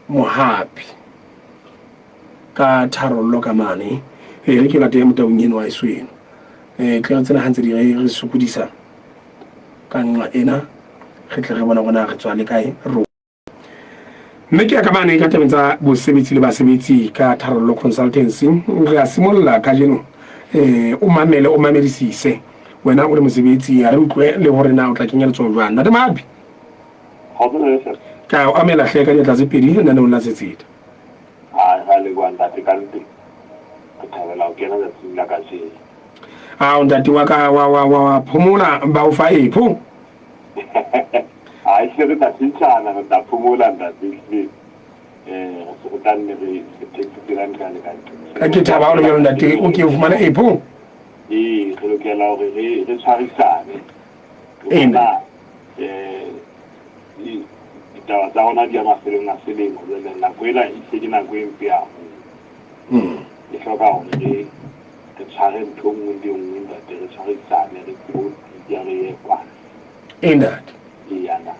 Mohapi ka tharollo ka mane. E re ke late motaung eno wa eso eno. Tle re tsena ha ntse di re sokodisa ka nqa ena, re tle re bona hore na re tswa le kae rona. Mme ke ya ka mane ka tabeng tsa bosebetsi le basebetsi ka Tharollo Consultancy. Re a simolla kajeno. O mamele, o mamedisise. Wena o le mosebetsi, a re utlwe le hore na o tla kenya letsoho jwang. Ntate Mohapi. Ka o amela hle ka diatla tse pedi lenaneong la Tsetseta. Hai, ra leboha ntate ka nte. Re thabela ho kena tsatsing la kajeno. Ao ntate wa ka wa wa wa phomola ba o fa epho. Ha ehlile re tla tjhentjhana, re tla phomola ntate ehlile. Re se re tla nne re re thekisitse ka nqane ka nqe. Ka ke thaba ha o le jwalo ntate, o ke o fumane epho. Ee, re lokela hore re re tshwarisane. Ee ntate. Ditaba tsa rona di ya mafelong a selemo jwale nako ena ehlile ke nako e mpe haholo. E hloka hore re re tshware ntho e nngwe le e nngwe ntate, re tshwarisane re tsebe ho tiya re ye kwana. Ee ntate. Eya na.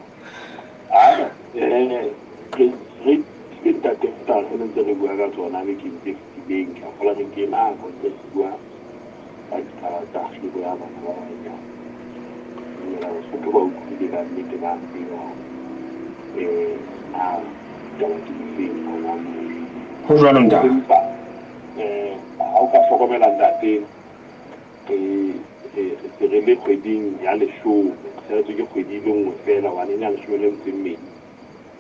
Aa re re ke ntate taba tsena ntse re bua ka tsona bekeng tse fetileng. Ke a kgolwa re nke nako ntse re bua ka ditaba tsa kgiro ya bana ba banyane. Dumela Basotho ba utlwile ka nnete ba tseba hore na ditaba ke difeng hona moo. Ho jwalo ntate. Empa ha o ka hlokomela ntate, re re re se re le kgweding ya leshome, re saletswe ke kgwedi e le nngwe feela hobane ena ya leshome le metso e mmedi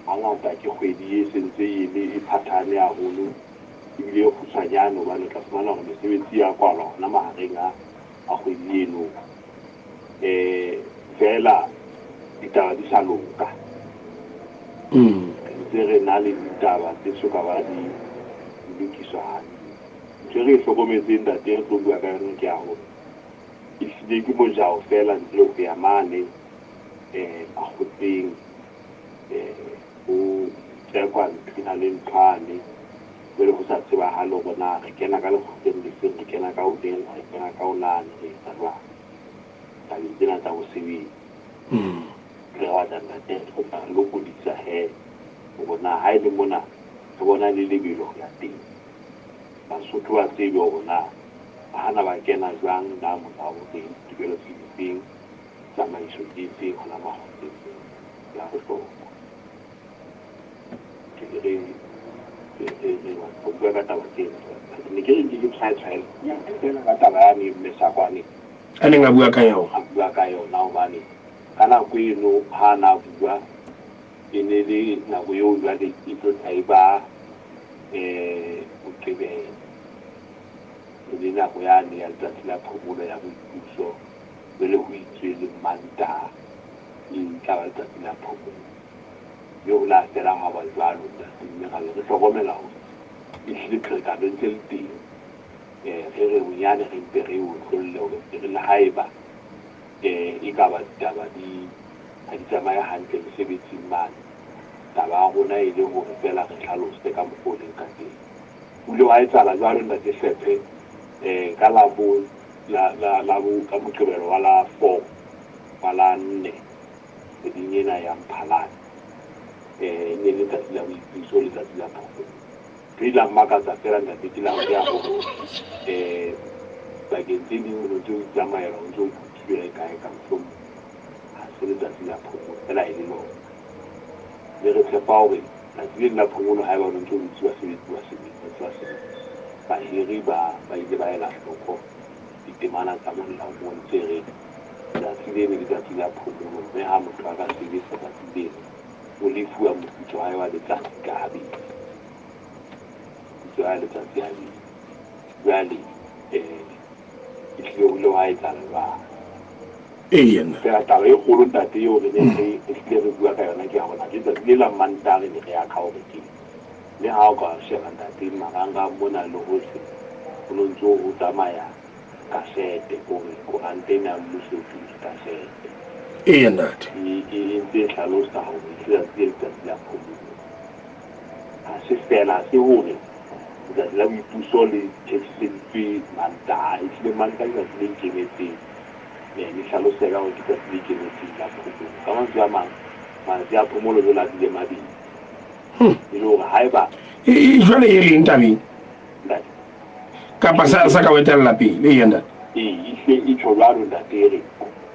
hangata ke kgwedi e sentse e le e phathahane haholo ebile e kgutshwanyane hobane o tla fumana hore mesebetsi ya kwalwa hona mahareng a a kgwedi eno. Feela ditaba di sa loka. Re ntse re na le ditaba tse soka ba di lokiswa hantle. Ntho e re e hlokometseng ntate re tlo bua ka yona ke ya hore ehlile ke mojao feela ntle ho ya mane makgotleng ho tsekwa nthwena le nthwane. Jwale ho sa tsebahale hore na re kena ka lekgotleng lefeng, re kena ka ho lena, re kena ka ho lane, re etsa jwang tabeng tsena tsa bosebetsi. Re batla ntate re tla re lokodisa he hore na ha e le mona re bona le lebelo ho ya teng. Basotho ba tsebe hore na ba hana ba kena jwang, na molao o reng, ditokelo ke difeng, tsamaiso ke efeng hona makgotleng ya bohlokwa. Ke re re re re batla ho bua ka taba tsena. Ke ne ke re nke ke tshwaetshwaele feela ka taba yane Mme Sakwane A neng a bua ka yona. A bua ka yona hobane ka nako eno ha a na bua e ne le nako eo jwale e tlo tla e ba Moqebelo. E le nako yane ya letsatsi la phomolo ya boipuso jwale ho itswe le Mantaha e tla ba letsatsi la phomolo. Mme ho la fela hwa ba jwalo, ntate, mme ra be re hlokomela hore ehlile pherekano e ntse le teng. Re re bonyane re mpe re e otlolle hore e re le haeba e ka ba ditaba di ha di tsamaye hantle mesebetsing mane, taba ya rona e le hore feela re hlalose ka mokgwa o leng ka teng. Ho ile hwa etsahala jwalo, Ntate Hlephe, ka la bo, la, la, la bo, ka Moqebelo wa la four wa la nne kgweding ena ya Mphalane. E ne e le letsatsi la boipuso, letsatsi la phomolo. Ntho e ileng ya mmakatsa feela ntate ke la ya hore bakeng tse ding o no ntse o itsamaela o ntse o kutilwe e kae ka mohlomong ha se letsatsi la phomolo feela e le lona. Mme re tshepa hore tsatsi leno la phomolo haeba o no ntse o dutse basebetsi ba sebetsa, ba sebetsa. Bahiri ba ba ile ba ela hloko ditemana tsa molao moo tse reng Tsatsi leno ke tsatsi la phomolo, mme ha motho a ka sebetsa tsatsi leno, o lefuwa moputso wa hae wa letsatsi ka habedi. Moputso wa hae wa letsatsi habedi. Jwale, ehlile ho ile hwa etsahala jwalo. Eena. Feela taba e kgolo, ntate, eo re neng re ehlile re bua ka yona ke ya hore na ke tsatsi le la Mantaha re ne re akha hore keng. Mme ha o ka sheba, ntate, marangrang mona le hohle, ho no ntso ho tsamaya kasete, kore koranta ena ya mmuso e thweng ke kasete. Eya, ntate. E, e, e ntse e hlalosa hore letsatsi le letsatsi la phomolo. Ha se feela, ha se hore letsatsi la boipuso le tjhetjhiseditswe Mantaha. Ehlile Mantaha ke tsatsi le ikemetseng. Le hlaloseha ka hore ke tsatsi le ikemetseng la phomolo. Ka mantswe a mang, matsatsi a phomolo jwale a bile mabedi. E le hore haeba Jwale e reng tabeng? Ntate. Kapa sa ka o etella pele, eya ntate. Ee, ehlile e tjho jwalo ntate, e re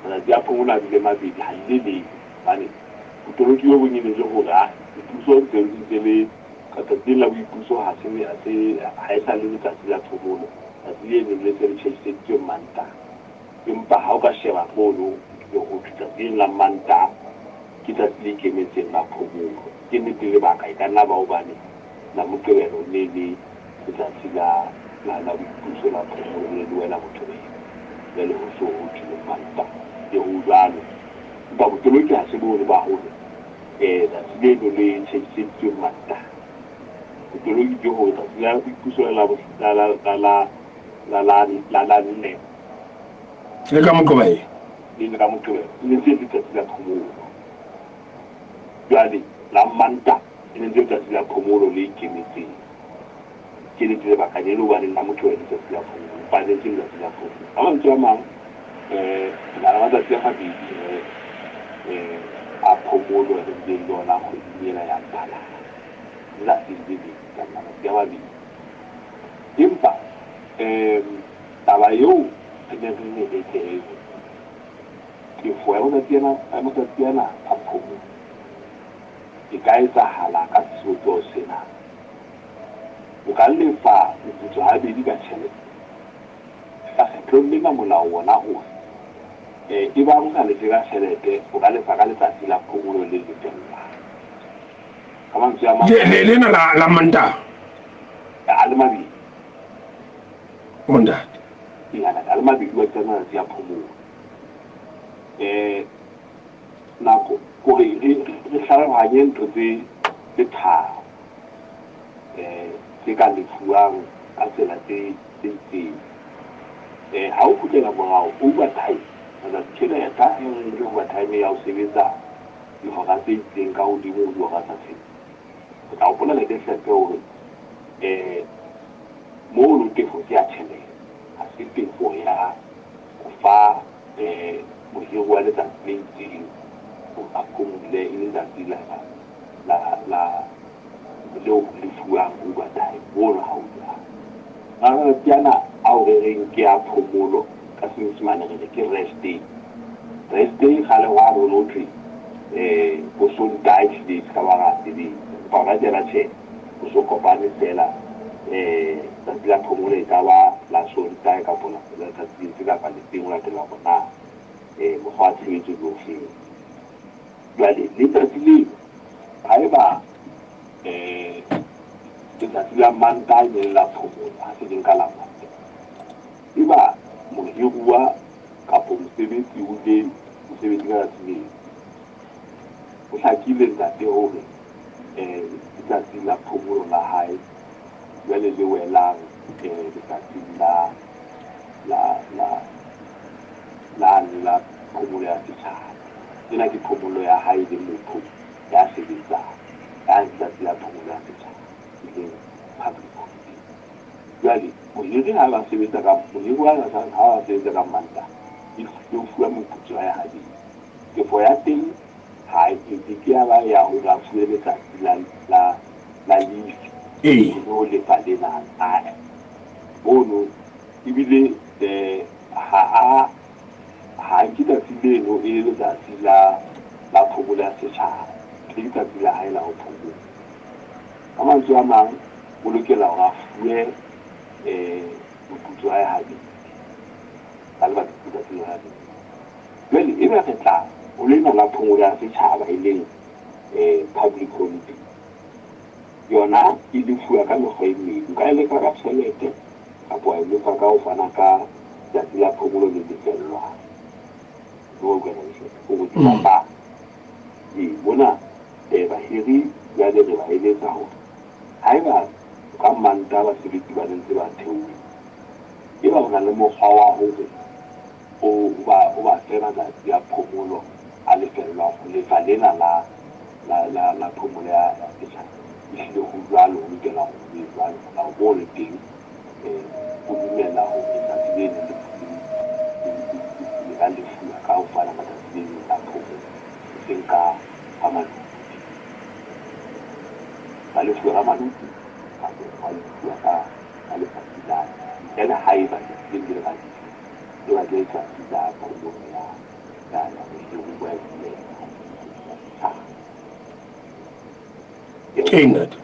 matsatsi a phomolo a bile mabedi, ha le le leng. Hobane botoloki bo bong e ne le hore a boipuso ntse ntse le ka tsatsi lena la boipuso ha se ha se ha e sa le letsatsi la phomolo. Tsatsi leno le se le tjhaiseditswe Mantaha. Empa ha o ka sheba mono ho thwe tsatsi lena la Mantaha ke tsatsi le ikemetseng la phomolo. Ke nnete lebaka e ka nna ba hobane la Moqebelo le le letsatsi la la la boipuso la phomolo le le wela Moqebelo. Jwale ho so ho thwe le Mantaha. Le ho jwalo. Empa botoloki ha se bono ba hore tsatsi leno le tjhaiseditswe Mantaha. Botoloki ke hore tsatsi la boipuso la la la la la la la la la nne. Le ka Moqebelo. Le ka Moqebelo. E ne ntse e le letsatsi la phomolo. Jwale la Mantaha e ne ntse e le letsatsi la phomolo le ikemetseng. Ke nnete lebaka ne le hobane la Moqebelo letsatsi la phomolo, empa ne ntse e le letsatsi la phomolo. Ka mantswe a mang, re na le matsatsi a mabedi a phomolo re bileng le ona kgweding ena ya Mphalane. Letsatsi le leng kapa matsatsi a mabedi. Empa taba eo re ne re ne re tle re re tefo ya matsatsi ana ya matsatsi ana a phomolo e ka etsahala ka sebopeho sena. O ka lefa moputso habedi ka tjhelete. Ka kgetlong lena molao wona o re ebang o sa lefe ka tjhelete, o ka lefa ka letsatsi la phomolo le lefellwang. Ka mantswe a mang, Le lena la la Mantaha. A le mabedi. O ntate. Ee, a le mabedi wa tsa matsatsi a phomolo. Nako kore re re hlalohanye ntho tse tse tharo tse ka lefuwang ka tsela tse tse itseng. Ha o kgutlela morao overtime, matsatsi tjhelete e reng ke overtime ya ho sebetsa dihora tse itseng ka hodimo ho dihora tsa tshebetso. O tla hopola Letesepe hore mono tefo ke ya tjhelete, ha se tefo ya ho fa mohiri wa letsatsi le itseng hore a phomole e le letsatsi la la la leo ho lefuwang overtime. Mono ha ho jwalo. Matsatsi ana ao re reng ke a phomolo ka Senyesemane re re ke rest day. Rest day kgale hwa rona ho thwe bo Sontaha ehlile se ka ba ra sebetsa. Empa hona tjena tjhe, ho so kopane feela tsatsi la phomolo e ka ba la Sontaha kapa la letsatsi lefe kapa lefeng ho latela hore na mokgwa wa tshebetso ke ofeng. Jwale letsatsi leo haeba letsatsi la Mantaha e ne le la phomolo, ha se le nka la Mantaha, eba mohiruwa kapa mosebetsi o ile mosebetsi ka tsatsi leo, ho hlakile ntate hore letsatsi la phomolo la hae jwale le welang letsatsing la la la lane la phomolo ya setjhaba. Ena ke phomolo ya hae le motho ya sebetsang ka letsatsi la phomolo ya setjhaba, e leng public holiday. Jwale mohiri ha ba sebetsa ka mohiri ha ba sebetsa ka Mantaha, e fuwa moputso wa hae habedi. Tefo ya teng ha e ke ke ya ba ya hore a fuwe letsatsi la la la leave Ee. le ho lefa lena. Ae, mono ebile ha a ha nke tsatsi leno e le letsatsi la la phomolo ya setjhaba, ke letsatsi la hae la ho phomola. Ka mantswe a mang, o lokela hore a fuwe moputso wa hae habedi ka lebaka letsatsi la habedi. Jwale ebe re tla ho lena la phomolo ya setjhaba e leng public holiday. Yona e lefuwa ka mekgwa e mmedi. O ka e lefa ka tjhelete kapa wa e lefa ka ho fana ka tsatsi la phomolo le lefellwang. Hore di fapane. Ee, mona bahiri jwale re ba eletsa hore haeba ka Mantaha basebetsi ba ne ntse ba theohile, eba o na le mokgwa wa hore o ba fe matsatsi a phomolo a lefellwang ho lefa lena la la la la phomolo ya setjhaba. Ehlile ho jwalo, ho lokela hore ho be jwalo. Molao moo le teng o dumela hore letsatsi le leng le ka lefuwa ka ho fana ka tsatsi le leng la phomolo, eseng ka ka malodi. Ba lefuwa ka Maluti kapa ba lefuwa ka ka letsatsi la ntle le haeba letsatsi leo le ka e ba ke letsatsi la phomolo ya ya ya bohiruwa ebile ya setjhaba. Ke nnete.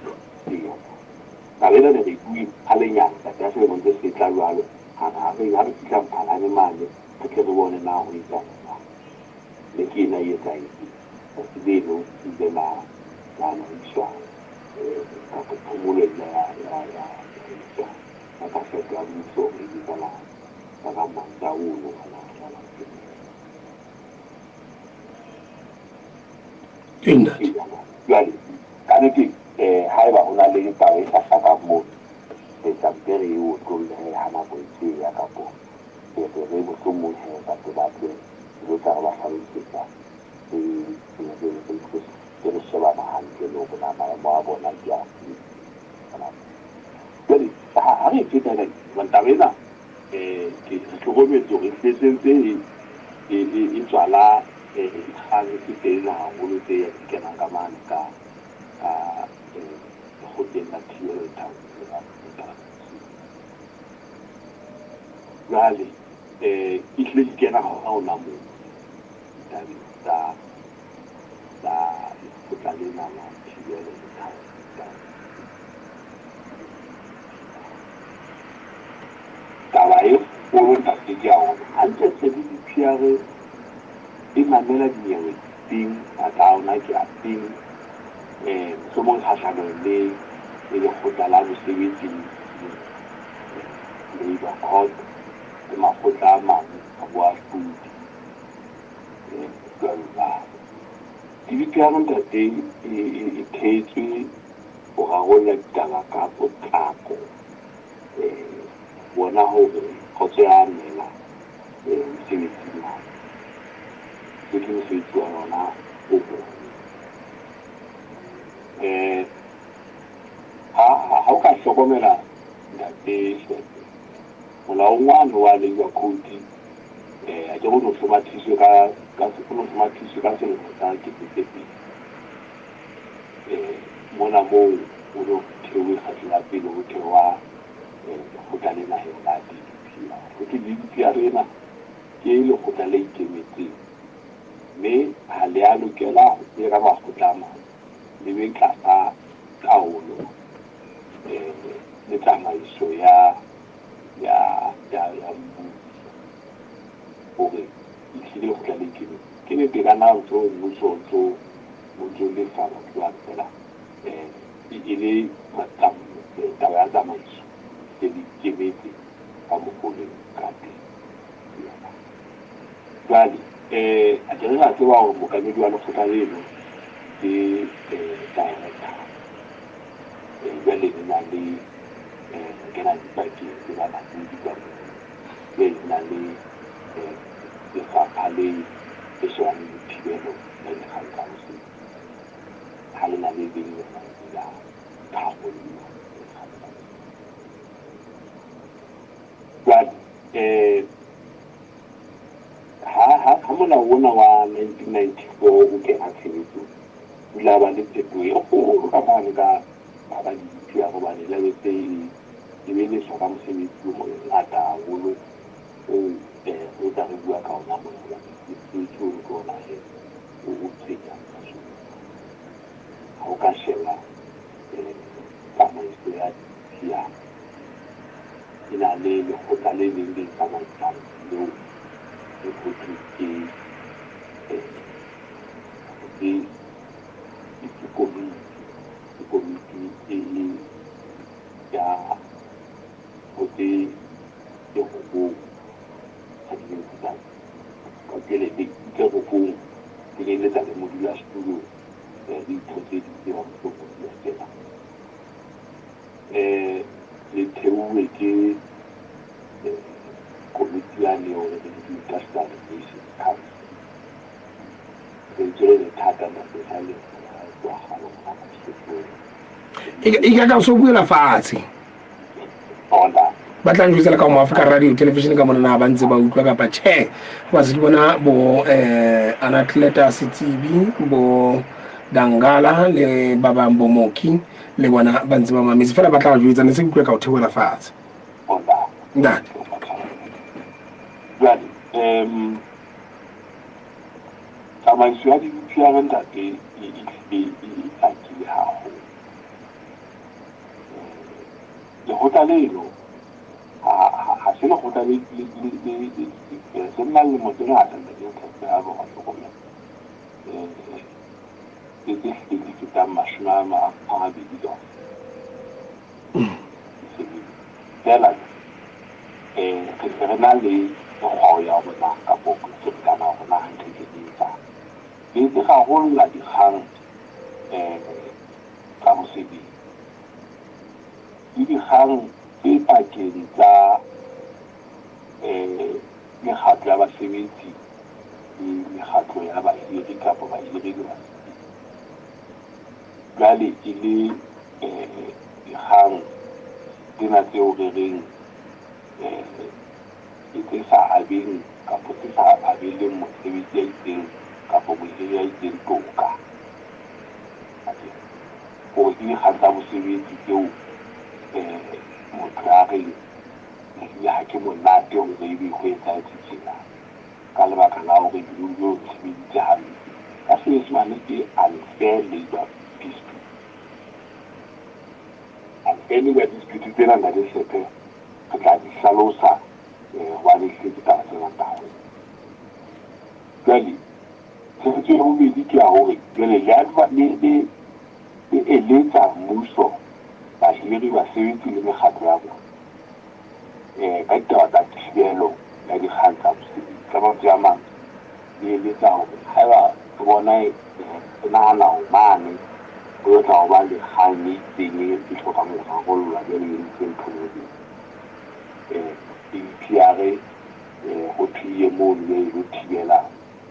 Taba ena ne re bue kgalenyana ntate ya selemo ntse se tla jwalo ha re ha re fihla Mphalane mane re tle re bone na ho etsahala jwang. Mme ke ena e etsahetseng. Tsatsi leno le ile la la la iswa kapa phomolo e ile ya ya ya iswa ka qeto ya mmuso hore e be ka la ka la Mantaha ono wa la wa la Ke nnete. Jwale ka nnete haeba ho na le taba e sa hlakang mono, re tla mpe re e otlolle ha nako e ntse e ya kapo re re mohlomong he batho ba tle re tlo tla re ba hlalosetsa re re re re re shebana hantle le hore na maemo a bona ke afe. Jwale ha re e feta ena hobane taba ena ke re hlokometse hore ehlile se ntse e e e tswala dikgang tse telele haholo tse di kenang ka mane ka ka lekgotleng la thibelo le tharollo ya Jwale ehlile di kena hona hona moo ditabeng tsa tsa lekgotla lena la thibelo le tharollo. Taba e kgolo ntate ke ya hore hantlentle GDPR e mamela dinyewe difeng, matla a yona ke afeng, mohlomong kgahlanong le le lekgotla la mosebetsi Labour Court le makgotla a mang a boahlodi jwalo jwalo. GDPR ntate e theetswe ho rarolla ditaba ka potlako, bona hore kgotso ya mela mosebetsing mane. So ke mosebetsi wa yona o moholo. Ha ha o ka hlokomela ntate Hlophe, molaong wane wa Labour Code akere o no hlomathiswe ka ka o no hlomathiswe ka selemo sa 2000. Mona moo ho ne ho theowe kgetlo la pele ho thewa lekgotla lena he la D_D_P_R. Ho thwe D_D_P_R ena ke lekgotla le ikemetseng mme ha le a lokela ho ka makgotla a mang, le be tlasa taolo le tsamaiso ya ya ya ya mmuso hore ehlile lekgotla le ikemetseng. Ke nnete e ka nna ntho mmuso o ntso o ntso lefa batho bano feela e le taba ya tsamaiso e le ikemetse ka mokgwa o leng ka teng. Jwale akere ra tseba hore mookamedi wa lekgotla leno ke director. Jwale le na le kena dipakeng le balaodi ka moo. Jwale le na le lefapha le le shebaneng le thibelo ya dikgang tsa mosebetsi. Ha le na le leng lona la tharollo ya dikgang tsa mosebetsi. Jwale ha ha ha molao ona wa 1994 o kena tshebetsong, o ile wa ba le phetoho e kgolo ka mane ka hara di-D_P_R hobane e la be se e beleswa ka mosebetsi o mongata haholo oo re tla re bua ka ona mona hobane mosebetsi ono ke ona hee o o tshwenyang kajeno. Ha o ka sheba tsamaiso ya D_P_R e na le lekgotla le leng le tsamaisang leo le ho thweng ke ke ke komiti, ke komiti e ya ho tse robong ha di tsa ka tjhelete tse robong kenyelletsa le modulasetulo le ditho tse ding tse bang mohlomong di a kena. Le theuwe ke komiti yane eo re reng ke Industrial Relations Council. Lentswe le le thata ntate sa le utlwagala mona mo Sesothong. E ka ka so buela fatshe. Ba tla njwetsa le ka mo Africa Radio Television ka mona na ba ntse ba utlwa kapa tjhe. Ba se ke bona bo Anatleta Setsibi, bo Dangala le ba bang bo Moki. Le bona ba ntse ba mametse fela ba tla jwetsa ne se utlwe ka o theola fatshe. Ntate. Jwale um tsamaiso ya di-DPR ntate e e e hlakile haholo. Lekgotla leno ha se lekgotla le le le le se nna lemo tse ngata ntate Ntlhape ha ba hlokomela. Tse tse hlileng di fetang 20 kaofela. Feela re se re na le mekgwao ya rona kapo selekana rona hantle ke e etsang. Re ntse rarolla dikgang tsa mosebetsi le dikgang tse pakeng tsa mekgatlo ya basebetsi le mekgatlo ya bahiri kapa bahiri le basebetsi. Jwale e le dikgang tsena tseo re reng ke tse sa abeng kapa tse sa abeleng mosebetsi ya itseng kapa mohiri ya itseng toka. Hore ke dikgang tsa bosebetsi tseo motho a reng ehlile ha ke monate hore ebe ho etsahetse tjena ka lebaka la hore o ntshebeditse hampe. Ka Senyesemane ke unfair labour dispute. Unfair labour dispute tsena Ntate Hlephe re tla di hlalosa hobane ehlile ke taba tse ngata haholo. Jwale tshebetso ya bobedi ke ya hore jwale le le eletsa mmuso, bahiri, basebetsi le mekgatlo ya bona ka ditaba tsa thibelo ya dikgang tsa bosebetsi. Ka mantswe a mang, le eletsa hore haeba re bona re nahana hore mane ho yo tla ho ba le kgang e itseng e hlokang ho rarollwa jwale e entswe ntho e DPR ho thwe mono e lo thibela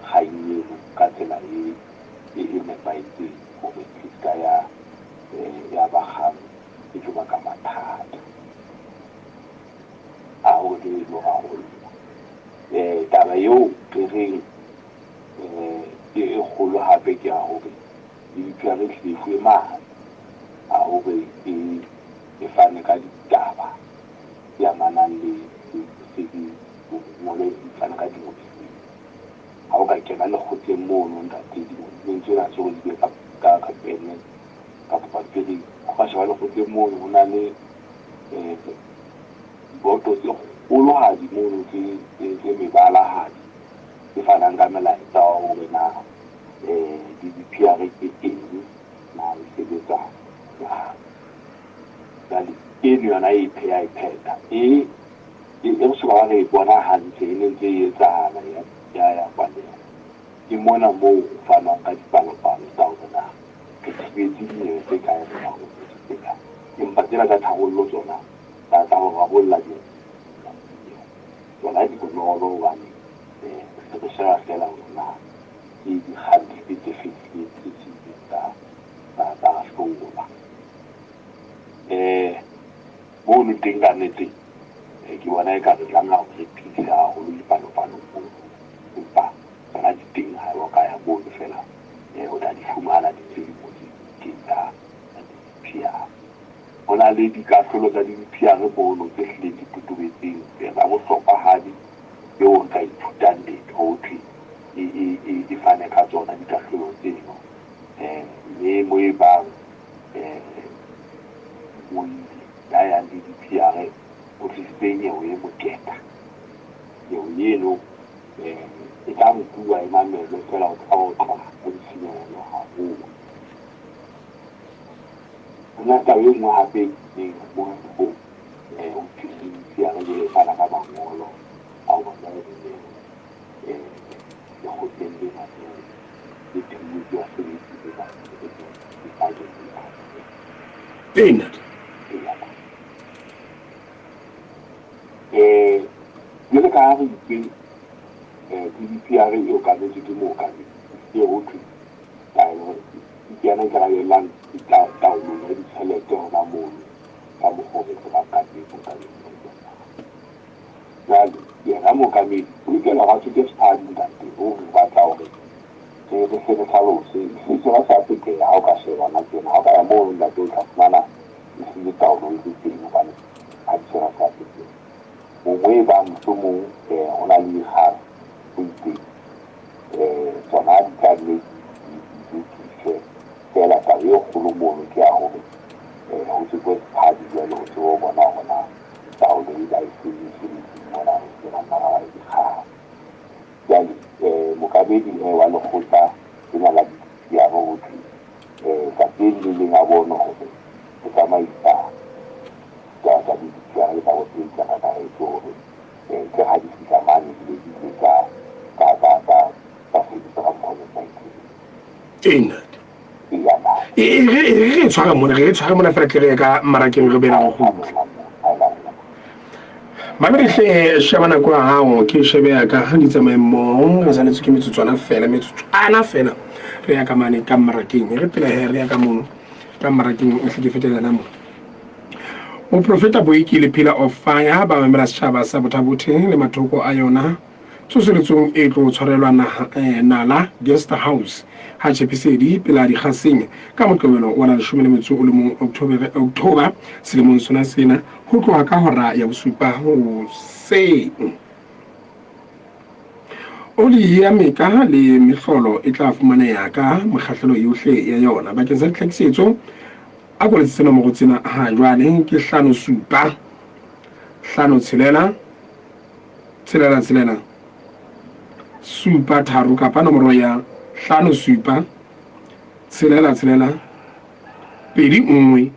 kgang eno ka tsela e e nepahetseng hore e ska ya ya ba kgang e tlo baka mathata a hore e lo rarollwa. Taba eo re reng ke e kgolo hape ke ya hore DPR e hlile e fuwe matla a hore e fane ka ditaba tse amanang le mosebetsi, ngole e fane ka dingodilweng. Ha o ka kena lekgotleng mono ntate dingodilweng tsena tse di be ka pene kapa pampiring. Ha o ka sheba lekgotleng mono ho na le diboto tse kgolohadi mono tse mebalahadi tse fanang ka melaetsa wa hore na di-DPR ke eng, na e sebetsa jwang. Jwale eno yona e ya e phetha e re soka ba re e bona hantle e ne ntse e etsahala ya kwaleha. Ke mona moo ho fanwang ka dipalopalo tsa hore na re thibetse dinyewe tse kae, re rarollotse tse kae. Empa tsena tsa tharollo tsona tsa ho rarolla tsona di bonolo hobane se re sheba feela hore na ke dikgang dife tse fetileng tse ileng tsa hlola. Mono teng ka nnete ke bona eka re tlameha hore re tiise haholo dipalopalo mono, empa tsona di teng ha o ka ya mono feela o tla di fumana di ntse di ngotswe dibukeng tsa di-DPR. Ho na le dikahlolo tsa di-DPR mono tse hlileng di totobetseng tsa bohlokwahadi eo re ka ithutang letho ho thwe e fane ka tsona dikahlolo tseno. Mme mo e bang moedi ya yang le DPR o tlisitse nyewe e moketa. Nyewe eno e tla nkuwa e mamelwe feela o tla otlwa ka ditshenyehelo haholo. Ho na taba e nngwe hape e kileng mo ho thwe DPR e fana ka mangolo a ho bona dinyewe lekgotleng lena le theuwe ke basebetsi le Ee, ntate. Jwale ka ha re itse GDPR e okametswe ke mookamedi, e ho thwe taelo ke yena a ikarabellang taolong ya ditjhelete hona mono ka mokgwa o re tsebang ka teng mookamedi. Jwale yena mookamedi o lokela hore a tsoke sephadi ntate, o re batla hore re hle re hlalose. Se sona sa peteha ha o ka sheba hona tjena, ha o ka ya mono ntate o tla fumana e bang mohlomong ho na le dikgang tse itseng, tsona di tla nne di lokiswe. Feela taba e kgolo mono ke ya hore ho tsejwe sephadi jwale ho tsebe ho bona hore na taolo e ba e feng mesebetsing mona re se ke ra nna ra ba le dikgang. Jwale mookamedi wa lekgotla lena la diphiaro ho thwe tsatsi le leng le leng a bone hore o tsamaisa ditaba tsa di-DPR ka ka kakaretso hore tse ha di fihla mane di be di tle tsa sebetsa ka mokgwa o nepahetseng. Ee, ntate. E re re tshware mona, re tshware mona fela tle re ye ka mmarakeng re bela go kgutla. Mamedi hle sheba nako ya hao ke shebe ya ka ha di tsamaye mmoho re saletswe ke metsotswana fela metsotswana fela re ya ka mane ka mmarakeng re pele he re ya ka mono ka mmarakeng o hle ke fetelana mo. Moprofeta Boiki le Pillar of Fire ba memela setjhaba sa Botha-Bothe le mathoko a yona tsoseletsong e tlo tshwarelwa naha, eh, Nala Guest House ha Tjhepisedi pela Dikgaseng ka Moqebelo wa la leshome le metso o le mong October selemong sona sena ho tloha ka hora ya bosupa hoseng. Oli ya meka le mehlolo e tla fumaneha ka mokgahlelo yohle ya yona. Bakeng sa ditlhakisetso, a ko letsetse nomoro tsena ha jwale ke hlano supa hlano tshelela tshelela tshelela supa tharo kapa nomoro ya hlano supa tshelela tshelela pedi nngwe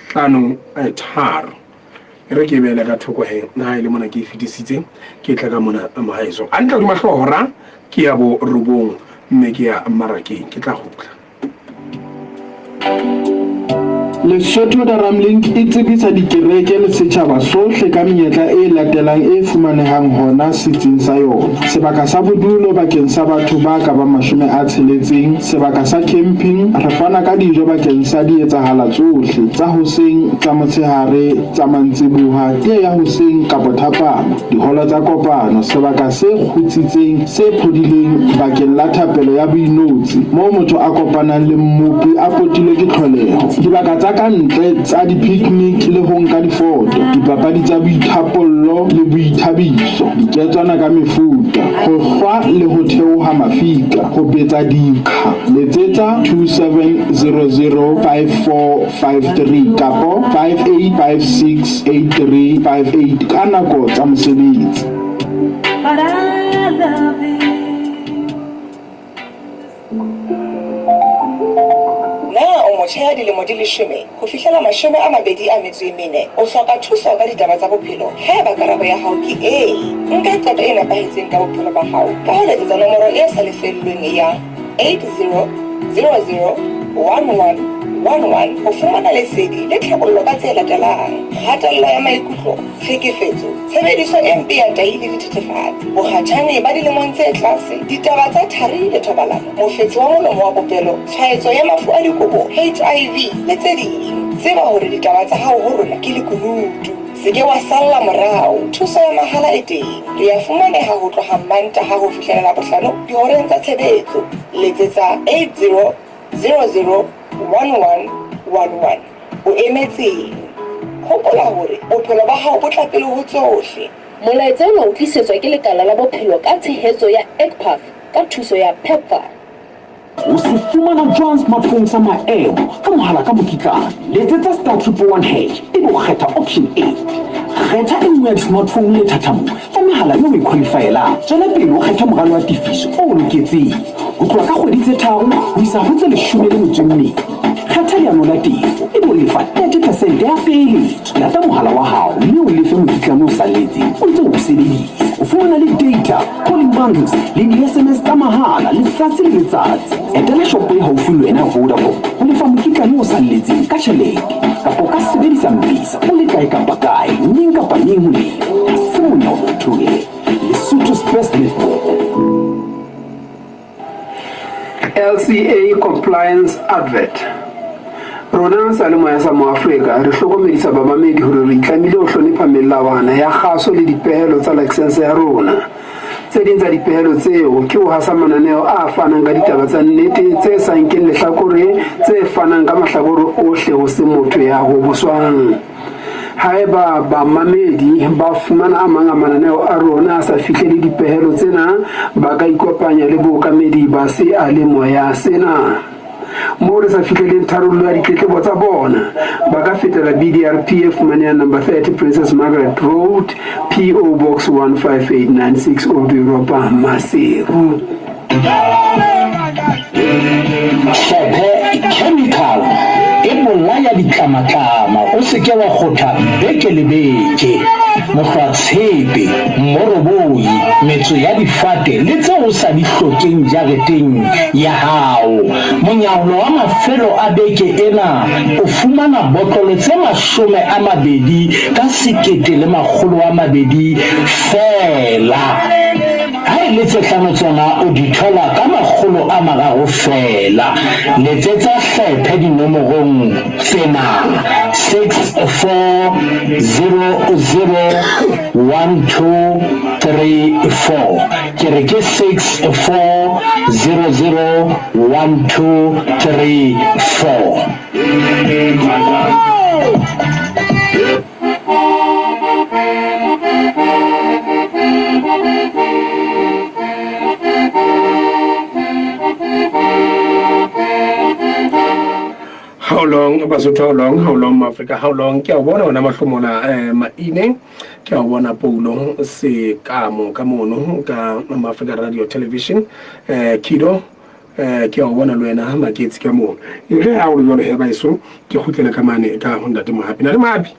hlano tharo. E re ke e beele ka thoko he na e le mona ke e fetisitse ke tla ka mona mohaeso hantle hodima hlooho hora ke ya bo robong mme ke ya mmarakeng ke tla kgutla. Lesotho Daramlink e tsebisa dikereke le setjhaba sohle ka menyetla e latelang e fumanehang hona setsing sa yona. Sebaka sa bodulo bakeng sa batho ba ka bang 60, sebaka sa camping, re fana ka dijo bakeng sa dietsahala tsohle tsa hoseng, tsa motshehare, tsa mantsiboha, tee ya hoseng kapa thapama, diholo tsa kopano, sebaka se kgutsitseng se phodileng bakeng la thapelo ya boinotshi moo motho a kopanang le Mmopi a potilwe ke tlholeho, dibaka tsa ka ntle tsa di-picnic le ho nka difoto, dipapadi tsa boithapollo le boithabiso, diketswana ka mefuta, ho hlwa le ho theoha mafika, ho betsa diqha. Letsetsa 27005453 kapo 58568358 ka nako tsa mosebetsi. But I love you. Na o motjha ya dilemo di leshome ho fihlela 24? O hloka thuso ka ditaba tsa bophelo? Haeba karabo ya hao ke ee, nka qeto e nepahetseng ka bophelo ba hao ka ho letsetsa nomoro e sa lefellweng ya 80001111 ho fumana lesedi le tlhabollo ka tse latelang, kgatello ya maikutlo, tlhekefetso, tshebediso e mpe ya tahi le dithethefatsi, bokgatjhane ba dilemong tse tlase, ditaba tsa thari le thobalano, mofetshe wa molomo wa popelo, tshwaetso ya mafu a dikobo, HIV, le tse ding. Tseba hore ditaba tsa hao ho rona ke lekunutu. Se ke wa salla morao. Thuso ya mahala e teng. Re a fumaneha ho tloha Mantaha ho fihlela Labohlano dihoreng tsa tshebetso. Letsetsa 80001111. O emetseng? Hopola hore bophelo ba hao bo tla pele ho tsohle. Molaetsa ona o tlisetswa ke Lekala la Bophelo ka tshehetso ya ECPAF ka thuso ya PEPFAR. O se fumana jwang smartphone sa maemo ka mohala ka mokitlane? Letsetsa star triple one hash ebe o kgetha option 8. Kgetha e nngwe ya di-smartphone lethathamong la mehala eo o e khwalifaelang. Tswela pele o kgethe moralo wa tefiso o o loketseng, ho tloha ka kgwedi tse tharo ho isa ho tse 12. Kgetha leano la tefo ebe o lefa 30 percent ya peeletso. Lata mohala wa hao mme o lefe mokitlane o salletseng o ntse o o sebedisa. O fumana le data, calling bundles le di-SMS tsa mahala letsatsi le letsatsi. Etela shopo e haufi le wena ya Vodacom ho lefa mokitlane o salletseng ka tjhelete kapa o ka sebedisa M-Pesa o le kae kapa kae, neng kapa neng ho lefa. Ha se monyao o Lesotho's best network. LCA Compliance Advert Rona Seyalemoya sa Moafrika re hlokomedisa bamamedi hore re itlamile ho hlonepha melawana ya kgaso le dipehelo tsa laesense ya rona. Tse ding tsa dipehelo tseo ke ho hasa mananeo a fanang ka ditaba tsa nnete tse sa nkeng lehlakore tse fanang ka mahlakore ohle ho se motho ya hoboswang. Haeba bamamedi ba fumana a mang a mananeo a rona a sa fihlele dipehelo tsena, ba ka ikopanya le bookamedi ba seyalemoya sena. Moo re sa fihleleng tharollo ya ditletlebo tsa bona, ba ka fetela BDRP e fumanehang number 30 Princess Margaret Road, PO Box 15896 Old Europa, Maseru. Hlophe chemical e bolaya ditlamatlama o se ke wa kgotha beke le beke. Mohlwatshepe, mmoroboi, metso ya difate le tseo o sa di hlokeng jareteng ya hao. Monyahlo wa mafelo a beke ena o fumana botlolo tse 20 ka 1200 feela. Ha e le tse hlano tsona o di thola ka 300 feela. Letsetsa hlephe dinomorong tsena, 64001234. Ke re ke 64001234. How long Basotho, how long, how long Maafrika, how long. Ke a o bona ona mahlomola eh, maine ke a o bona Paulo Sekamo ka mono ka Maafrika Radio Television eh, Kido eh, ke a o bona le wena Maketsi ka mono. E re ha o le jwalo he baeso ke kgutlele ka mane ka ho ntate Mohapi. Ntate Mohapi,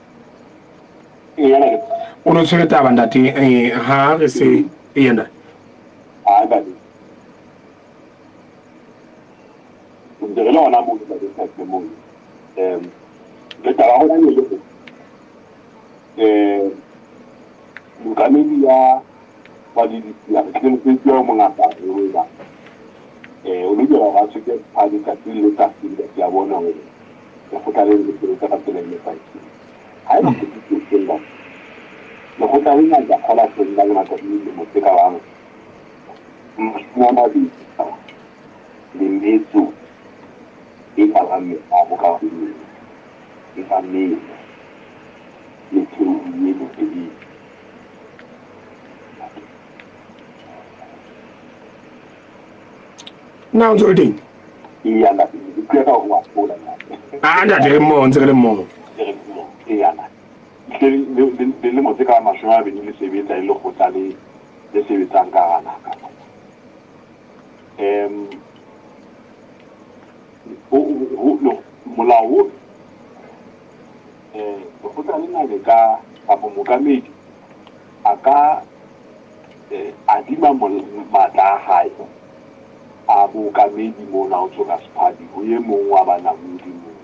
o no tshwere taba ntate eh, ha re se yena. Ntse re le hona mono ntate Hlaphe mono. Um re taba rona ne le hore um mookamedi ya wa DDC a re tlile mosebetsi wa o mongata haholo eba um o lokela hore a tshweke phane tsatsi le letsatsi letsatsi a bona hore lekgotla leno le sebetsa ka tsela e nepahetseng. Haeba ke teng lekgotla lena le tla kgola tender lengata le dilemo tse ka bang 20 le metso e ka bang meraro ka kgwedi e ka mene le theohile mosebetsi. Na o ntse o le teng? Eya ntate, ke utlwa ka hore wa fola ntate. Ah ntate re mmoho ntse re le mmoho. Re mmoho, eya ntate. Ehlile lilemo tse ka 20 le sebetsa e le lekgotla le le sebetsang ka hara naha ka mona. Um molao o eh lekgotla lena le ka kapa mookamedi a ka eh, adima matla a hae a bookamedi mona ho tswa ka sephadi ho e mong wa banamodi moo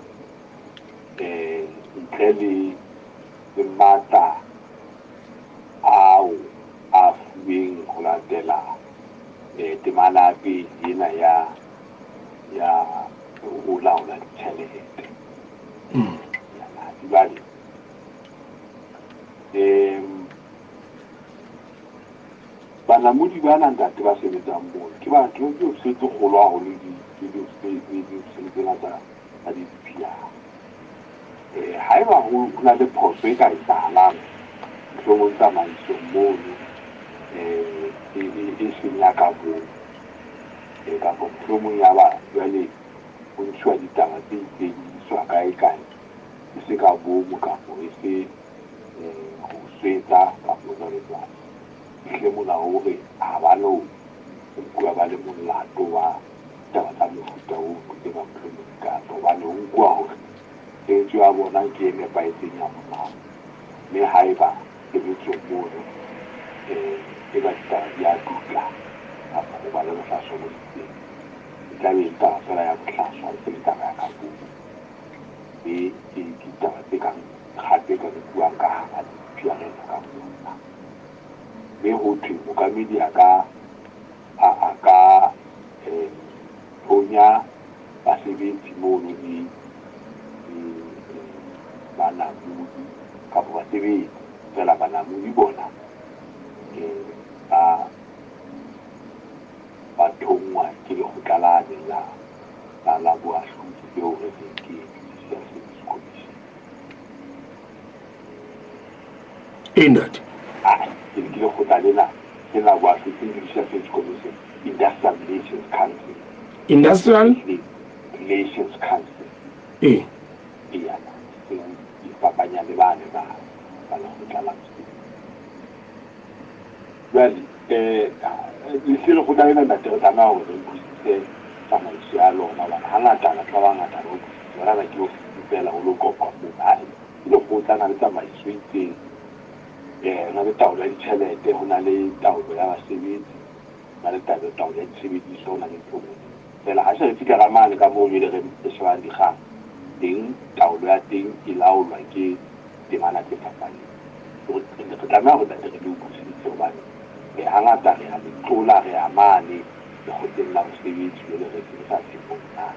eh ntle le le matla ao a fuweng ho latela eh, temana ya pele ena ya ya ho laola ditjhelete. Jwale um banamodi bana ntate ba sebetsang mono ke ba ke diofisiri tse kgolo haholo diofisiri tsena tsa tsa di-D_P_R. Haeba ho na le phoso e ka etsahalang mohlomong tsamaisong mono e seng ya ka boo kapa mohlomong ya ba jwale ho ntshuwa ditaba tse itseng di iswa kae kae e se ka boomo kapo e se ho swetsa kapo jwalo jwalo. Ehlile molao o re ha ba no nkuwa ba le molato wa taba tsa mofuta oo tse bang mohlomong di ka tswa hobane ho nkuwa hore tshebetso ya bona ke e nepahetseng ya molao. Mme haeba tshebetsong mono e ba ditaba di a dutla kapa ho ba le bohlaswa bo itseng, e tla be e le taba feela ya bohlaswa e se le taba ya ka boomo. Mme ke ditaba tse kang kgato e ka nkuwang ka hara di-P_R_N ka boyona. Mme ho thwe mookamedi a ka a a ka thonya basebetsi mono le le banamodi kapa basebetsi feela banamodi bona ba ba thonngwa ke lekgotla lane la la la boahlodi leo re reng ke Judicial Service Commission. Ee, ntate. Ae, ke ne ke lekgotla lena ke la boahlodi, Judicial Service Commission, Industrial Relations Council. Industrial? Relations Council. Ee. Eya, se ifapanya le bane ba ba lekgotla la mosebetsi. Jwale, eh, le lekgotla lena ntate re tlameha hore re utlwisise tsamaiso ya lona hobane hangata batho ba bangata ba utlwisise ba nahana ke ofisi feela ho lo qoqwa moo. Ae, ke lekgotla na le tsamaiso e itseng. Ho na le taolo ya ditjhelete, ho na le taolo ya basebetsi, ho na le taolo ya disebediswa, ho na le ntho e nngwe le e nngwe. Feela ha se re fihla ka mane ka moo jwale re shebang dikgang teng, taolo ya teng e laolwa ke temana tse fapaneng. Re tlameha hore ntate re di utlwisise hobane hangata re a le tlola, re ya mane lekgotleng la mosebetsi jwale re se re sa tsebe hore na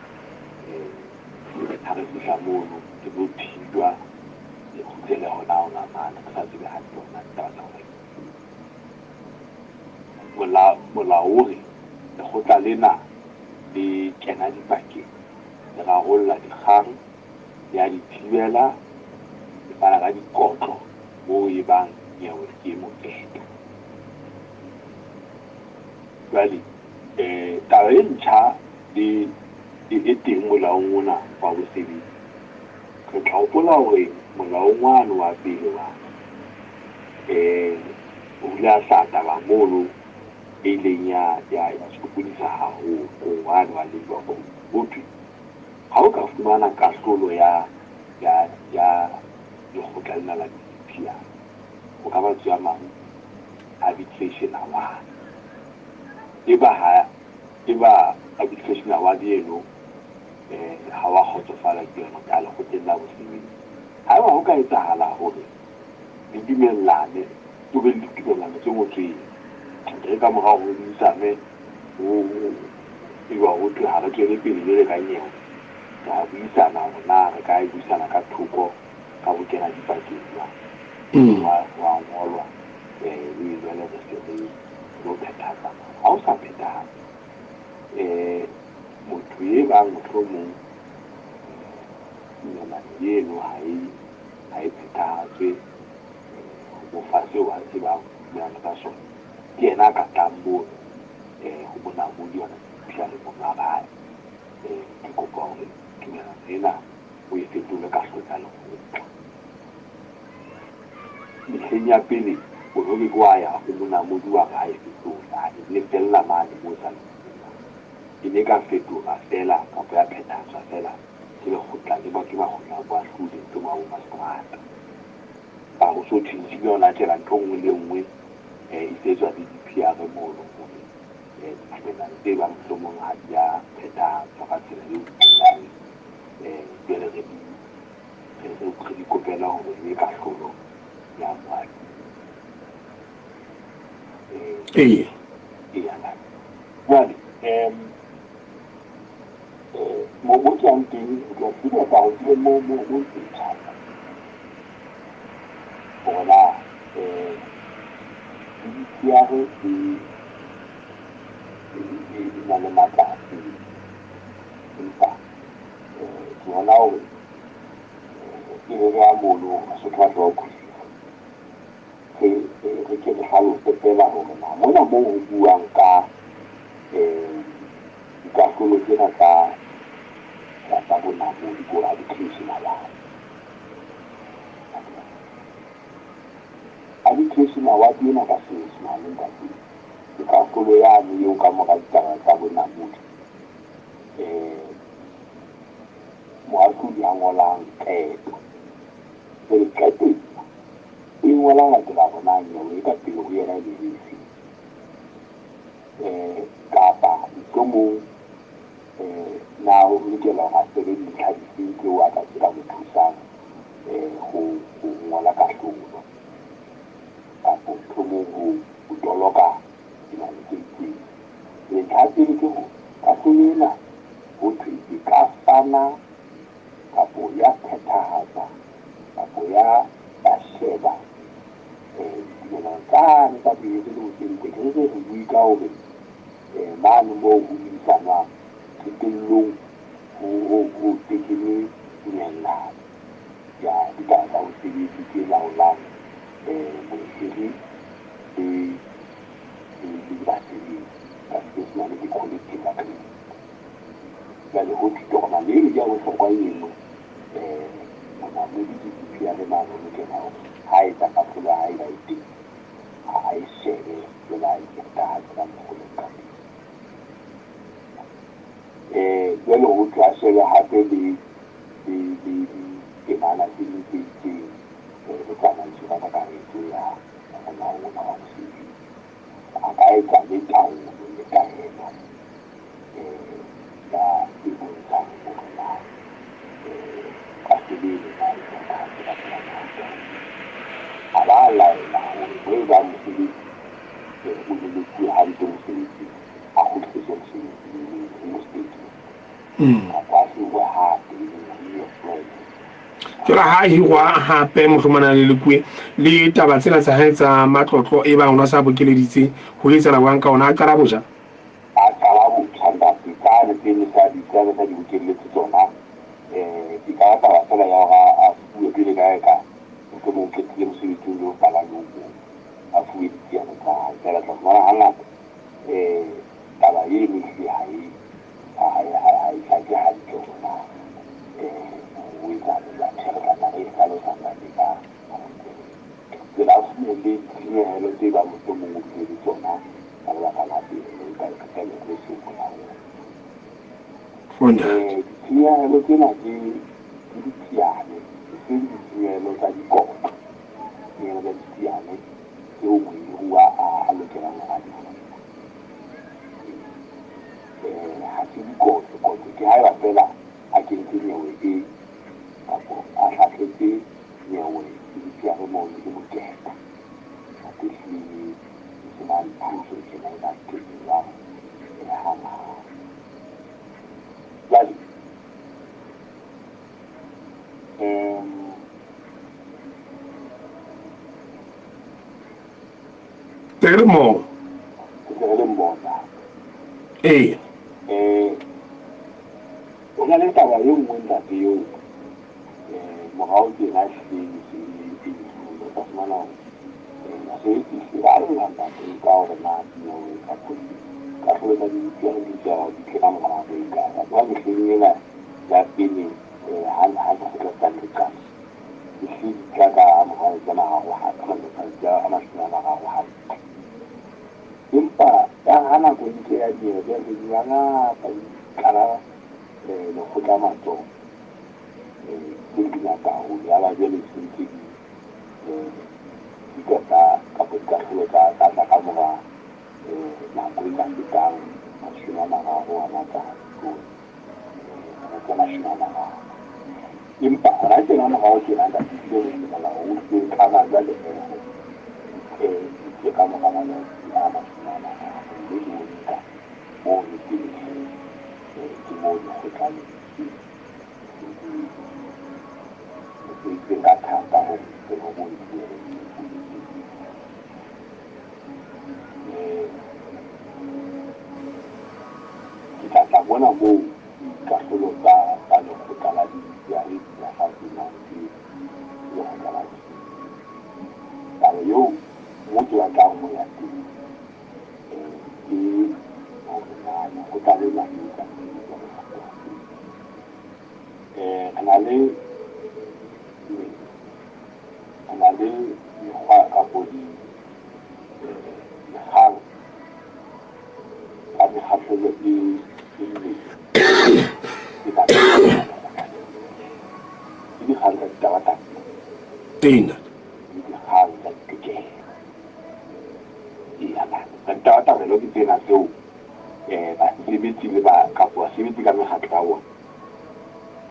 ha re fihla mono re tlo thijwa re kgutlele hona hona mane re sa tsebe hantle hore na ditaba tsa rona ke dife. Molaori, lekgotla lena le kena dipakeng, le rarolla dikgang, le a di thibela, le fana ka dikotlo moo e bang nyewe ke moketa. Jwale, taba e ntjha le e teng molaong ona wa bosebetsi, re tla hopola hore molaong wane wa pele wane, ho ile ha hlaha taba mono e ileng ya ya ya sokodisa haholo wane wa Labour Court. Ho thwe ha o ka fumana kahlolo ya ya ya lekgotla lena la DPR, ho ka mantswe a mang arbitration award. Eba ha eba arbitration award eno ha wa kgotsofala ke yona, o tla ya lekgotleng la bosebetsi. Haeba ho ka etsahala hore le dumellane, ho be le ditumellano tse ngotsweng, re ka mora hore ho buisanwe, ho eba ho thwe ha re tswele pele jwale ka nyewe, re a buisana hore na re ka e buisana ka thoko ka ho kena dipakeng jwang. Ho a ngolwa, ebe jwale re se re lo phethahatsa. Ha o sa phethahatse, motho e bang mohlomong tumellano eno ha e ha e phethahatswe ho mo fa seo a tsebang ho dumellana ka sona, ke yena a ka tlang mono ho monamodi hona Mphiane mono a re, Ke kopa hore tumellano ena o e fetole ka hlotla lekgotla. Mehleng ya pele o ne o ke ke wa ya ho monamodi wa re ha e fetole, ha e ne fella mane moo sa lekgotla. E ne e ka fetoha feela kapa ya phethahatswa feela ke lekgotla ke ba ke makgotla a boahlodi mohlomong a bo maseterata. Ka ho so tjhentjhile hona tjena ntho e nngwe le e nngwe e se etswa le di-P_R mono hore ditumellano tse bang mohlomong ha di a phethahatswa ka tsela eo di dumellaneng jwale re di re di kopela hore e be kahlolo ya moahlodi. Ee. Eya, jwale Mo mo ke yang teng ho tloha ke diaparo ke mo mo mo ke thata hore na GDPR e e na le matla a feng. Empa ke bona hore e re beha mono hore Basotho ba tle ba utlwisise. Re re ke re hlalose feela hore na mona moo ho buuwang ka Dikahlolo tsena tsa tsa bonamodi ko arbitration award. Arbitration award ena ka Senyesemane ntate ke kahlolo yane eo ka mora ditaba tsa bonamodi moahlodi a ngolang qeto. Jwale qeto ena o e ngola ho latela hore na nyewe e ka pele ho yena e ne e le efeng. Kapa mohlomong na o lokela hore a shebe dintlha dife tseo a ka tse ka mo thusang ho ngola kahlolo kapo mohlomong ho toloka dinako tse itseng. Ntlha ya pele ke hore kahlolo ena ho thwe e ka fana kapo ya phethahatsa kapo ya sheba ditumellano tsane tsa pele tse le botseng tse re re bue ka hore mane moo ho buisanwang qetellong ho tekenwe tumellano ya ditaba tsa bosebetsi tse laolang Mohiri le le basebetsi ka Senyesemane ke collective agreement. Jwale ho thwe tokomane eno ke ya bohlokwa eno, monamodi ke DPR mane o lokela hore ha a etsa kahlolo ya hae ba e teng, a e shebe jwale a e phethahatse ka mokgwa o leng ka teng. Jwale ho thwe a shebe hape le le ditemana tse ding tse itseng le tsamaiso ka kakaretso ya molao ona wa mosebetsi. A ka etsa le taolo le taelo ya e bontshang hore na ka sebele na e phethahatse ka tsela e. A ba a laela hore ho ebang mosebetsi o lelekuwe hampe mosebetsing, a kgutlisetswe mosebetsing, e leng reinstatement, kapa a hirwe hape, e leng re-employment. Jwale ha hirwa hape mohlomong a lelekuwe le taba tsena tsa hae tsa matlotlo e bang ona sa bokeleditse ho etsahala jwang ka ona a qala boja? A qala botjha ntate, tsane tse ne sa di tsane sa di bokelletse tsona e ka ba taba fela ya hore a fuwe pele ka ka mohlomong o qetile mosebetsi o lo qala le o mong, a fuwe ditsiane tsa hae. Fela tla fumana hangata taba eno ehlile ha e ha e hlake hantle hore na ho etsahala jwang. Tjhe, re tla tla re e hlalosa ntate ka tsela a fuwe le ditshenyehelo tse bang mohlomong o bile le tsona ka lebaka la pelo e ka qetello e seng molaong. Ditshenyehelo tsena ke ditsiane, eseng ditshenyehelo tsa dikotlo. Ditshenyehelo tsa ditsiane tseo mohiruwa a lokelang hore a di fuwe. Ha se dikotlo, kotlo ke haeba feela a kentse nyewe e kapo a hlahletse nyewe judiciary mono e moketa. Nako e hlile e se nang thuso tjena e bang teng jwang hanghang. Jwale Re le mmoho. Re le mmoho ntate. Ee. Ho na le taba e nngwe ntate eo morao tjena ehlile e se e o tla fumana hore basebetsi ehlile ba lla ntate ka hore na dinyewe kapo dikahlolo tsa di tle ka mora nako e kae. Wa tseba mehleng ena ya pele ha lekgotla le ne le qala, ehlile di tla ka mora matsatsi a mararo matsatsi a 30 hantle. Empa ya ha nako e ntse ya dinyewe tse di ba ngata di tlala lekgotla matsoho, tse di ngata haholo. Ya ba jwale se ntse di di tota kapa dikahlolo tsa tla ka mora nako e ka fetang 30 a matsatsi, matsatsi a 30. Empa hona tjena morao tjena ntate ehlile molao o hlile o tlama jwale hore di tle ka mora matsatsi a 30, mme ke o nka mono teng hee ke moo lekgotla le sebeditseng ka thata hore bophelo bo Ke tla tla mona moo dikahlolo tsa lekgotla la judiciary di hlahlajwang ke lekgotla la Taba eo moo ke batlang ho ya teng ke hore na lekgotla lena le etsa mosebetsi wa bohlokwa. Re na le re na le mekgwa kapo dikgang tsa mekgahlelo e mmedi e ka ke dikgang tsa ditabatabelo Tena. le dikgang tsa ditokelo. Eya, tsa ditabatabelo ke tsena tseo basebetsi le ba kapo basebetsi ka mekgatlo ya bona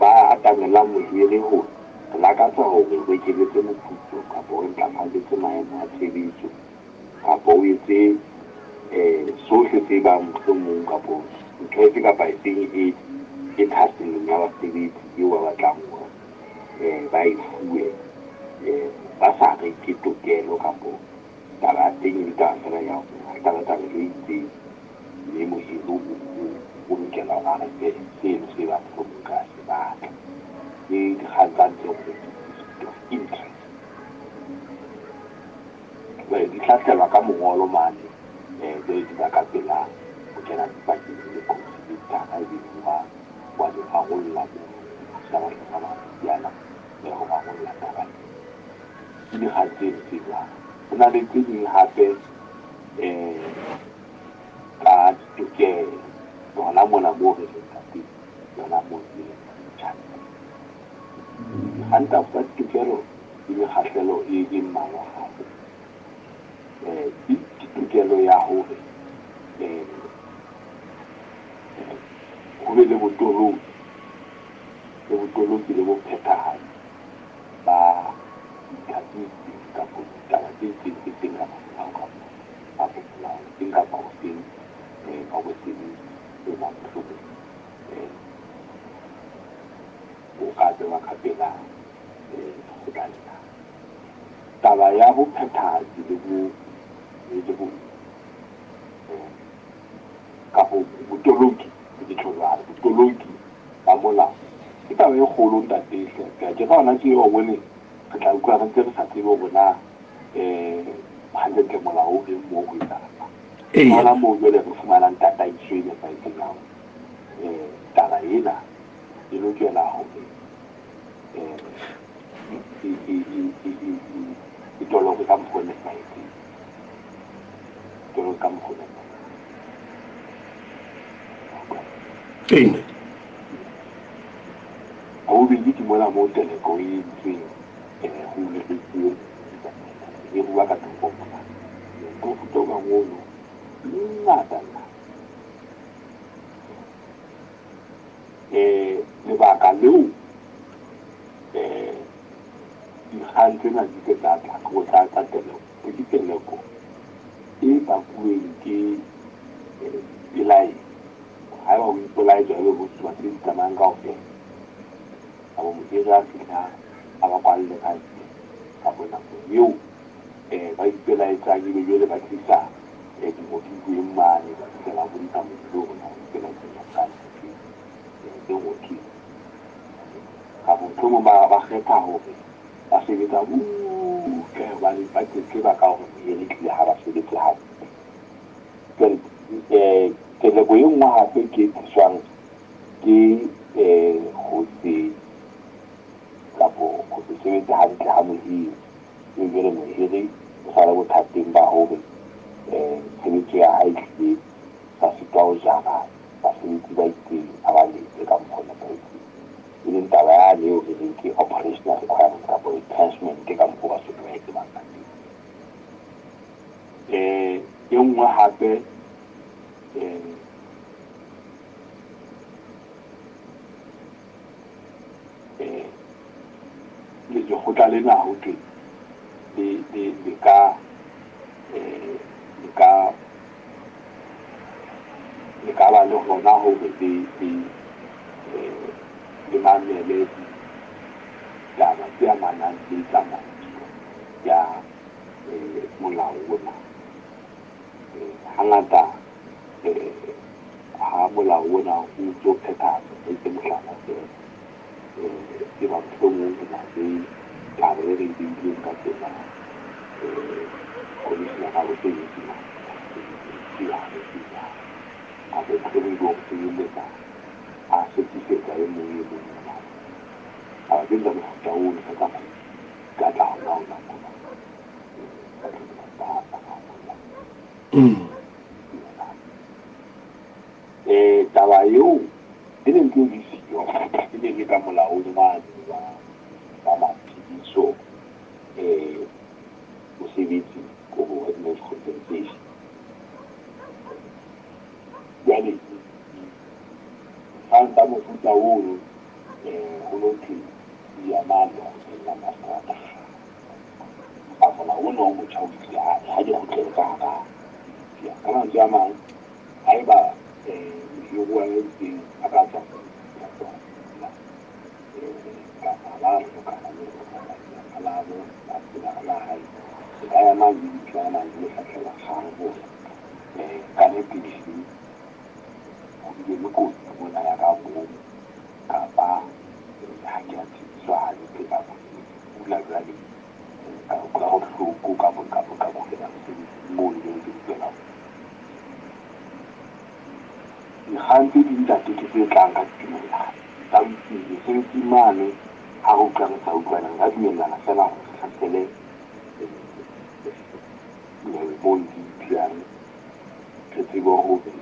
ba atamelang mohiri ho re lakatsa hore o ekeletse moputso kapo o ntlafalletse maemo a tshebetso kapo o etse sohle se bang mohlomong kapo ntho efe kapa efeng e thahasellong ya basebetsi eo ba batlang hore ba e fuwe ba sa re ke tokelo kapo taba ya teng e le taba fela ya hore tabatabelo e itseng, mme mohiri o lokela hore a re fe seno se bang mohlomong re a se batla. Ke dikgang tsa ntle hore ke dispute of interest. tlelwa ka mongolo mane jwale di ba ka pela ho kena dipakeng le contributor ebe wa di rarolla mono thusa ba tlasa matsatsi ana ho rarolla taba ena. Ke dikgang tseno tse jwalo. Ho na le tse ding hape tsa ditokelo hona mona moo re leng ka teng yona moo e leng tjhankaneng. Dikgang tsa ditokelo le mekgahlelo e mmalwa hape. Ke tokelo ya hore ho be le botoloki, le botoloki le bophethahatsi ba dintlha tse itseng kapa ditaba tse itseng tse teng ka molao kapa molao o feng kapa o feng wa bosebetsi e bang mohlomong o ka bewa ka pela lekgotla lena. Taba ya bophethahatsi le bo le bo kapo botoloki, ke tjho jwalo, botoloki ba molao ke taba e kgolo ntate hle. Ke ka hona tje wa bone re tla utlwa re ntse re sa tsebe hore na hantlentle molao o reng moo ho etsahalang. Ke hona moo jwale re fumanang tataiso e nepahetseng ya hore taba ena e lokela hore e toloke ka mokgwa o nepahetseng. E toloke ka mokgwa o nepahetseng. Amen. Ha bobedi ke mona moo teleko e entsweng ho leretsuwe e bua ka thoko mona. Mofuta o kang ono ngata ngata. Lebaka leo dikgang tsena di ke tsa tla ke tsa tsa teleko ke teleko e bakuweng ke pelaelo. Haeba o ipolaetsa ebe ho tsuba tse di tsamayang kaofela. Kapa mohiri a fihla a ba kwalle ka ntle kapa nako eo ba ipelaetsang ebe jwale ba tlisa dingodiweng mane ba fihla ba bontsha mohiri hore na o ipelaetsa jwang ka ntho tse ngotsweng. Kapa mohlomong ba kgetha hore ba sebetsa butle hobane ba tletleba ka hore mohiri tlile ha ba sebetse hantle. Jwale teleko e nngwe hape ke e tliswang ke ho se kapo ho se sebetse hantle ha mohiri. Ebe jwale mohiri o sa le bothateng ba hore tshebetso ya hae ehlile sa sitwa ho jara basebetsi ba itseng a ba lefe ka mokgwa o nepahetseng. E leng taba yane eo re reng ke operational requirement kapa retrenchment ka mokgwa o Basotho ba e tsebang ka teng. E nngwe hape lekgotla lena ho thwe le ka le ka le ka ba le hona hore le mamele ditaba tse amanang le tsamaiso ya molao ona. Hangata ha molao ona o ntso phethahatswa, re etse mohlala feela, e ba mohlomong re na le taba e re e beileng ka pela commissioner-a bosebetsi mane kapo mohlomong ebe o re sebeletsa a sekisetsa e mong e mong mona. Taba tseno tsa mofuta ono tsa tsamaiso di ka tla hona hona mona. Taba eo e ne ntse e le siyo, e ne le ka molaong mane wa maphediso mosebetsi ko workmen's compensation. Jwale dikgang tsa mofuta ono ho no thwe di ya mane lekgotleng la maseterata. Empa molao ona o motjha o itse ha di kgutlele ka hara ditshiya. Ka mantswe a mang, haeba mohiruwa ya itseng a ka tswa kapa kapa la hlokana le hlokahala lelapa labo la la hae, e ka ya mane le ya mane le hlahlela kgang hore ka nnete ehlile ho bile le kotsi mona ya ka boomo kapa ha ke a tsebiswa hantle kapa ke kula jwale ka utlwa bohloko kapo kapo ka kgutlela mosebetsing. Dikgang tse ding ntate ke tse tlang ka ditumellano tsa boitseng. Mesebetsing mane ha re utlwa re sa utlwane re ka dumellana feela hore re hlasele nyewe moo di re tsebe hore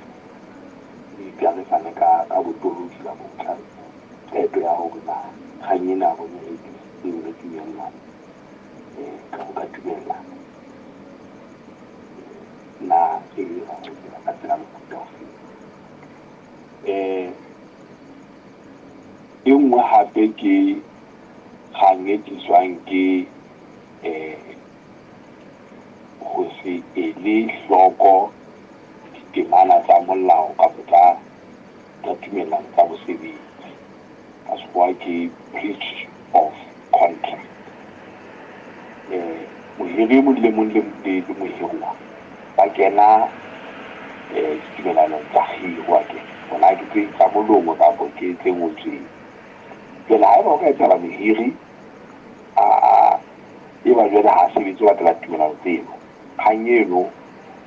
DPR e fane ka ka botoloki ba botjha qeto ya hore na kgang ena ya rona e tlisitseng re tumellano ka ka tumellano na e rarolleha ka tsela mofuta ofeng. E nngwe hape ke kgang e tliswang ke ho se ele hloko ditemana tsa molao kapa tsa tsa tumellano tsa bosebetsi. Ka sekgowa ke breach of contract. Mohiri e mong le mong le le mohiruwa ba kena ditumellanong tsa kgiro akere, hore na ke tse tsa molomo kapo ke tse ngotsweng. Jwale haeba ho ka etsahala mohiri a a eba jwale ha a sebetse ho latela ditumellano tseno, kgang eno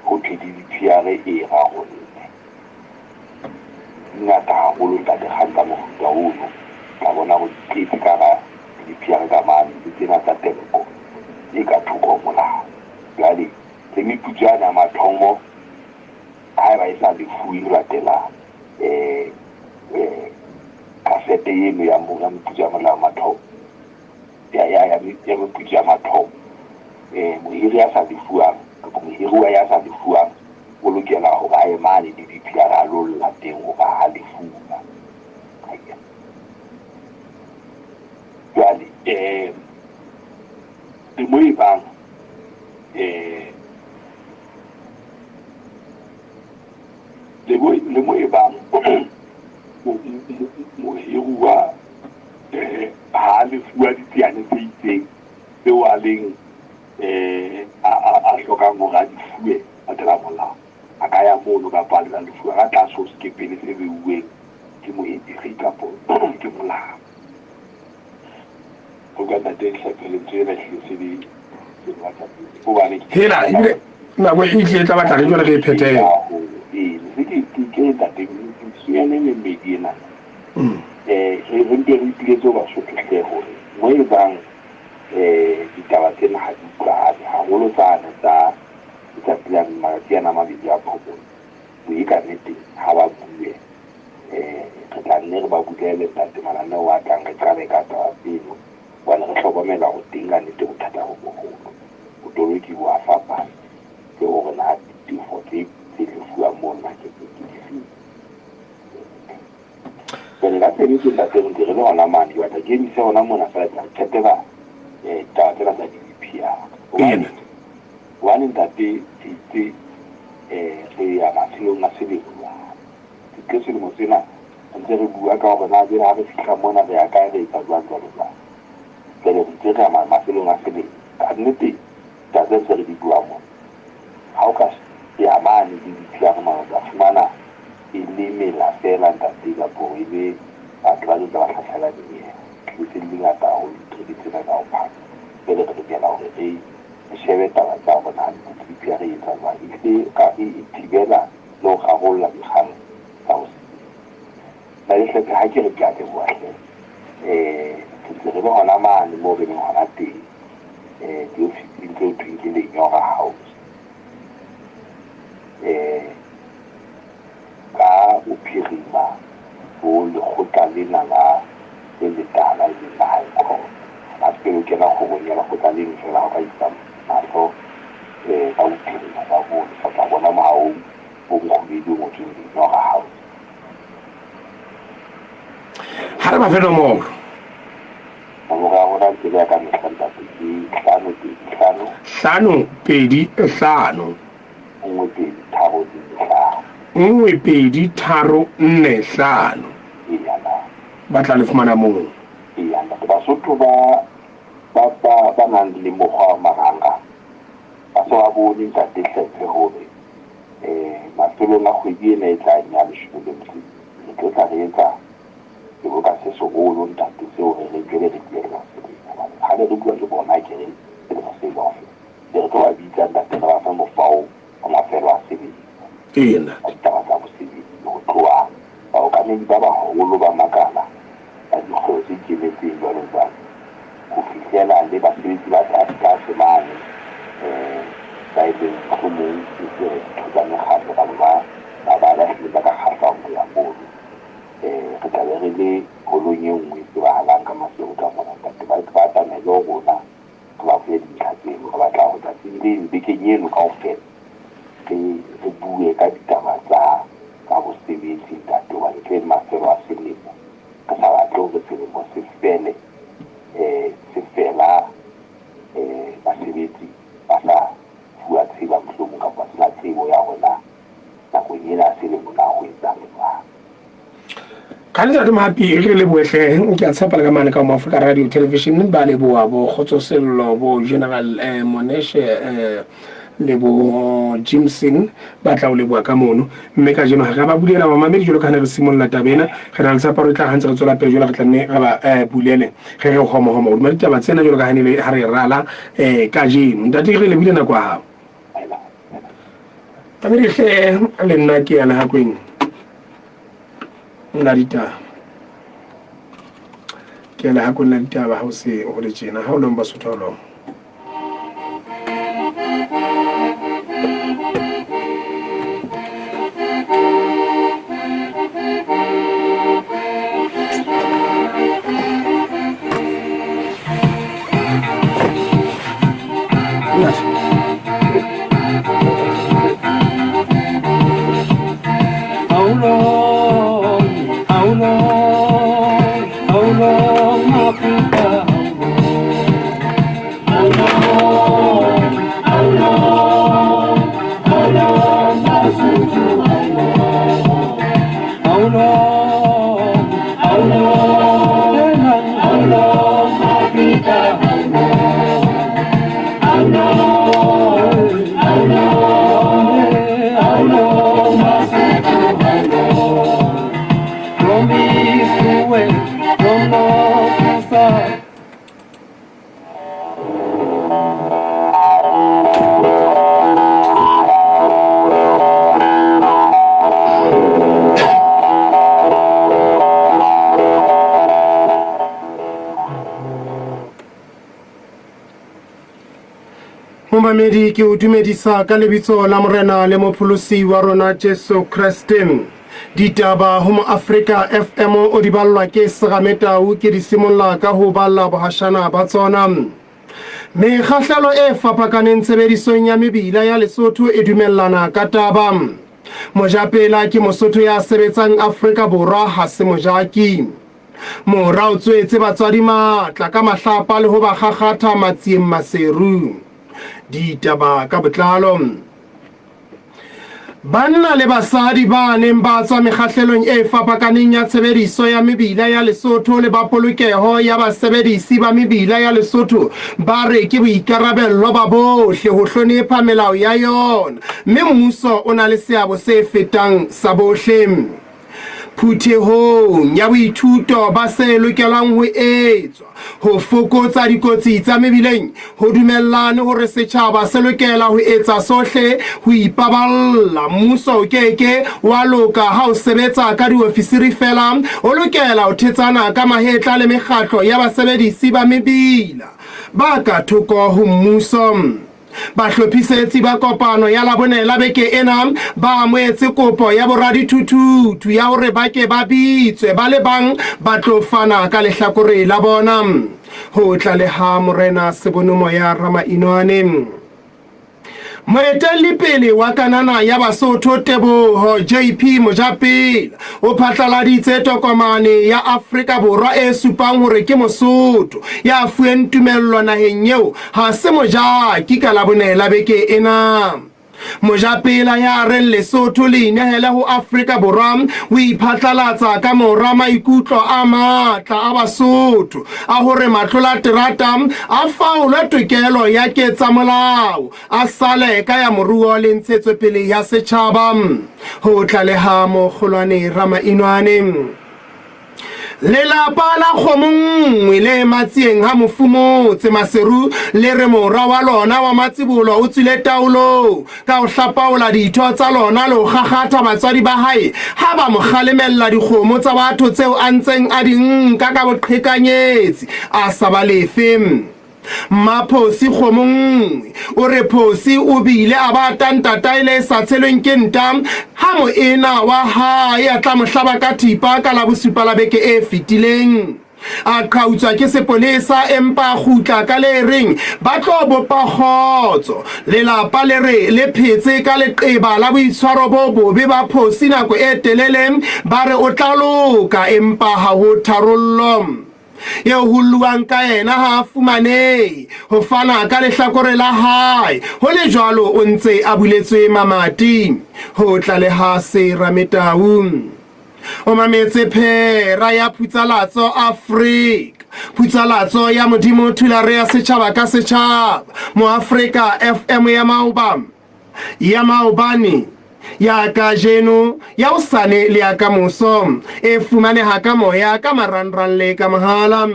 ho thwe GDPR e e rarolle. Di ngata haholo ntate kgang tsa mofuta ono, tla bona hore di tletse ka hara GDPR ka mane le tsena tsa telco e ka thoko ho molao. Jwale le meputso yane ya mathomo haeba e sa lefuwe ho latela kasete eno ya meputso ya molao mathomo ya ya ya ya meputso ya mathomo mohiri ya sa lefuwang kapa mohiruwa ya sa lefuwang o lokela hore a ye mane D_D_P_R a lo lla teng hore ha lefuwa. Jwale le mo e bang le mo le mo e bang mohiruwa ha lefuwa ditsiane tse itseng tseo a leng a hlokang hore a di fuwe latela molao, a ka ya mono kapa a lefuwa ka tlase ho sekepele se beuweng ke mohiri kapo ke molao. Ho ka ntate Hlephe lentswe lena ehlile se le hobane Hela ebile nako e tlile e tla batla re jwale re e phethele. Ee, se ke ke ke ntate metsotsonyana e memmedi ena. Re mpe re ipiletse ho Basotho hle hore mo e bang ditaba tsena ha di utlwahale haholo tsane tsa letsatsi la matsatsi ana a mabedi a phomolo. Boe ka nnete ha ba bue re tla nne re ba bulele ntate mananeo a tlang re qale ka taba tseno hobane re hlokomela hore teng ka nnete bothata bo boholo. Botoloki bo a fapana le hore na ditefo tse tse lefuwang mono marketeng ke difeng. Jwale ka tshebetso ntate re ntse re le hona mane, ke batla ke emise hona mona feela ke tla re qetela ditaba tsena tsa D_D_P_R. Hobane hobane ntate re itse re ya mafelong a selemo jwale. Re tlile selemo sena re ntse re bua ka hore na jwale ha re fihla mona re ya kae, re etsa jwang jwalo jwalo. Jwale re itse re ya mafelong a selemo. Ka nnete taba tse ntse re di buang mona, ha o ka ya mane D_D_P_R mane o tla fumana e le mela feela ntate kapo e le batho ba tlo tla ba hlahlela dinyewe. Tlile se di le ngata haholo ditereke tsena ka ho phaka. Jwale re lokela hore re re shebe taba tsa hore na D_D_P_R e etsa jwang. Ehlile ka e thibela le ho rarolla dikgang tsa ho Ntate Hlephe ha ke re ke a leboha hle. Re ntse re le hona mane moo re leng hona teng diofising tse ho thweng ke Lenyora House. Ka bophirima ho lekgotla lena la le letala e leng la High Court. Ha se o kena kgorong ya lekgotla leno feela ha o ka isa mahlo ka bophirima ka mono o tla bona mohahong o mokgubedu o ngotsweng Lenyora House. Ha re ba fe nomoro. Nomoro ya rona ntse le ya ka mehla ntate ke 5 2 5. 5 2 5. 1 2 3 4 5. 1 2 3 4 5. Eya na. Ba tla le fumana moo. Eya ntate Basotho ba ba ba ba nang le mokgwa wa marangrang ba se ba bone ntate Hlephe hore mafelong a kgwedi ena e tlang ya leshome le metso re tlo tla re etsa seboka se seholo ntate seo re reng jwale re tlile re selemo hobane kgale re bua le bona ke re selemo se kaofela re tlo ba bitsa ntate re ba fe mofao wa mafelo a selemo Eya ntate. ditaba tsa bosebetsi ho tloha Ebile bekeng eno kaofela re re bue ka ditaba tsa tsa bosebetsi ntate hobane ke mafelo a selemo. Re sa batle hore selemo se fele se fela basebetsi ba sa fuwa tseba mohlomong kapa ba sena tsebo ya hore na nakong ena ya selemo na ho etsahala jwang. Ka ntate Mohapi re lebohe hle ke a tshepa le ka mane ka mo Africa Radio Television ba leboha bo Kgotso Sello bo General eh, Moneshe eh, le bo Jimson ba tla o leboha ka mono mme ka jeno ga ba bulela bamamedi jalo ka ne re simolola taba ena re na le tshepa re tla gantse re tswela pele jalo re tla nne re ba eh, bulele re re homo homo hodima ditaba tsena jalo ka ha ne le ha re rala eh, ka jeno ntate re lebile nako ya hao Tamedi hle le nna ke ya lehakweng la ditaba ke ya lehakweng la ditaba ha o se ho le tjena ha o long Basotho ha o long. Momamedi ke o dumedisa ka lebitso la Morena le Mopholosi wa rona Jesu Kreste. Ditaba ho Moafrika FM o di ballwa ke Serametau ke di simolla ka ho balla bohashana ba tsona. Mekgahlelo e fapakaneng tshebedisong ya mebila ya Lesotho e dumellana ka taba. Mojapela ke Mosotho ya sebetsang Afrika Borwa ha se mojaki. Mora o tsoetse batswadi matla ka mahlapa le ho ba kgakgatha matsieng Maseru. Ditaba ka botlalo. Banna le basadi ba neng ba tswa mekgahlelong e fapakaneng ya tshebediso ya mebila ya Lesotho le ba polokeho ya basebedisi ba mebila ya Lesotho ba re ke boikarabello ba bohle ho hlonepha melao ya yona mme mmuso o na le seabo se fetang sa bohle. Phuthehong ya boithuto ba se lokelwang ho etswa ho fokotsa dikotsi tsa mebileng, ho dumellane hore setjhaba se lokela ho etsa sohle ho ipaballa. Mmuso o ke ke wa loka ha o sebetsa ka diofisiri feela, o lokela ho thetsana ka mahetla le mekgatlo ya basebedisi ba mebila ba ka thoko ho mmuso. Bahlophisetsi ba kopano ya Labone la beke ena ba amohetse kopo ya boradithuthuthu ya hore ba ke ba bitswe ba le bang ba tlo fana ka lehlakore la bona. Ho tlaleha Morena Sebonomoya Ramainwane. Moetellipele wa Kanana ya Basotho Teboho JP Mojapela o phatlaladitse tokomane ya Afrika Borwa e supang hore ke Mosotho ya fuweng tumello naheng eo ha se mojaki ka Labone la beke ena. Mojapela ya reng Lesotho le inehele ho Afrika Borwa o iphatlalatsa ka mora maikutlo a matla a Basotho a hore matlolaterata a faolwe tokelo ya ketsamolao a sale ka ya moruo le ntshetsopele ya setjhaba. Ho tlaleha Mokgolwane Ramainwane. Lelapa la kgomo nngwe le Matsieng ha Mofumotse Maseru le re mora wa lona wa matsibolo o tswile taolong ka ho hlapaola ditho tsa lona le ho kgakgatha batswadi ba hae ha ba mo kgalemella dikgomo tsa batho tseo a ntseng a di nka ka boqhekanyetsi a sa ba lefe. Mmaphosi kgomo nngwe o re Phosi o bile a ba ta ntatae le sa tshelweng ke nta ha moena wa hae a tla mo hlaba ka thipa ka Labosupa la beke e fetileng. A qhautswa ke sepolesa empa a kgutla ka le reng ba tlo bopa kgotso. Lelapa le re le phetse ka leqeba la boitshwaro bo bobe ba Phosi nako e telele, ba re o tla loka empa ha ho tharollo. Eo ho lluwang ka yena ha a fumanehe ho fana ka lehlakore la hae, ho le jwalo o ntse a buletswe mamati. Ho tlaleha Serametau. O mametse phera ya Phutsalatso Afrika. Phutsalatso ya Modimo Thulare ya setjhaba ka setjhaba. Moafrika FM ya maoba, ya maobane, ya kajeno, ya hosane le ya kamoso. E fumaneha ka moya, ka marangrang le ka mohala.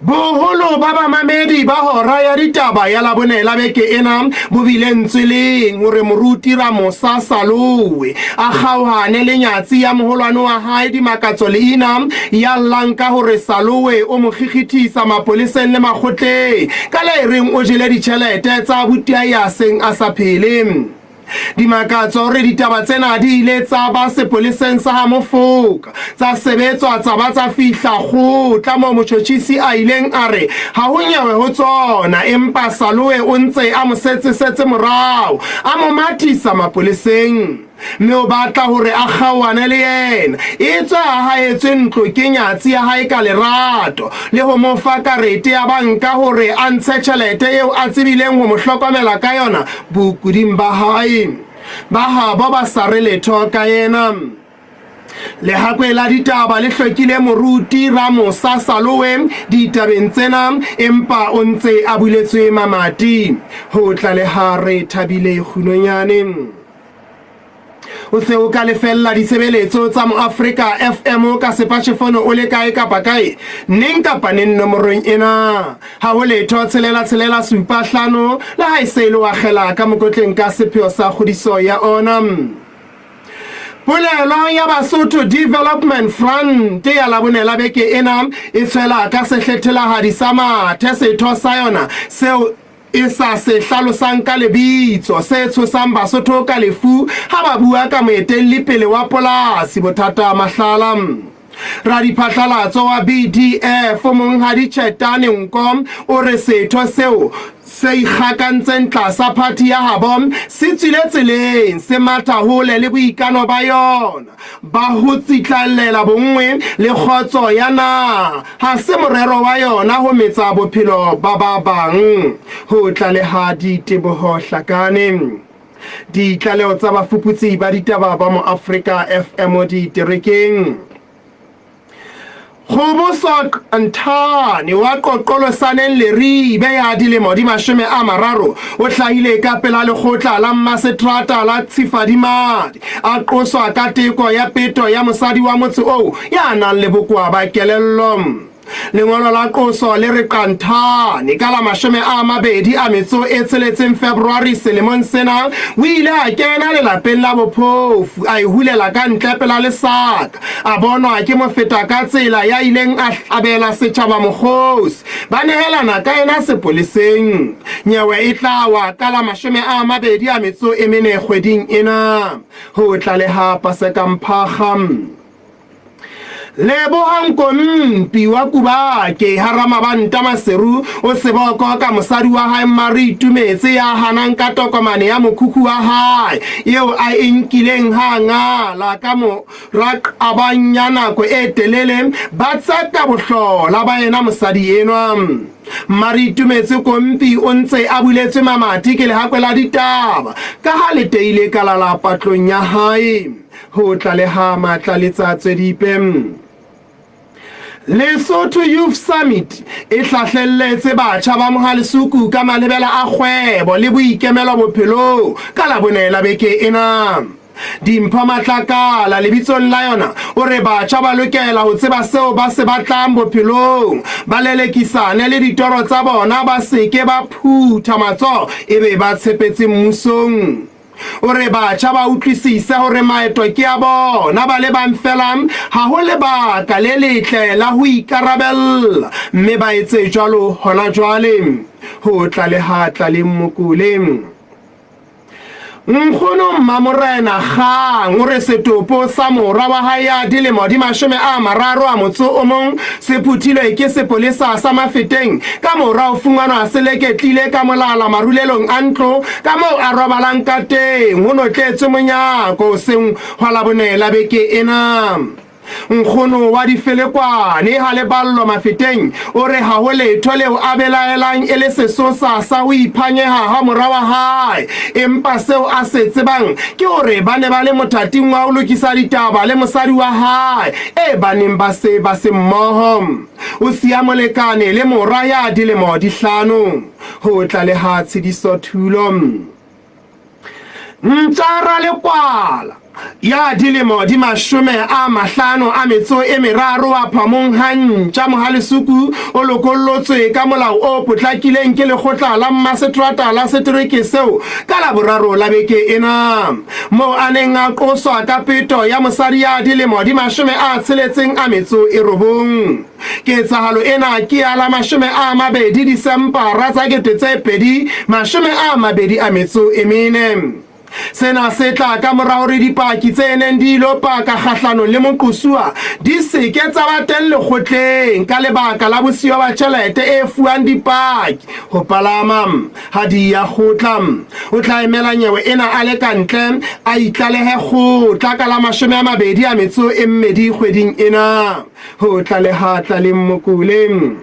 Boholo ba bamamedi ba hora ya ditaba ya Labone la beke ena bo bile ntsweleng hore moruti Ramosa Salowe a kgaohane le nyatsi ya moholwane wa hae Dimakatso Leina ya llang ka hore Salowe o mo kgikgithisa mapoleseng le makgotleng ka le reng o jele ditjhelete tsa abuti ya seng a sa phele. Dimakatso hore ditaba tsena di ile tsa ba sepoleseng sa ha Mofoka, tsa sebetswa tsa ba tsa fihla kgotla moo motjhotjhisi a ileng a re ha ho nyewe ho tsona, empa Saloe o ntse a mo setsesetse morao, a mo mathisa mapoleseng mme o batla hore a kgaohane le yena, etswe a haetswe ntlo ke nyatsi ya hae ka lerato le ho mo fa karete ya banka hore a ntshe tjhelete eo a tsebileng ho mo hlokomela ka yona bokuding ba hae. Ba habo ba sa re letho ka yena. Lehakwe la ditaba le hlokile moruti Ramosa Salowe ditabeng tsena, empa o ntse a buletswe mamati. Ho tlaleha re Thabile Kgunonyane. O se o ka lefella ditshebeletso tsa Moafrika FM ka sepatjhefono o le kae kapa kae, neng kapa neng nomorong ena. Ha ho letho tshelela tshelela supa hlano, le ha e se e le wa kgela ka mokotleng ka sepheo sa kgodiso ya ona. Polelo ya Basotho Development Front ya Labone la beke ena e tshwela ka sehlethhelahadi sa mathe setho sa yona seo e sa se hlalosang ka lebitso se tshosang Basotho ka lefu ha ba bua ka moetelli pele wa polasi Bothata Mahlala. Radiphatlalatso wa BDF Monghadi Chetane Nko o re setho seo se ikgakantseng tlasa phathi ya habo se tswile tseleng se matha hole le boikano ba yona ba ho tsitlallela bonngwe le kgotso ya naha. Ha se morero wa yona ho metsa bophelo ba ba bang. Ho tlaleha Diteboho Hlakane. Ditlaleho tsa bafuputsi ba ditaba ba Moafrika FM diterekeng. Kgoboso Nthane wa Qoqolosaneng Leribe ya dilemo di 30 o hlahile ka pela lekgotla la mmaseterata la Tshifadimadi a qoswa ka teko ya peto ya mosadi wa motse oo ya nang le bokoa ba kelello. Lengolo la qoso le re Qanthane ka la 26 February selemong sena o ile a kena lelapeng la bophofu a e hulela ka ntle pela lesaka a bonwa ke mofeta ka tsela ya ileng a hlabela setjhaba mokgosi ba nehelana ka yena sepoleseng. Nyewe e tla wa ka la 24 kgweding ena. Ho tlaleha Paseka Mphakga. Lebohang Kompi wa Kubake ha Ramabanta Maseru o seboko ka mosadi wa hae Mmarie Itumetse ya hanang ka tokomane ya mokhukhu wa hae eo a e nkileng ha a ngala ka mora qabang ya nako e telele ba tseka bohlola ba yena mosadi enwa. Mmarie Itumetse Kompi o ntse a buletswe mamati ke lehakwe la ditaba ka ha le teile kalala patlong ya hae. Ho tlaleha Matlaletsa Tswedipe. Lesotho Youth Summit e hlahlelletse batjha ba Mohalesuku ka malebela a kgwebo le boikemelo bophelong ka Labone la beke ena. Dimpho Matlakala lebitsong la yona o re batjha ba lokela ho tseba seo ba se batlang bophelong, ba lelekisane le ditoro tsa bona, ba se ke ba phutha matsoho ebe ba tshepetse mmusong. O re batjha ba utlwisise hore maeto ke a bona ba le bang feela, ha ho lebaka le letle la ho ikarabella mme ba etse jwalo hona jwale. Ho tlaleha Tlaleng Mokole. Nkgono Mmamorena Kgang o re setopo sa morwa wa hae ya dilemo di 30 a motso o mong se phuthilwe ke sepolesa sa Mafeteng ka mora ho fumanwa se leketlile ka molala marulelong a ntlo ka moo a robalang ka teng ho notletswe monyako hoseng hwa Labone la beke ena. Nkgono wa Difelekwane ha Leballo Mafeteng o re ha ho letho leo a belaelang e le sesosa sa ho iphanyeha ha mora wa hae, empa seo a se tsebang ke hore ba ne ba le mothating wa ho lokisa ditaba le mosadi wa hae e ba neng ba se ba se mmoho. O siya molekane le mora ya dilemo di hlano. Ho tlaleha Tshediso Thulo. Ntja Ralekwala ya dilemo di 53 wa Phamong ha Ntja Mohalesuku o lokollotswe ka molao o potlakileng ke lekgotla la mmaseterata la setereke seo ka Laboraro la beke ena, moo a neng a qoswa ka peto ya mosadi ya dilemo di 69. Ketsahalo ena ke ya la 20 Disempara tsa 2024. Sena se tla ka mora hore dipaki tse neng di ilo paka kgahlanong le moqosuwa di se ke tsa ba teng lekgotleng ka lebaka la bosiyo ba tjhelete e fuwang dipaki ho palama ha di ya kgotla. O tla emela nyewe ena a le ka ntle a itlalehe kgotla ka la 22 kgweding ena. Ho tlaleha Tlaleng Mokule.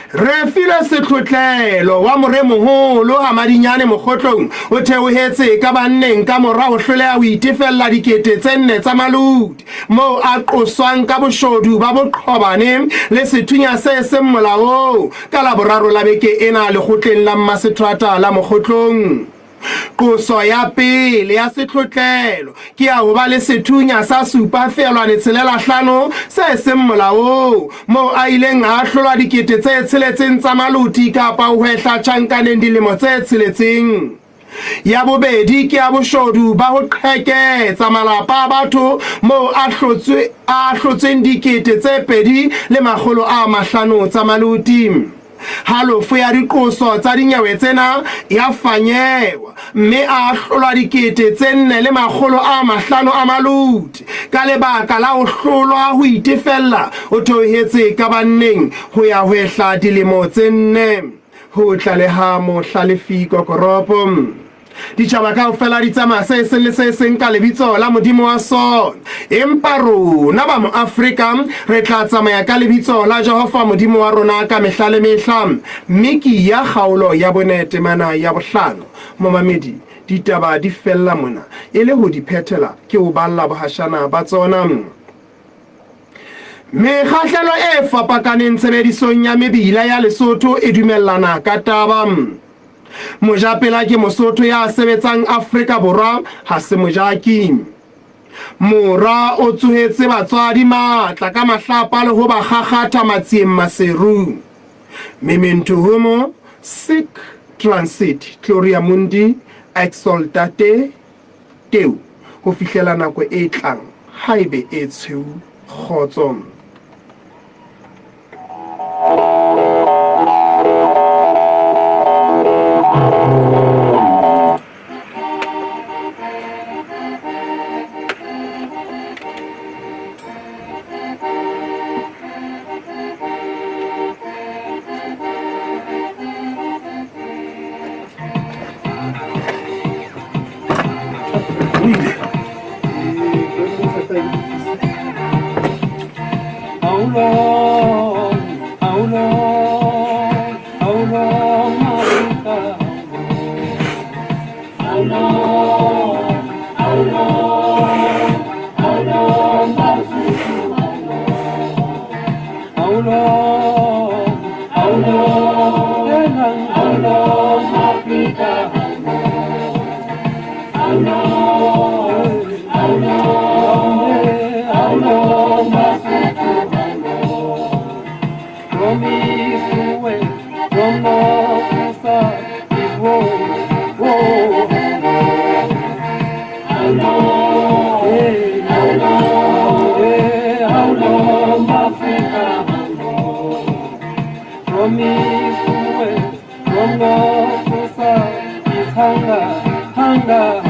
Refilwe Setlhotlelo wa Moremoholo ha Madinyane Mokgotlong o theohetse ka banneng ka mora ho hloleha ho itefella 4,000 tsa malodi moo a qoswang ka boshodu ba boqhobane le sethunya se seng molaong ka Laboraro la beke ena lekgotleng la Mmaseterata la Mokgotlong. Qoso ya pele ya setlhotlelo ke ya ho ba le sethunya sa 7.65 se seng molaong, moo a ileng a ahlolwa 6,000 tsa maloti kapa ho hwehla tjhankaneng dilemo tse tsheletseng. Ya bobedi ke ya boshodu ba ho qheketsa malapa a batho moo a ahlotsweng 2,500 tsa maloti. Halofo ya diqoso tsa dinyewe tsena ya fanyewa mme a ahlolwa 4,500 a maloti ka lebaka la ho hlolwa ho itefella. O theohetse ka banneng ho ya hwehla dilemo tse nne. Ho tlaleha Mohlalefi Kokoropo. Ditjhaba kaofela di tsamaya se seng le se seng ka lebitso la Modimo wa sona, empa rona ba Moafrika re tla tsamaya ka lebitso la Jehova Modimo wa rona ka mehla le mehla. Miki ya kgaolo ya bone temana ya bohlano. Momamedi, ditaba di fella mona. E le ho di phethela, ke o balla bohashana ba tsona. Mekgahlelo e fapakaneng tshebedisong ya mebila ya Lesotho e dumellana ka taba. Mojapela ke Mosotho ya sebetsang Afrika Borwa, ha se mojaki. Mora o tsohetse batswadi matla ka mahlapa le ho ba kgakgatha matsieng Maseru. Memento homo, sic transit gloria mundi exultate teu, ho fihlela nako e tlang, haebe e tshweu, kgotso. From east to west, from north to south, it's hunger, hunger. Afrika,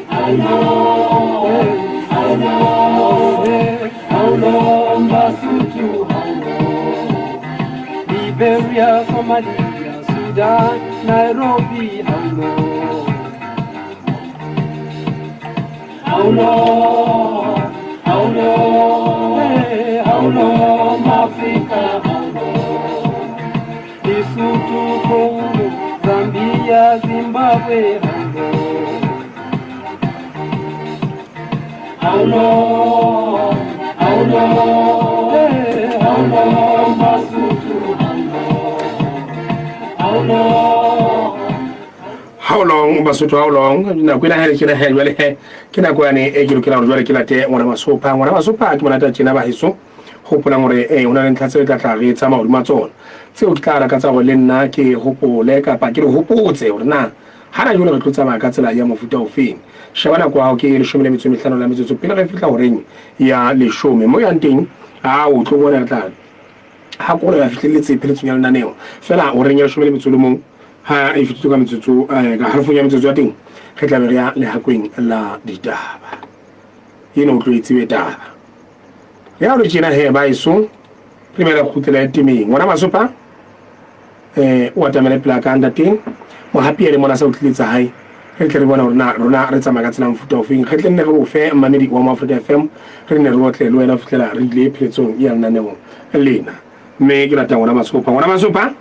how long? How long? How long, Basotho, how long? Liberia, Somalia, Sudan, Nairobi, how long? How long? How long? Hey, how long, Africa, how long? Lesotho, Congo, Zambia, Zimbabwe, how long? How long? How long? Hey, how long, Basotho, how long? How long? How long, Basotho, how long? Nako ena hele tjena he, jwale he ke nako yane e ke lokela hore jwale ke late ngwana Masopha. Ngwana Masopha ke monate tjena ba heso, hopolang hore ho na le ntlha tse tla tla re tsamaya hodima tsona, tseo ke tla lakatsa hore le nna ke hopole kapa ke le hopotse hore na hana jwale re tlo tsamaya ka tsela ya mofuta ofeng. Sheba nako ya hao, ke 15 la metsotso pele re fihla horeng ya 10. Mo yang teng a o tlo bona re tla ha kolo ya fihlelletse pheletsong ya lenaneo fela horeng ya 11 ha e fihlile ka metsotso ka halofong ya metsotso ya teng, re tla be re ya lehakweng la ditaba. Eno o tlo e tsebe taba ya re tjena he ba eso re bela kgutlela ya temeng. Ngwana Masopa o atamele pela ka ntateng Mohapi ene mona sa o tlile tsa hae, re tle re bona hore na rona re tsamaya ka tsela mofuta ofeng. Re tle nne re o fe mmamedi wa Mo Africa FM, re nne re otle le wena ho fihlela re ile pheletsong ya lenaneo lena. Mme ke lata ngwana Masopa. Ngwana Masopa,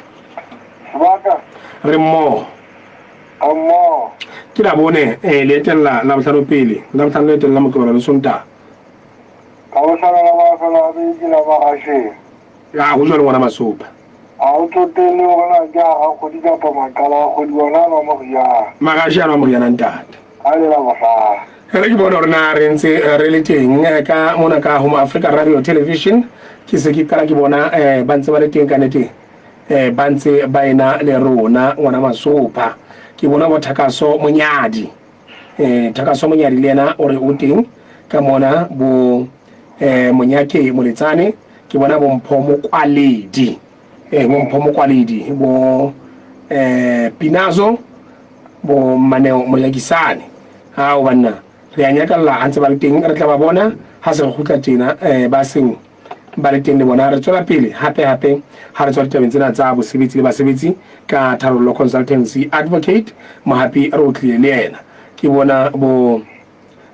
Sebaka. Re mmoho. A mmoho. Ke la bone le etella la bohlano pele, la bohlano le etella Moqebelo le Sontaha. Ka bohlano la mafelo a beke la Magasheng. Ya ho jwalo, ngwana Masopa. Ha o tsotelle hore na ke hara kgwedi kapa maqala a kgwedi, ona a nwa moriana. Magashe a nwa moriana, ntate. Ha le la bohlano. Re ke bone hore na re ntse re le teng ka mona ka Home Africa Radio Television. Ke se ke qala ke bona ba ntse ba le teng ka nete, ba ntse ba ena le rona, ngwana Masopa. Ke bona bo Thakaso Monyadi, Thakaso Monyadi le yena o re o teng ka mona, bo Monyake Moletsane, ke bona bo Mpho Mokwaledi, bo Mpho Mokwaledi, bo Pinazo, bo Maneo Molekisane. Ao banna, re a nyakalla ha ntse ba le teng. Re tla ba bona ha se re kgutla tjena, ba seng ba le teng le bona. Re tswela pele hape hape ha re tswa ditabeng tsena tsa bosebetsi le basebetsi ka Tharollo Consultancy Advocate Mohapi, re o tlile le yena. Ke bona bo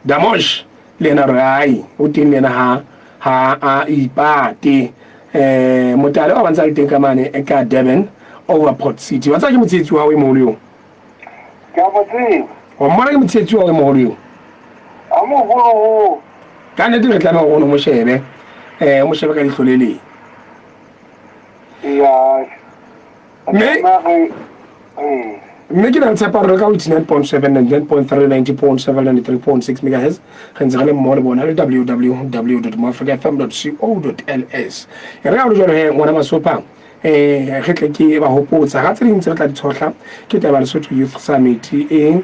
Damosh le yena re ai o teng le yena, ha a ipate. Motale wa ba ntse a le teng ka mane ka Durban Overport City. Wa tseba ke motshehetsi wa hao e moholo eo. Ke a mo tseba. Wa mmona, ke motshehetsi wa hao e moholo eo. A moholo. Ka nnete re tlameha hore o mo shebe, o mo shebe ka leihlo le leng. Ya. Mme ke na le tshepo hore re ka ho 89.7, 99.3, 90.7, 93.6 megahertz re ntse re le mmoho le bona le www.moafricafm.co.ls. E re ha ho le jwalo he, ngwana Masopa, re tle ke ba hopotsa ga tse ding tse re tla di tshohla ke taba Lesotho Youth Summit e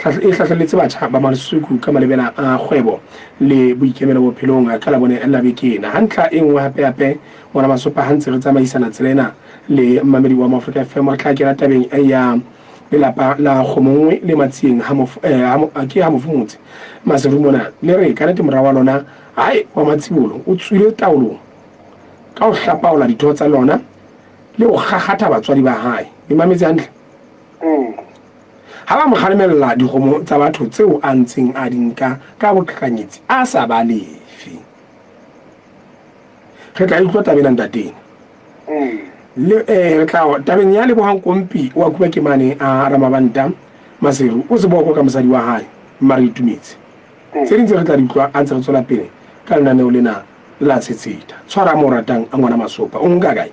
hlahlelletse batjha ba Masuku ka malebela a kgwebo le boikemelo bophelong ka Labone la beke ena. Ha ntlha e nngwe hape hape, ngwana Masopa, ha ntse re tsamaisana tsela ena le mmamedi wa Moafrika FM, re tla kena tabeng ya lelapa la Kgomonngwe le Matsieng ke ha Mofumotse Maseru mona le re ka nete mora wa lona hae wa matsibolo o tswile taolong ka ho hlapaola ditho tsa lona le ho kgakgatha batswadi ba hae. E mametse hantle. Ha ba mo kgalemella dikgomo tsa batho tseo a ntseng a di nka ka boqhekanyetsi a sa ba lefe. Re tla utlwa taba ena ntateng. Le re tla tabeng ya Lebohang Kompi wa kuba ke mane a Ramabanta Maseru o seboko ka mosadi wa hae Mare Itumetse. Tse ding tse re tla di utlwa a ntse re tswela pele ka lenaneo lena la Tshetsheta. Tshwara mo ratang a ngwana Masopa. O nka kae?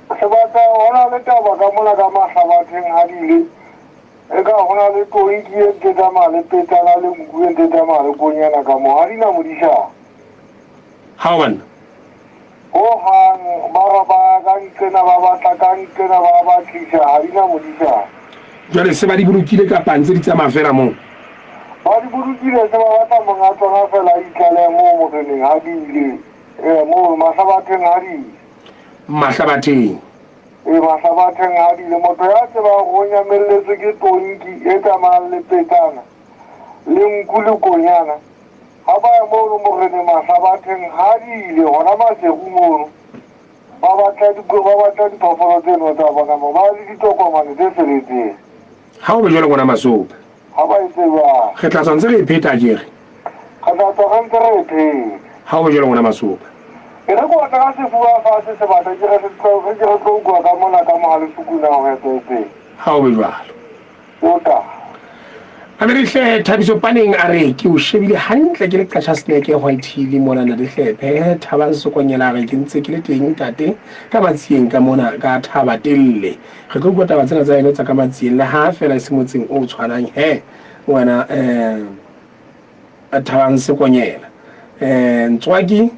Sebaka ho na le taba ka mona ka Mahlabatheng ha di ile e ka ho na le tonki e ntse tsamaya le petsana le nku e ntse tsamaya le konyana ka moo, ha di na modisana. Ha o banna. Ho hang ba re ba ka nqena ba batla ka nqena ba batlisa, ha di na modisana. Jwale se ba di bolokile kapa ntse di tsamaya fela moo? Ba di bolokile, se ba batla monga tsona fela a itlalehe moo moreneng ha di ile. Moo Mahlabatheng ha di ile. Mahlabatheng. Ee, Mahlabatheng a dile. Motho ya tsebang hore o nyamelletswe ke tonki e tsamayang le petsana, le nku le konyana, ha ba ya mono moreneng Mahlabatheng ha dile, hona Maseru mono, ba batla ba batla diphoofolo tseno tsa bona moo, ba le ditokomane tse feletseng. Ha o be jwalo ngwana Masope. Ha ba etse jwalo. Re tla tswa ntse re e pheta akere? Re tla tswa re ntse re e pheta. Ha o be jwalo ngwana Masope. E re ke otla ka sefuba fatshe sebata ke re ke ke re tlo utlwa ka mona ka moha lesuku na ho etsahetseng. Ha o be jwalo. Ota. Amerihle Thabiso Paneng a re ke o shebile hantle ke le Qacha Snake White Hill mona na Dihlephe. Thabang Sokonyela a re ke ntse ke le teng ntate ka Matsieng ka mona ka Thaba Telle. Re tlo utlwa taba tsena tsa eno tsa ka Matsieng le ha fela e se motseng o tshwanang he wena eh Thabang Sekonyela. Eh Ntswaki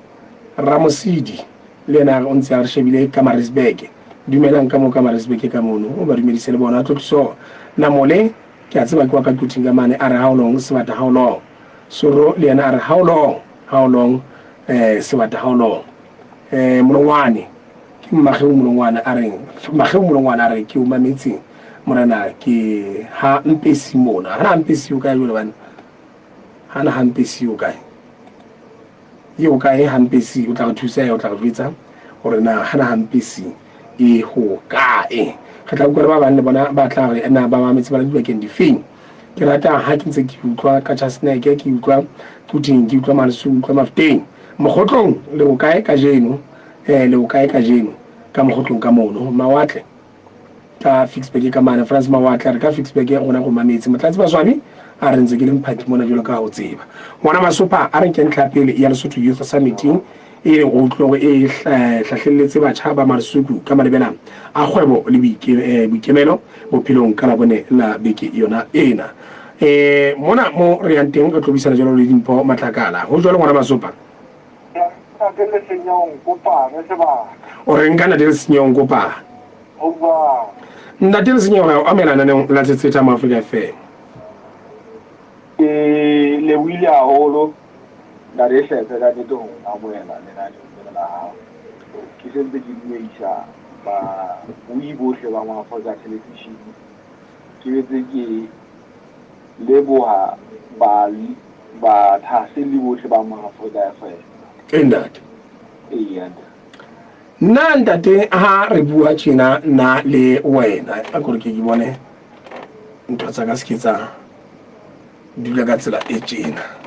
Ramosidi le yena o ntse a re shebile ka Maritzburg. Dumelang ka moo ka Maritzburg ka mono o ba dumedise le bona. Tlotliso Namole ke a tseba ke wa ka Quthing ka mane a re how long sebata how long. Soro le yena a re how long how long eh sebata how long. Eh Molongwane ke Mmageu Molongwane a reng Mageu Molongwane a re ke o mametse morena ke ha mpesi mona. Ha mpesi o kae jwale bana? Hana ha mpesi o kae? E o kae ha mpesi o tla re thusa o tla re jwetsa hore na hana ha mpesi e ho kae. Re tla utlwa le ba bang le bona ba tla re na ba mametse ba le dibakeng difeng. Ke rata ha ke ntse ke utlwa ka Chasneke, ke utlwa Quthing, ke utlwa Malesung, ke utlwa Mafeteng. Mokgotlong le ho kae kajeno? Eh le ho kae kajeno? Ka mokgotlong ka mono. Mawatle ka Ficksburg ka mane France Mawatle a re ka Ficksburg rona go mametse. Motlatsi Baswabi a re ntse ke le mphathi mona jwalo ka ha o tseba. Ngwana Masopha a re nke ntlha ya pele ya Lesotho Youth Summit e leng go utlwe hore e hlahlelletse batjha ba Marsuku ka malebela a kgwebo le boikemelo bophelong ka Labone la beke yona ena. Mona mo re yang teng re tlo buisana jwalo le Dimpho Matlakala. Ho jwalo ngwana Masopha? Ntate Lesenyong Kopane sebaka. O reng ka Ntate Lesenyong Kopane? Ho jwalo. Ntate Lesenyong re o amela naneong la Tsetseta mo Afrika FM. Ke lebohile haholo Ntate Hlephe ka nnete ho amohela lenaneong lena la hao. Ke sentse ke dumedisa babui bohle ba Moafrika Television. Ke betse ke leboha ba bathahaselli bohle ba Moafrika FM. Ee ntate. Eya ntate. Nna ntate ha re bua tjena nna le wena a kore ke ke bone ntho tsa ka se ke tsa dula ka tsela e tjena.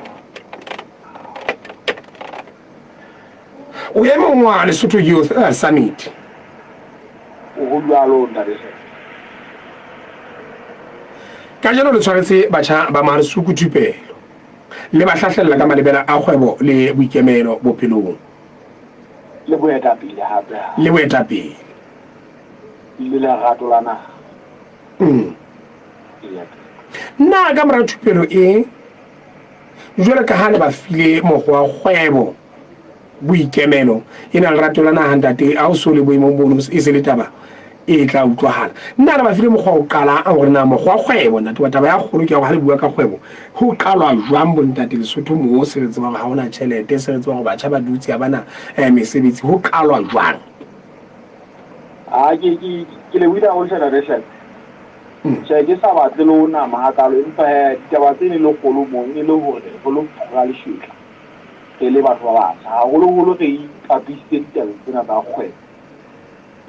O e mong wa Lesotho Youth Summit. Ho jwalo ntate. Kajeno le tshwaretse batjha ba Maresuku thupelo le ba hlahlella ka malebela a kgwebo le boikemelo bophelong. Le boetapele hape. Le boetapele. Le lerato la naha. Na ka mora thupelo e jwalo ka ha le ba file mokgwa wa kgwebo boikemelo e na lerato la naha ntate a o so le boemong bono e se le taba e tla utlwahala. Nna le ba file mokgwa wa ho qala hore na mokgwa wa kgwebo ntate wa taba ya kgolo ke ya hore ha le bua ka kgwebo ho qalwa jwang bo ntate Lesotho moo se re tseba hore ha hona tjhelete se re tseba hore batjha ba dutse ha bana mesebetsi ho qalwa jwang? A ke ke ke lebohile haholo hle ntate Hlephe. Tjhe ke sa batle le ho nama hakalo empa hee ditaba tse ne le kgolo moo e ne le hore re lo phura leshetla re le batho ba batjha haholoholo re ipapisitse ditabeng tsena tsa kgwebo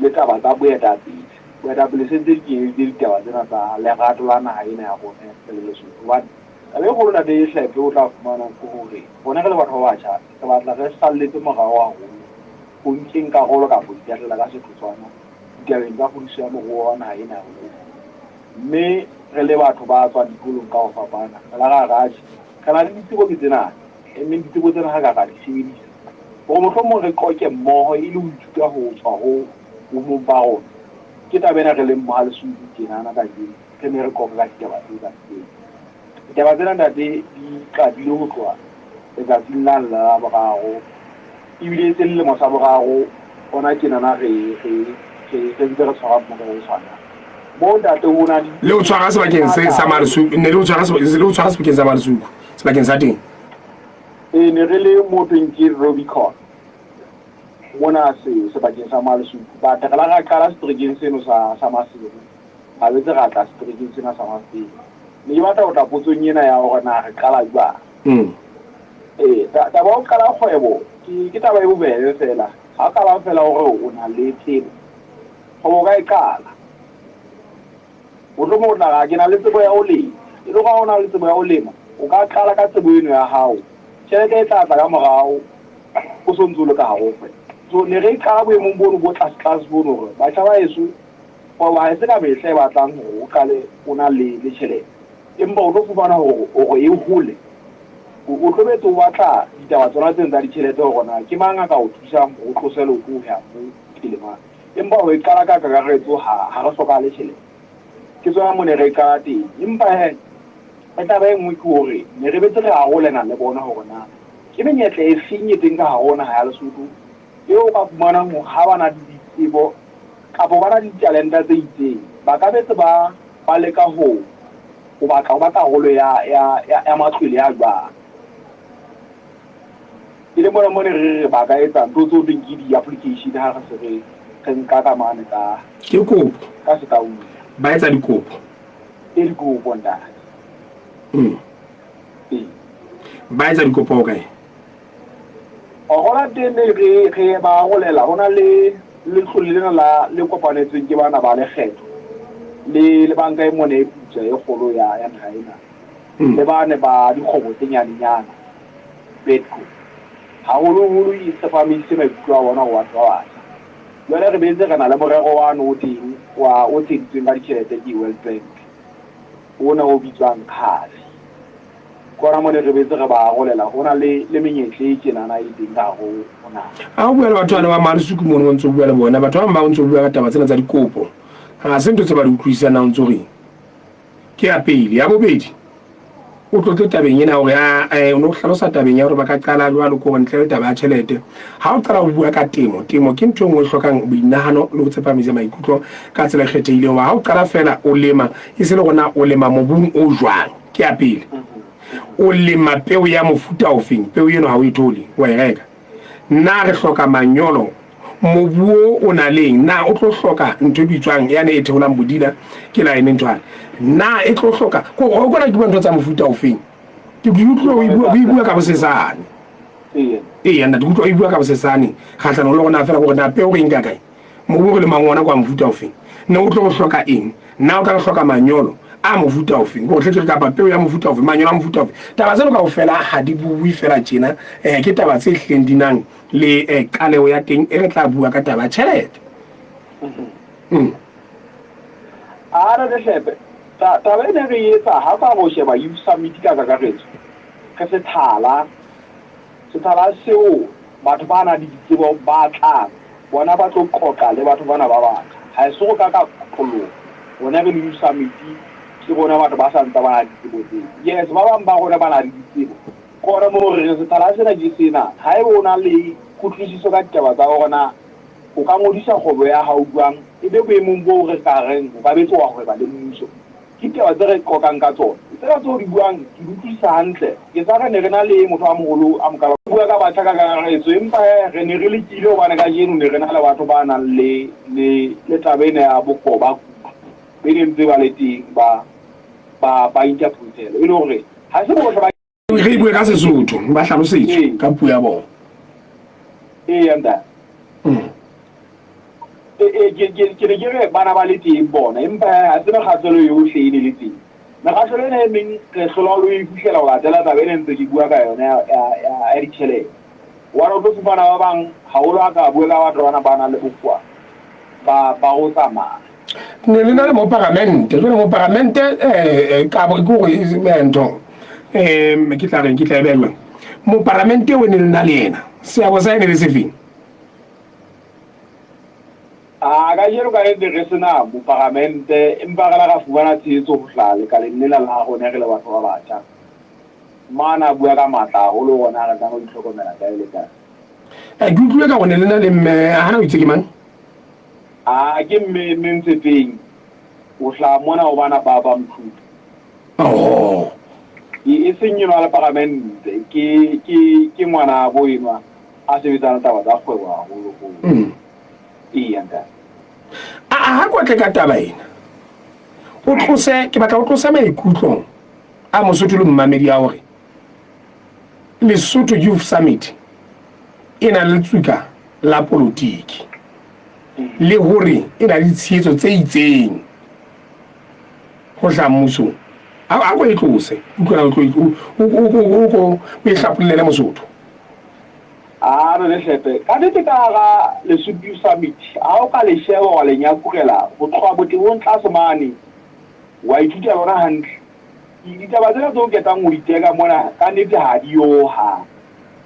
le taba tsa boetapele. Boetapele se ntse di kenyeditse ditaba tsena tsa lerato la naha ena ya rona re le Lesotho hobane taba e kgolo ntate Hlephe o tla fumana ke hore rona re le batho ba batjha re batla re salletse morao haholo ho nkeng karolo kapa ho itahlela ka setotswana ditabeng tsa kgodiso ya moruo wa naha ena ya rona. Mme re le batho ba tswang dikolong ka ho fapana, re la ra re atjhe, re na le ditsebo ke tsena, mme ditsebo tsena ha ka ra di sebedisa hore mohlomong re qoke mmoho e le ho ithuta ho tswa ho bomong ba rona. Ke taba ena re leng mmoho Lesotho tjenana kajeno, re ne re qoqa ka ditaba tse kang tsena. Ditaba tsena ntate di qadile ho tloha letsatsing lane la Laboraro, ebile e se lelemo sa boraro hona tjenana re re re re ntse re tshwara mmoka o tshwanang. Moo ntate ho na le Le o tshwara sebakeng se sa Maresuku, ne le o tshwara le o tshwara sebakeng sa Maresuku, sebakeng sa teng. Ee, ne re le mo thweng ke Rubicon. Mona se, sebakeng sa Malesotho. But re la ra qala seterekeng seno sa, sa Maseru, ra betse ra tla seterekeng sena sa Maseru. Ne ke batla ho tla potsong ena ya hore na re qala jwang. Ee, ta, taba ya ho qala kgwebo ke, ke taba e bobebe feela. Ha o ka ba feela hore o na le tsebo, kgwebo o ka e qala. Mohlomong o tla re, Ke na le tsebo ya ho lema. E le hore ha o na le tsebo ya ho lema, o ka qala ka tsebo eno ya hao. Tjhelete e tla tla ka morao o so ntse o le ka hare ho kgwebo. So ne re e qala boemong bono bo tlase-tlase bono hore batjha ba heso, kgwebo ha e se ka mehla e batlang hore o qale o na le le tjhelete. Empa o tlo fumana hore hore e hole, o tlo betse o batla ditaba tsona tseno tsa ditjhelete hore na ke mang a ka o thusang hore o tlose leoto ho ya moo pele mane. Empa ho e qala ka kakaretso ha, ha re hlokahale tjhelete. Ke tsona mo ne re e qala teng. Empa he, le taba e nngwe ke hore ne re betse re arolena le bona hore na ke menyetla e feng e teng ka hare ho naha ya Lesotho eo o ka fumanang hore ha ba na le ditsebo kapo ba na le ditalenta tse itseng, ba ka betse ba, ba leka ho, ho batla ho ba karolo ya, ya, ya, ya matlwele a jwang. E le mona mo ne re re ba ka etsa ntho tseo thweng ke di-application ha re se re, re nka ka mane ka, Ke kopo. ka Setaung. Ba etsa dikopo. E dikopo ntate. Ee. Ba etsa dikopo ho kae? Hona teng ne re, re ba arolela ho na le letlole lena la le kopanetsweng ke bana ba lekgetho le, le banka e mona e putswa e kgolo ya, ya naha ena. Le bane ba dikgwebo tse nyanenyana. Bedco, haholoholo e tsepamisitse maikutlo a bona ho batho ba batjha. Jwale re boetse re na le morero wane o teng wa o tsheheditsweng ka ditjhelete ke World Bank, ona o bitswang CAFI. Ke hona mone re boetse re ba arolela ho na le le menyetla e tjenana e teng ka hare ho naha. Ha o bua le batho bana ba Malesuku mono o ntso bua le bona, batho ba bang ba o ntso bua ka taba tsena tsa dikopo, ha se ntho tse ba di utlwisisang na o ntso reng. Ke ya pele. Ya bobedi, o tlotle tabeng ena hore a eh, o ne o hlalosa tabeng ya hore ba ka qala jwalo ko ntle le taba ya tjhelete. Ha o qala ho bua ka temo, temo ke ntho e nngwe e hlokang boinahano le ho tsepamisa maikutlo ka tsela e kgethehileng. Hoba ha o qala feela o lema, e se le hore na o lema mobung o jwang. Ke ya pele. O lema peo ya mofuta ofeng? Peo eno ha o e thole, wa e reka. Na re hloka manyolo? Mobu o o na leng? Na o tlo hloka ntho e bitswang yane e theolang bodila? Ke line nthwane. Na e tlo hloka ko o kona ke bua ntho tsa mofuta ofeng? Ke ke utlwa o bua o bua ka bosesane. Ee, nna ke utlwa o bua ka bosesane kgahlanong le hore na fela hore na peo re nka kae? Mobu o re lemang ona kwa mofuta ofeng? Ne o tlo go hloka eng? Na o tla hloka manyolo a mofuta ofeng? Ko tle ke kapa peo ya mofuta ofeng, manyolo a mofuta ofeng? Taba tseno kaofela ha di bue fela tjena, eh ke taba tse hlileng di nang le eh, qaleho ya teng e re tla bua ka taba ya tjhelete. A re re shebe taba e ne re etsa ha ka go sheba Youth Summit ka kakaretso, re sethala Sethala seo batho ba nang le ditsebo ba tlang, bona ba tlo qoqa le batho bana ba batjha. Ha e se go ka ka kotloloha. Rona re le Youth Summit, ke rona batho ba sa ntsa ba na le ditsebo tseo. Yes, ba bang ba rona ba na le ditsebo. Ke hona moo re reng sethala sena ke sena. Haeba o na le kutlwisiso ka ditaba tsa hore na o ka ngodisa kgwebo ya hao jwang, e be boemong boo re ka reng o ka betse wa hweba le mmuso. Ke ditaba tse re qoqang ka tsona. Tsena tseo o di buang ke di utlwisisa hantle. Ke sa re ne re na le motho a moholo a mokalo. Bua ka batjha ka kakaretso, empa he re ne re lekile hobane kajeno ne re na le batho ba nang le le le taba ena ya bokgoba kudu be ne ntse ba le teng ba ba ba interpretela e le hore ha se bohle ba Re e bue ka Sesotho, ba hlalosetswe ka puo ya bona. Eya ntate. Ee, ke ke ke ne ke re bana ba le teng bona, empa ha se mekgahlelo yohle e ne le teng. Mekgahlelo ena e meng re hlola le ho e fihlela ho latela taba ena e ntse ke bua ka yona ya ya ya ya ditjhelete. Hobane o tlo fumana ba bang haholo ha ka bua ka batho bana ba nang le bokowa ba ba ho tsamaya. Ne le na le moparamente, jwale moparamente eh kabo ke hore e ntho eh ke tla reng ke tla e beha jwang. Moparamente o ne le na le yena, seabo sa ene le sefeng? A kajeno ka nnete re se na moparamente, empa re la ra fumana tshehetso ho hlaha lekaleng lena la rona re le batho ba batjha. Mane a bua ka matla haholo hore na re tlameha ho itlhokomela kae le kae. Ke utlwile ka hore ne le na le mme, hana o itse ke mang? A ke mme mme Ntshepeng, o hlaha mona ho bana ba ba Mthupi. Oh. E, e seng enwa le paramente, ke ke ke ngwanabo enwa. a sebetsang le taba tsa kgwebo haholoholo. Eya ntate. A a ha kotle ka taba ena. O tlose, ke batla o tlose maikutlo a Mosotho le mmamedi a hore Lesotho Youth Summit e na le letsuka la polotiki le hore e na le ditshehetso tse itseng ho hlaha mmusong. A a ko e tlose, utlwela o tlo o o o ko o e hlapollele Mosotho. A re le hlepe. Ka nnete ka hara Lesotho Youth Summit, ha o ka le sheba wa le nyakurela ho tloha botebong tlase mane, wa ithuta lona hantle. Ditaba tsena tseo ketang ho di teka mona ka nnete ha di yo hohang.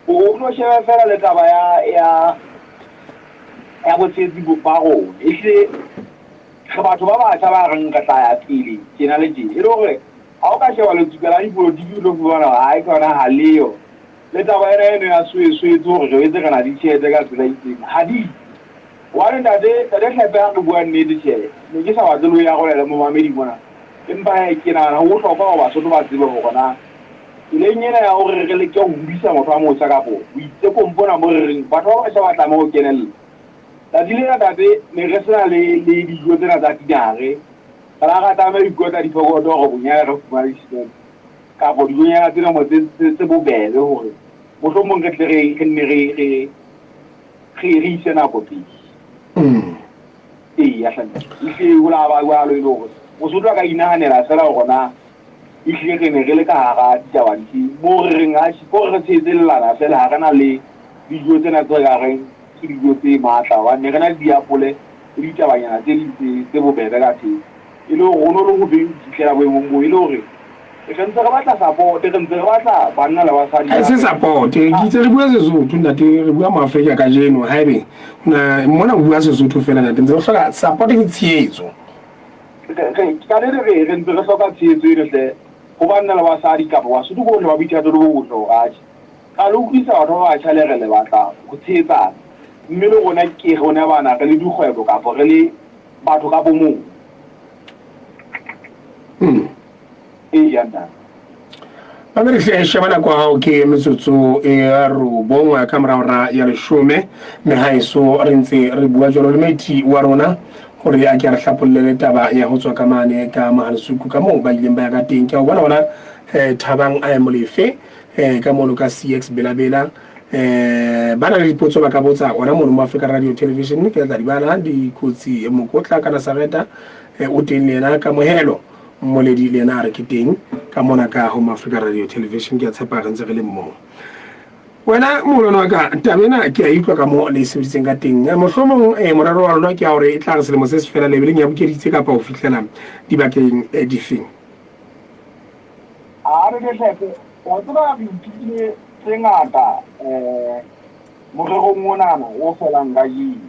O tlo shebe feela le taba ya ya ya botshehetsi ba rona. Ehlile re batho ba batjha ba reng re tla ya pele tjena le tjena. E le hore ha o ka sheba letsuka la dipolotiki o tlo fumana hore hai ke yona ha leyo. Le taba ena eno ya soeswetse hore re betse re na le ditjhelete ka tsela e itseng ha di. Hobane ntate, ntate Hlepe ha re bua nnete tjhe, ne ke sa batle le ho e arolela le momamedi mona. Empa hee ke nahana ho bohlokwa hore Basotho ba tsebe hore na tseleng ena ya hore re leke ho hodisa motho a motjha kapo boitekong bona bo re reng batho ba batjha ba tlameha ho kenella. Tsatsi lena ntate ne re sena le le dijo tsena tsa tinare. Re la ra tlameha ho ikotla diphokoto hore bonyane re fumane di-snack kapo dijonyana tsena mo tse tse bobebe hore mohlomong re tle re re nne re re re re ise nako pele. Eya hle ntate, ehlile ho la ba jwalo e le hore Mosotho a ka inahanela feela hore na ehlile re ne re le ka hara ditaba dife moo re reng atjhe ke hore re tshehetsellana feela ha re na le dijo tsena tse ka reng ke dijo tse matla hobane ne re na le diapole le ditabanyana tse ding tse tse bobebe ka theko. E le hore ho no le hobe ho fihlela boemong boo e le hore re ntse re batla support, re ntse re batla banna le basadi Ha se support, ke itse re bua Sesotho ntate, re bua Moafrika kajeno haebe na mona o bua Sesotho fela ntate, ntse re hloka support ke tshehetso. Ka nnete re re ntse re hloka tshehetso eno hle ho banna le basadi kapa Basotho bohle ba boithato le bo botle hore atjhe ra le utlwisa batho ba batjha le re le batla ho tshehetsana mme le rona ke rona bana re le dikgwebo kapa re le batho ka bomong. Eya ntate. Mamedi hle sheba nako ya hao ke metsotso e robong ka mora hora ya leshome mme haeso re ntse re bua jwalo le moeti wa rona hore a ke a re hlapollele taba ya ho tswa ka mane ka Mohalesuku ka moo ba ileng ba ya ka teng. Ke a o bona hona Thabang a Molefe ka mono ka CX Belabela ba na le dipotso ba ka botsa ona mono mo Africa Radio Television ke tla di bala dikotsi Mokotla ka Nasareta o teng le yena Kamohelo Mmoledi le yena a re ke teng ka mona ka Home Africa Radio Television. Ke a tshepa re ntse re le mmoho. Wena moholwane wa ka, taba ena ke a utlwa ka mo le e sebeditseng ka teng. Mohlomong morero wa lona ke ya hore e tla re selemo se se fela le be le nyabukeditse kapa ho fihlela dibakeng difeng? A re ke hlepe, wa tseba re ithutile tse ngata um morerong onana o felang kajeno.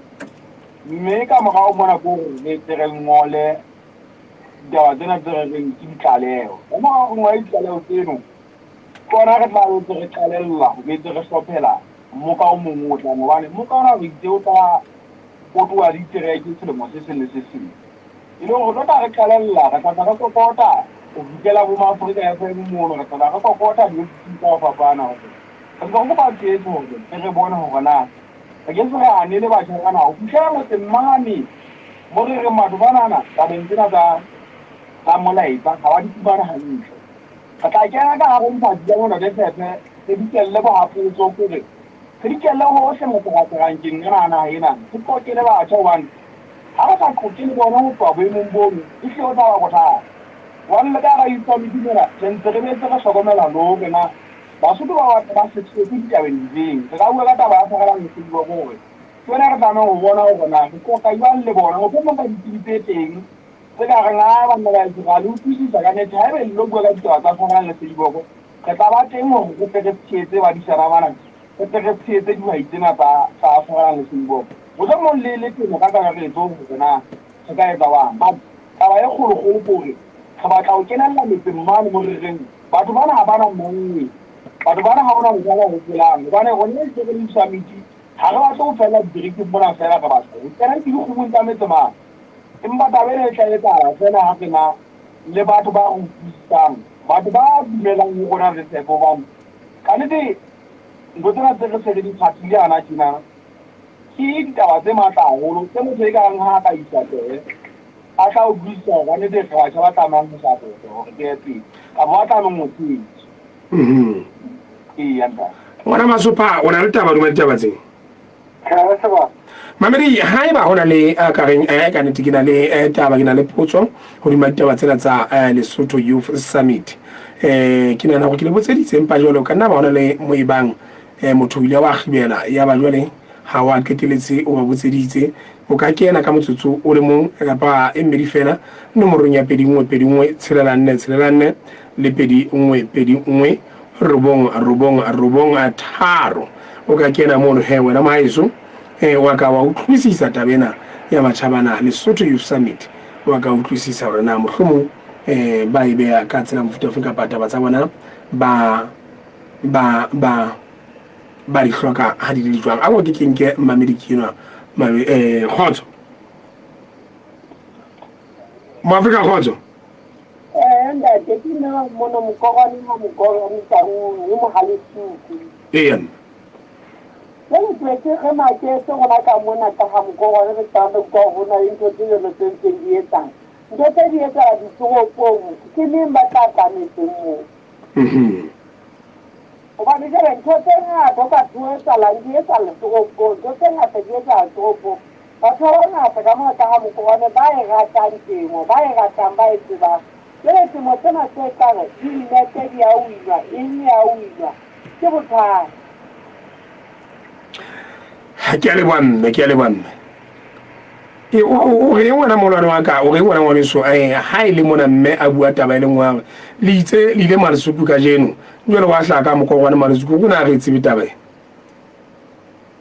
Mme ka morao mona ko re re tle re ngole ditaba tsena tse re reng ke ditlaleho. Ka mora ho ngola ditlaleho tseno, ke hona re tla betse re qalella ho betse re hlophela mmoka o mong o tlang, hobane mmoka ona re itse o tla potoha ditereke selemo se seng le se seng. E le hore re tlo tla re qalella, re tla tla re kokota ho fihlela bo Maafrika FM mono, re tla tla re kokota diofising tsa ho fapana hore re ntse re kopa tshehetso hore tle re bone hore na re ke se re hanele batjha bana ho fihlela motseng mane mo re reng batho banana tabeng tsena tsa tsa molaetsa ha ba di fumane hantle. Re tla kena ka hare ho Mphathi ka mona re Tshephe, re dikelle bohapotso kore re dikelle hohle matseratserankeng ana a naha ena, re qoqe le batjha hobane ha re sa qoqe le bona ho tloha boemong bono ehlile ho tla ba bothata. Hobane le ka hara Youth Summit mona re ntse re boetse re hlokomela le hore na Basotho ba batla ba setswe ditabeng difeng. Re ka bua ka taba ya Tshwarelang Lesedi hore Ke yona re tlamehang ho bona hore na re qoqa jwang le bona, mohlomong ka ditsebi tse teng tse ka reng, Aa banna ba heso, re a le utlwisisa ka nete. Haeba le lo bua ka ditaba tsa Tshwarang le Seiboko, re tla ba teng hore re tle re tshehetse badisana bana, re tle re tshehetse dihwai tsena tsa tsa Tshwarang le Seiboko. Mohlomong le le temo ka kakaretso hore na re ka etsa jwang. But taba e kgolokgolo ke hore re batla ho kenella metseng mane mo re reng batho bana ha ba na monngwe, batho bana ha hona motho a ba hopolang hobane rona e se re le di-summit Ha re batle ho fella diterekeng mona feela, re batla ho kena le dikgubung tsa metse mane. Empa taba ena e tla etsahala feela ha re na le batho ba re utlwisisang, batho ba dumelang ho rona re tshepe hobane kannete Ntho tsena tse re se re di phathile hana tjena ke ditaba tse matla haholo tse motho e kareng ha a ka isa tsebe a tla utlwisisa hore kannete re batjha ba tlamehang ho sapota hore ke ye pele kapa ba tlamehang ho tshehetsa. Eya ntate. Ngwana Masopha, o na le taba hodima ditaba tseo? Mamedi, haeba ho na le a ka reng eh, ka nete ke na le eh, taba, ke na le potso hodima ditaba tsena tsa eh, Lesotho Youth Summit. Eh, ke nahana hore ke le botseditse empa jwale o ka nna ba hona le mo e bang eh, motho o ile wa kgibela ya ba jwale ha wa qeteletse o ba botseditse. O ka kena ka motsotso o le mong kapa e mmedi fela nomorong ya 21 21 6 4 6 4 le 21 21 9 9 9 3. O ka kena mono he wena mohaeso eh, wa ka wa utlwisisa taba ena ya batjha bana Lesotho Youth Summit, wa ka utlwisisa hore na mohlomong eh, ba e beha ka tsela mofuta ofe kapa taba tsa bona ba ba ba ba di hloka ha di le jwang. A ko ke ke nke mmamedi ke enwa eh, kgotso Moafrika, kgotso. Eh, ntate ke nna mono mokorwane ha mokorwane taung e mohalesuku. Eya. Jwale ke ke re maketse rona ka mona ka ha mokorwane re tsamaya re utlwa hore ho na le ntho tse jwalo tse ntseng di etsang. Ntho tse di etsahala ditoropong, ke neng ba tla tla metseng moo? Hobane jwale ntho tse ngata o ka ho etsahalang di etsahala toropong, ntho tse ngata di etsahala toropong. Batho ba bangata ka mona ka ha Mokorwane ba e ratang temo, ba e ratang, ba e tsebang. Jwale temo tsena tse kare di nnete di a winwa, eng e a winwa, ke bothata. Ke a leboha mme, ke a leboha mme. E, o reng wena molwane wa ka, o reng wena ngwaneso, eh, ha e le mona mme a bua taba e le nngwe hore le itse le ile Malesuku kajeno, jwale wa hlaha ka Mokorwane Malesuku, rona ha re e tsebe taba e.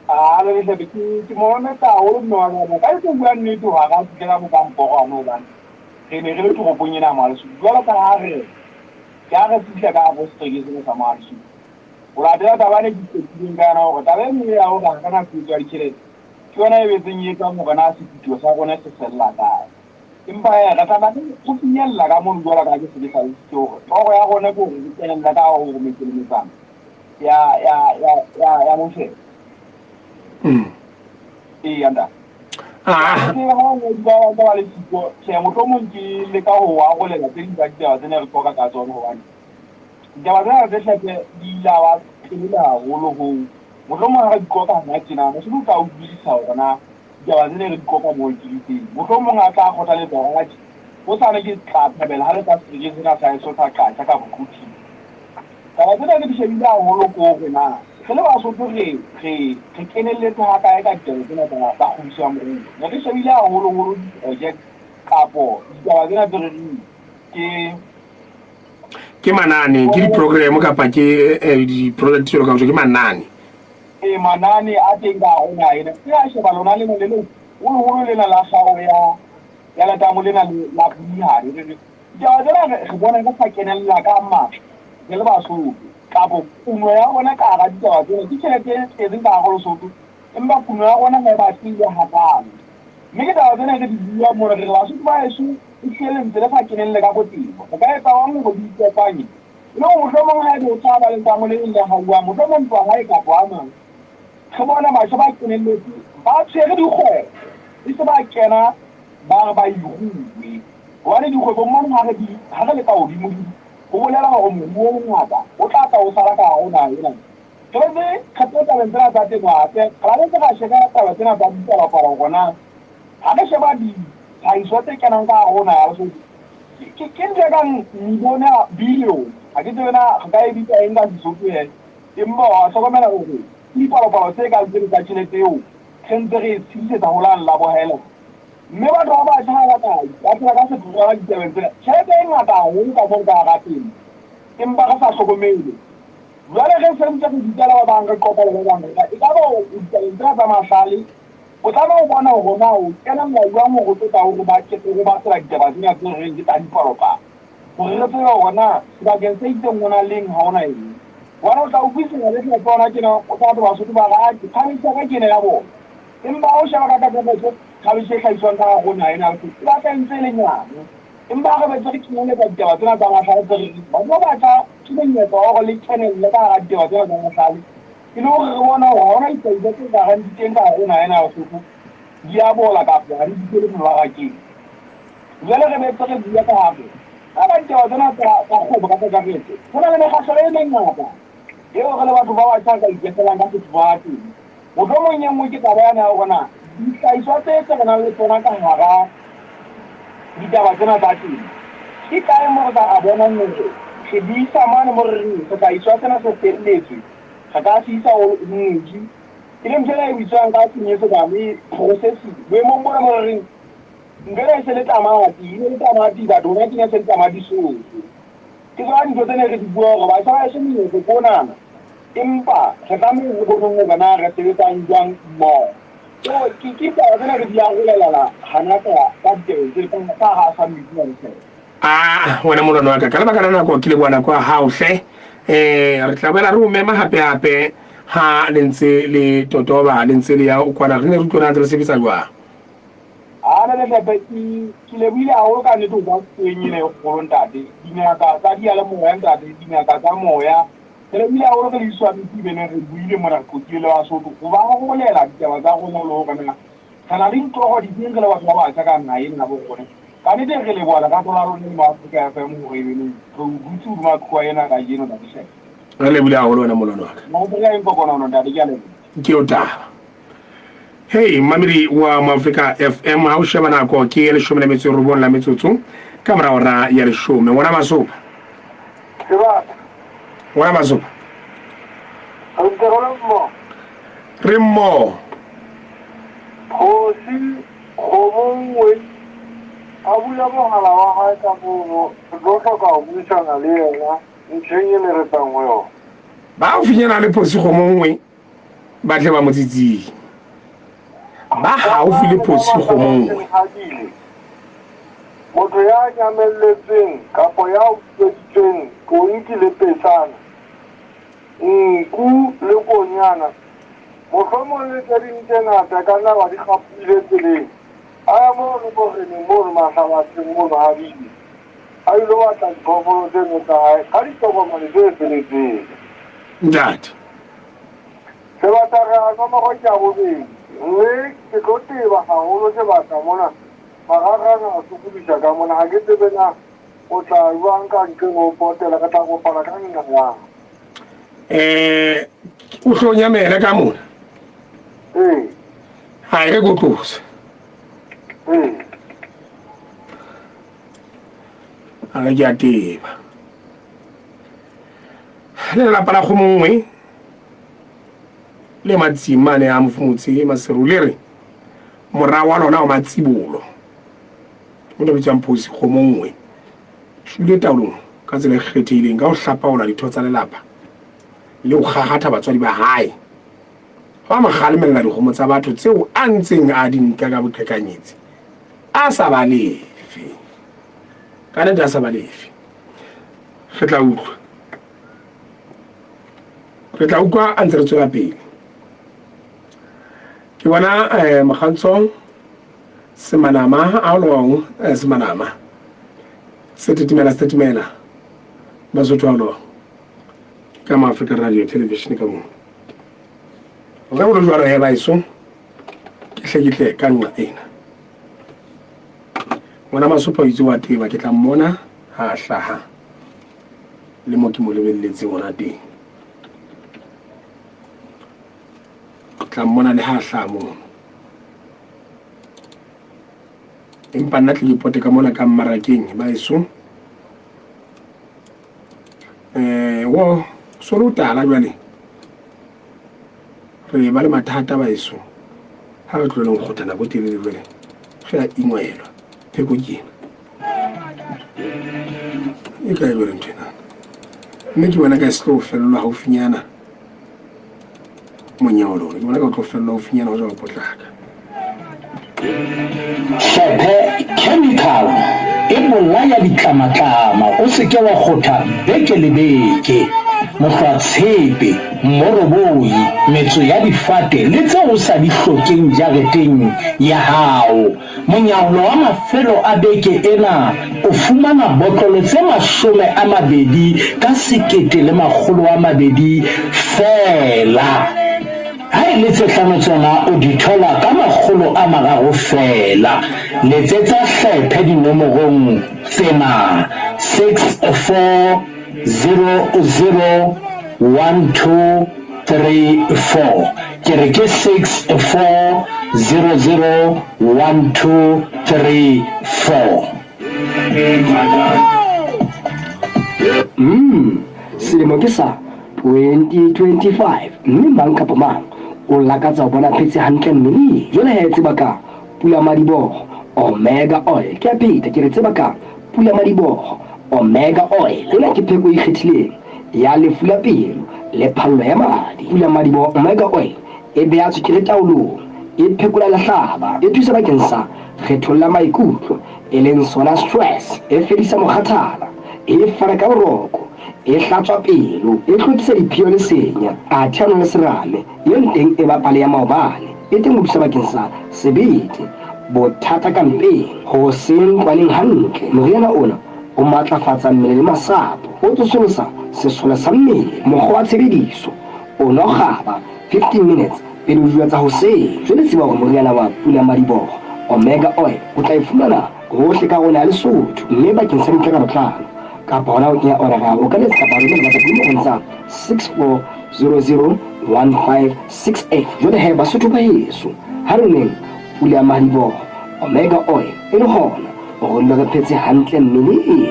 Ah, le hle ke ke mo mametse haholo mme wa ka. Ka ke bua nnete hore ha fihlela bo ka Mporwane hobane re ne re le toropong ena ya Mohalesuku. Jwalo ka ha re ke ha re fihla ka hare ho setereke sena sa Mohalesuku. Ho latela taba ene ke qetileng ka yona hore taba e nngwe ya hore ha re na tshehetso ya ditjhelete ke yona e betseng e etsang hore na sephutuo sa rona se fella kae. Empa hee re tla re finyella ka mono jwalo ka ha ke se ke hlalositse hore toro ya rona ke hore re kenelle ka hare ho metse le metsana ya ya ya ya ya Mofela. Eya ntate. Ah. Ke ha o ba ba le siko, tjhe mohlomong ke leka ho arolela tse ding tsa ditaba tse ne re qoqa ka tsona hobane ditaba tsena tse hleke di ile wa telele haholo hoo mohlomong ha re di qoqa hona tjena mohlomong o tla utlwisisa hore na ditaba tse ne re di qoqa moo ke ditseng mohlomong a tla kgothaletsa hore atjhe hosane ke tla thabela ha le ka setereke sena sa heso sa Qacha ka Boquthing. Taba tsena re di shebile haholo ko hore na re le Basotho re re re kenelletse hakae ka ditaba tsena tsa tsa kgodiso ya moruo. Ne re shebile haholoholo di-project kapo ditaba tsena tse re reng ke Ke manane, ke di-program kapa ke eh, di-project jwalo ka ho tjho, ke manane. Ee, manane a teng ka hare ho naha ena. Ke a sheba lona lena le leholoholo lena la kgao ya ya letamo lena le la Pudihane. Re re Ditaba tsena re re bona re sa kenella ka matla re le Basotho, kapo kuno ya rona ka hara ditaba tsena ke tjhelete e tletseng ka hare ho Lesotho, empa kuno ya rona ha e batle e le hakaalo. Mme ke taba tsena re di bua mona re re Basotho ba heso ehlile le ntse le sa kenelle ka botebo. Re ka etsa jwang hore le ikopanye e le hore mohlomong haebe ho tla ba letamo le leng le hauwang, mohlomong ntwa hae kapo a mang, re bone batjha ba kenelletse ba tshwere dikgwebo e se ba kena ba re ba iruwe. Hobane dikgwebong mane ha re di, ha re le ka hodimodimo, ho bolela hore moruo o mongata o tla tla o sala ka hare ho naha ena. Re betse re tlo tabeng tsena tsa temo hape, re betse ra sheba taba tsena tsa dipalopalo hore na ha re sheba ditlhahiso tse kenang ka hare ho naha ya Lesotho, ke, ke ntho e kang milione, billion, ha ke tsebe na re ka e bitsa eng ka Sesotho he, empa wa hlokomela hore ke dipalopalo tse kang tseno tsa tjhelete eo re ntse re e tshedisetsa ho lane la bohela. Mme batho ba batjha ha ba ka ba phela ka setlogela ditabeng tsena, tjhelete e ngata haholo ka mono ka hara temo, empa re sa hlokomele. Jwale re se ntse re bitsa le ba bang, re qoqa le ba bang, re ekaba o ditabeng tsena tsa mahlale, o tlameha ho bona hore na o kenella jwang hore o tlo tla o re o re batlela ditaba tsena tse re reng ke tsa dipalopalo, hore re tsebe hore na sebakeng se itseng ho na leng, ha ho na eng. Hobane o tla utlwisisa le hle hona tjena, o tla tlo Basotho ba re, atjhe, khabetjhe ya ka ke ena ya bona. Empa ha o sheba ka kakaretso, khabetjhe e hlahiswang ka hare ho naha ena ya Lesotho e batla e ntse e le nyane. Empa ha re betse re kenyeletsa ditaba tsena tsa mahlale tse re reng batho ba batjha ke monyetla wa hore le kenelle ka hara ditaba tsena tsa mahlale. E le hore re bone hore ha hona dihlahiswa tse ka reng di teng ka hare ho naha ena ya Lesotho di a bola kapa ha di fihlele mebarakeng. Jwale re betse re bua ka hape ka ka ditaba tsena tsa tsa kgwebo ka kakaretso. Ho na le mekgahlelo e mengata eo re le batho ba batjha re ka ikefelang ka setho teng. Mohlomong e nngwe ke taba yane ya hore na dihlahiswa tse tse re nang le tsona ka hara ditaba tsena tsa temo ke kae mo re ka a bonang hore re di isa mane mo re reng sehlahiswa sena se felletswe re ka se isa ho moji e leng ntho ena e bitswang ka senyesemane processing boemong bona mo re reng ntho ena e se le tamati e ne le tamati but hona kenya se le tamati soso ke tsona dintho tse ne re di bua hore batjha ba eso menyetlo ke onana empa re tlameha re boneng hore na re sebetsang jwang mmoho so ke ke taba tsena re di arolelana hana ka ka ditabeng tse ka ha sa metsi na le a wena molwana wa ka ka lebaka la nako ke leboha nako ya hao hle um re tla boela re o mema hape-hape ha le ntse le totoba le ntse le ya o kwana re ne re utlwe na ntse le sebetsa jwang a ne letlhepe ke ke lebohile haholo ka nnete ho ba teng ena e kgolo ntate dingaka tsa diyalemoya ntate dingaka tsa moya re lebohile haholo re le iswabitse beneng re buile mona re qoqile le Basotho ho ba arolela ditaba tsa rona le hore na re na le ditoro difeng re le batho ba batjha ka naha ena ya bo rona ka nnete re leboha lerato la lona le Maafrika FM hore e beneng re o dutse hodima qhoa ena kajeno ntate Shebe re lebohile haholo wena molwana wa ka Maafrika eng kokonono ntate ke a leboha ke o taba hei mmamedi wa moafrika fm ha o sheba nako ke leshome le metso e robong la metsotso ka mora hora ya leshome ngwana masopa Sebata. ngwana masopa Re ntse re le mmoho. re mmoho Kgosi kgomo nngwe a bula mogala wa hae ka fono re tlo hloka ho buisana le yena ntlheng e ne re tsang ho yona. Ba haufinyana le Phosi kgomo nngwe ba tle ba mo tsitsing. Ba haufi le Phosi kgomo nngwe. Motho ya nyamelletsweng kapa ya utsweditsweng tonki le petsana, nku le konyana, mohlomong le tse ding tse ngata e ka nna ba di kgapohile tseleng, a ya mono moreneng mono mahlabatheng mono habile a ilo batla diphoofolo tseno tsa hae ka ditokomane tse feletseng. Ntate. Sebata re a nomoro ke ya bobedi, mme ke tlo teba haholo sebata mona. Mararang a sokodisa ka mona, ha ke tsebe na o tla jwang ka nqeng ho potela, re tla kopana ka nqa yang. Eh, o hlo nyamele ka mona. Ee. Ha e re ko tlose. Ee. A re ke a teba. Le lelapa la kgomongwe le matsimane a mofumotse Maseru le re mora wa lona wa matsibolo o ne bitswang Phosi kgomo nngwe tswile taolong ka tsela e kgethehileng ka ho hlapaola ditho tsa lelapa le ho kgagatha batswadi ba hae ba mo kgalemella dikgomo tsa batho tseo a ntseng a di nka ka boqhekanyetsi a sa ba lefe ka nnete a sa ba lefe re tla utlwa re tla utlwa a ntse re tswela pele ke bona eh, mokgantsho semanama how long eh, semanama se tetemela se tetemela basotho how long ke ka maafrika radio television ka moo re bolo jwalo he baeso ke hle ke tle ka nqa ena ngwana masopa o itse wa teba ke tla mmona ha a hlaha le mo ke mo lebelletseng ona teng Ke tla mmona le ha a hlaha mono. Empa nna tle ke pote ka mona ka mmarakeng baeso. Eh, wo so le o tala jwale. Re ba le mathata baeso. Ha re tlohele ho kgotha nako e telele jwale. Re a ingwelwa. Pheko ke ena. E kae jwale ntho ena? Mme ke bona ka e se tlo fellwa haufinyana. Monyolo ke bona ka o tlo fellwa haufinyana ho jwa potlaka. Hlephe chemical e bolaya ditlamatlama o se ke wa kgotha beke le beke. mohlwatshepe, mmoroboi, metso ya difate le tseo o sa di hlokeng jareteng ya hao. Monyahlo wa mafelo a beke ena o fumana botlolo tse 20 ka 1200 feela. Ha e le tse hlano tsona o di thola ka 300 feela. Letsetsa hlephe dinomorong tsena, 64001234. Ke re ke 64001234. Umm, selemo ke sa 2025 mme mang kapa mang o lakatsa ho bona phetse hantle mmeleng. Jwale he tseba ka pulamadiboho Omega Oil. Ke a pheta ke re tseba ka pulamadiboho Omega Oil. Ena ke pheko e ikgethileng ya lefu la pelo le phallo ya madi. Pulamadiboho Omega Oil e beha tswekere taolong, e phekola lehlaba, e thusa bakeng sa kgethollo ya maikutlo e leng sona stress, e fedisa mokgathala, e fana ka boroko, e hlatswa pelo, e hlwekisa diphio le senya, athe a nwa le serame, eo teng e ba pale ya maobane, e teng ho thusa bakeng sa sebete, bothata ka mpeng, ho se ntlwaneng hantle. Moriana ona o matlafatsa mmele le masapo, o tsosolosa sesole sa mmele. Mokgwa wa tshebediso, o nwa kgaba 15 minutes pele ho dijo tsa hoseng. Jwale tseba hore moriana wa pulamadiboho, Omega Oil, o tla e fumana hohle ka rona ya Lesotho. Mme bakeng sa dintlha ka botlalo kapa hona ho kenya order ya hao, o ka letsa kapa romela WhatsApp dinomorong tsa 64001568. Jwale he Basotho ba heso, ha re nweng pulamadiboho, Omega Oil, e le hona hore re dule re phetse hantle mmeleng.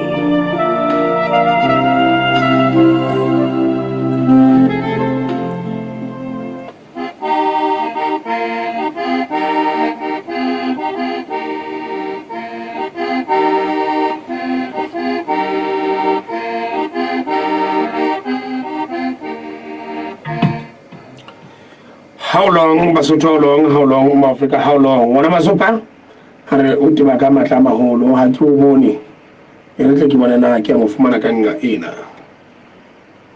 How long Basotho how long how long Maafrika how long ngwana Masopa a re o teba ka matla a maholo ha ke o bone e re tle ke bone na ke a mo fumana ka nqa ena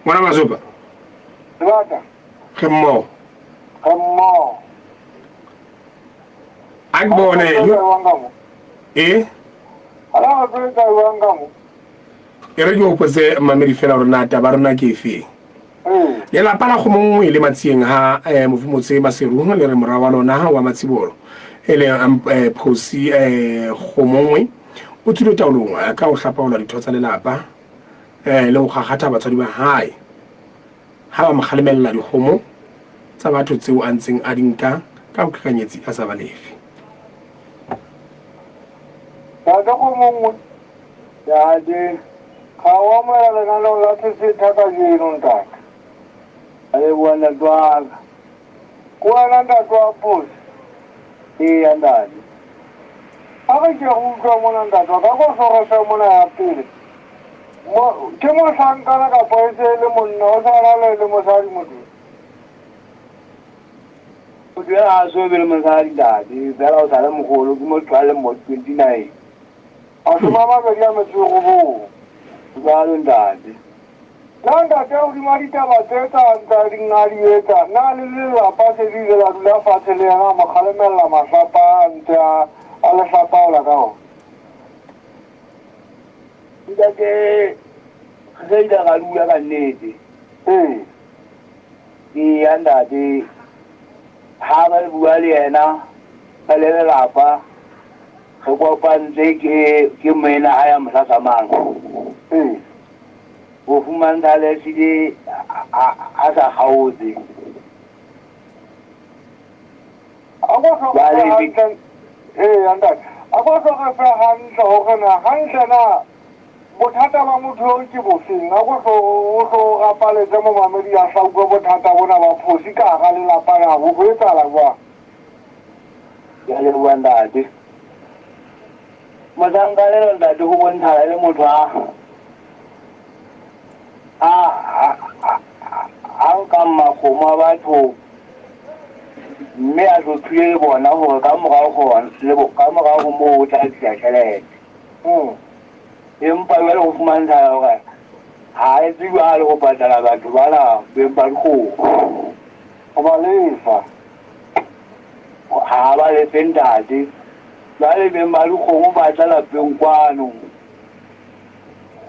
ngwana Masopa Sebata Re mmoho. Re mmoho. A ke bone. E? Ala re tlo etsa jwang ka mo? E re ke hopotse mamedi fela hore na taba rona ke efeng. Lelapa la Kgomonngwe le Matsieng ha eh, Mofumotse Maseru le re mora wa lona wa Matsibolo e leng eh, Phosi eh, Kgomonngwe o tswile taolong eh, ka ho hlapaola ditho tsa lelapa eh, le ho kgakgatha batswadi ba hae. Ha ba mo kgalemella dikgomo tsa batho tseo a ntseng a di nka ka boqhekanyetsi a sa ba lefe. Ntate kgomo nngwe. Ntate, ga o amohela lenaneo la Sesetha kajeno, ntate. A leboha ntate wa ka. Ke wena ntate wa Phosi? Eya ntate. A re ke re utlwa mona ntate wa ka, ko sore mona ya pele. Mo, ke mohlankana kapa e se e le monna, o sa lale le mosadi motho. Motho ya ha so be le mosadi ntate, fela o sa le mogolo, ke motho a leng mo 29. 29. Jwalo ntate. Na ntate hodima ditaba tse tsa ntsa di nna di etsa, na le lelapa se le ile la dula fatshe le yena a mo kgalemella mahlapa a ntse a a le hlapaola ka ona? Ntate, re sa ile ra dula ka nnete. Ee. Eya ntate, ha ba bua le yena re le lelapa, re kopantse ke ke moena ha ya mo hlahlamang. Ee. Ho fumantsha le ehlile a sa kgaotse. A ko hloke hantle. Ee, ntate. A ko hloke fe hantle hore na hantle na bothata ba motho eo ke bofeng. A ko hlo o hlo rapaletse momamedi a hla utlwe bothata bona ba phosi ka hara lelapa na bo ho etsahala jwang. Ke a leboha ntate. Mohlankana enwa ntate ho bontshala e le motho a a a nkang makgomo a batho mme a hlophile le bona hore ka morao ka morao ho moo o tla tlisa tjhelete. Empa jwale ho fumantshala hore Ha a etse jwalo ho patala batho bana beng ba dikgomo. Ho ba lefa. Ha a ba lefe ntate. Jwale beng ba dikgomo ba tla lapeng kwano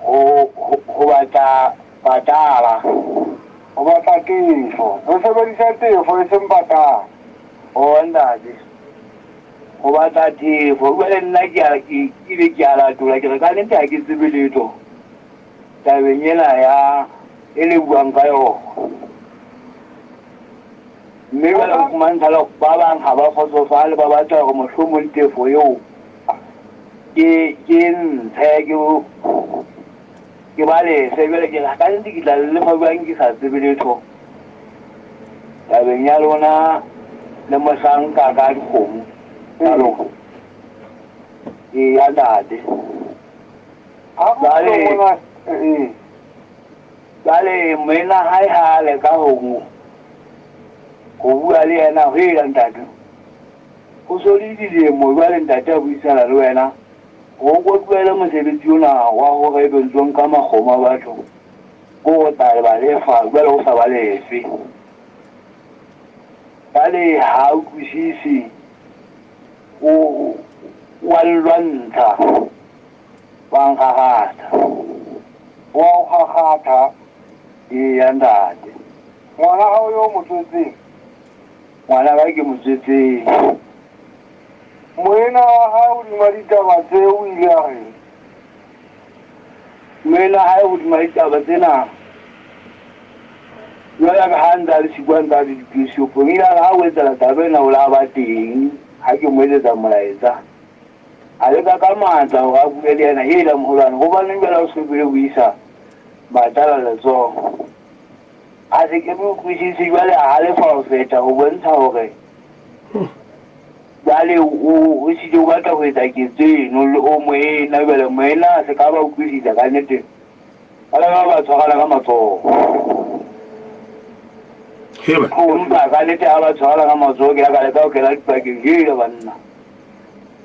ho ho batla patala. Ho batla tefo. Re sebedisa tefo e seng patala. Ho ntate. Ho batla tefo. Jwale nna ke a ke ile ke a latola ke re ka nnete ha ke tsebe letho tabeng ena ya e le buang ka yona. Mme jwale ho fumantsha ba bang ha ba kgotsofale ba batla hore mohlomong tefo eo ke ke ntshe ke ke ba lefe. Jwale ke re ka nnete ke tla le lefa jwang ke sa tsebe letho tabeng ya lona le mohlanka ka dikgomo tsa lona. Eya ntate. Jwale jwale moena hae ha a leka ho ho bua le yena ho ela ntate. Ho so le dilemo jwale ntate a buisana le wena ho ko tlohele mosebetsi ona wa hore ebe ntso nka makgomo a batho ko o tla ba lefa jwale o sa ba lefe. Jwale ha a utlwisise o wa nlwantsha wa nkgakgatha. Wa o kgakgatha? Eya ntate. Ngwana hao yo o mo tswetseng? Ngwana ka ke mo tswetseng. Moena wa hae hodima ditaba tse o ile a reng? Moena hae hodima ditaba tsena jwale ka ha ntse a le siko a ntse a le dipesopong ile a re ha o etsela taba ena o la ba teng ha ke mo etsetsa molaetsa. A leka ka matla hore a bue le yena hela moholwane hobaneng jwale ha o so bile o isa matala letsoho. A se ke mo utlwisise jwale a halefa ho feta ho bontsha hore jwale o ehlile o batla ho etsa ketso eno le o moena jwale moena a se ka ba utlwisisa ka nnete ba le ba tshwarana ka matsoho. Empa ka nnete ha ba tshwarana ka matsoho ke la ka leka ho kena dipakeng hela banna.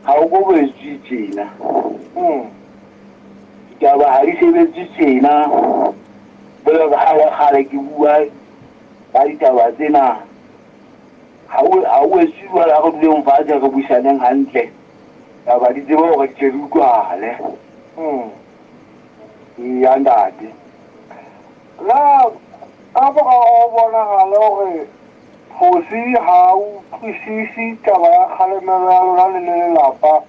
Ha o ko boetswe tjena. Ditaba ha di sebetse tjena. Jwalo ka ha le kgale ke bua ka ditaba tsena. Ha o etswe jwalo ha re duleng fatshe re buisaneng hantle. Taba di tsebe hore di tle di utlwahale. Eya ntate. Na ka mora ho bonahale hore Kgosi ha a utlwisise taba ya kgalemelo ya lona le le lelapa,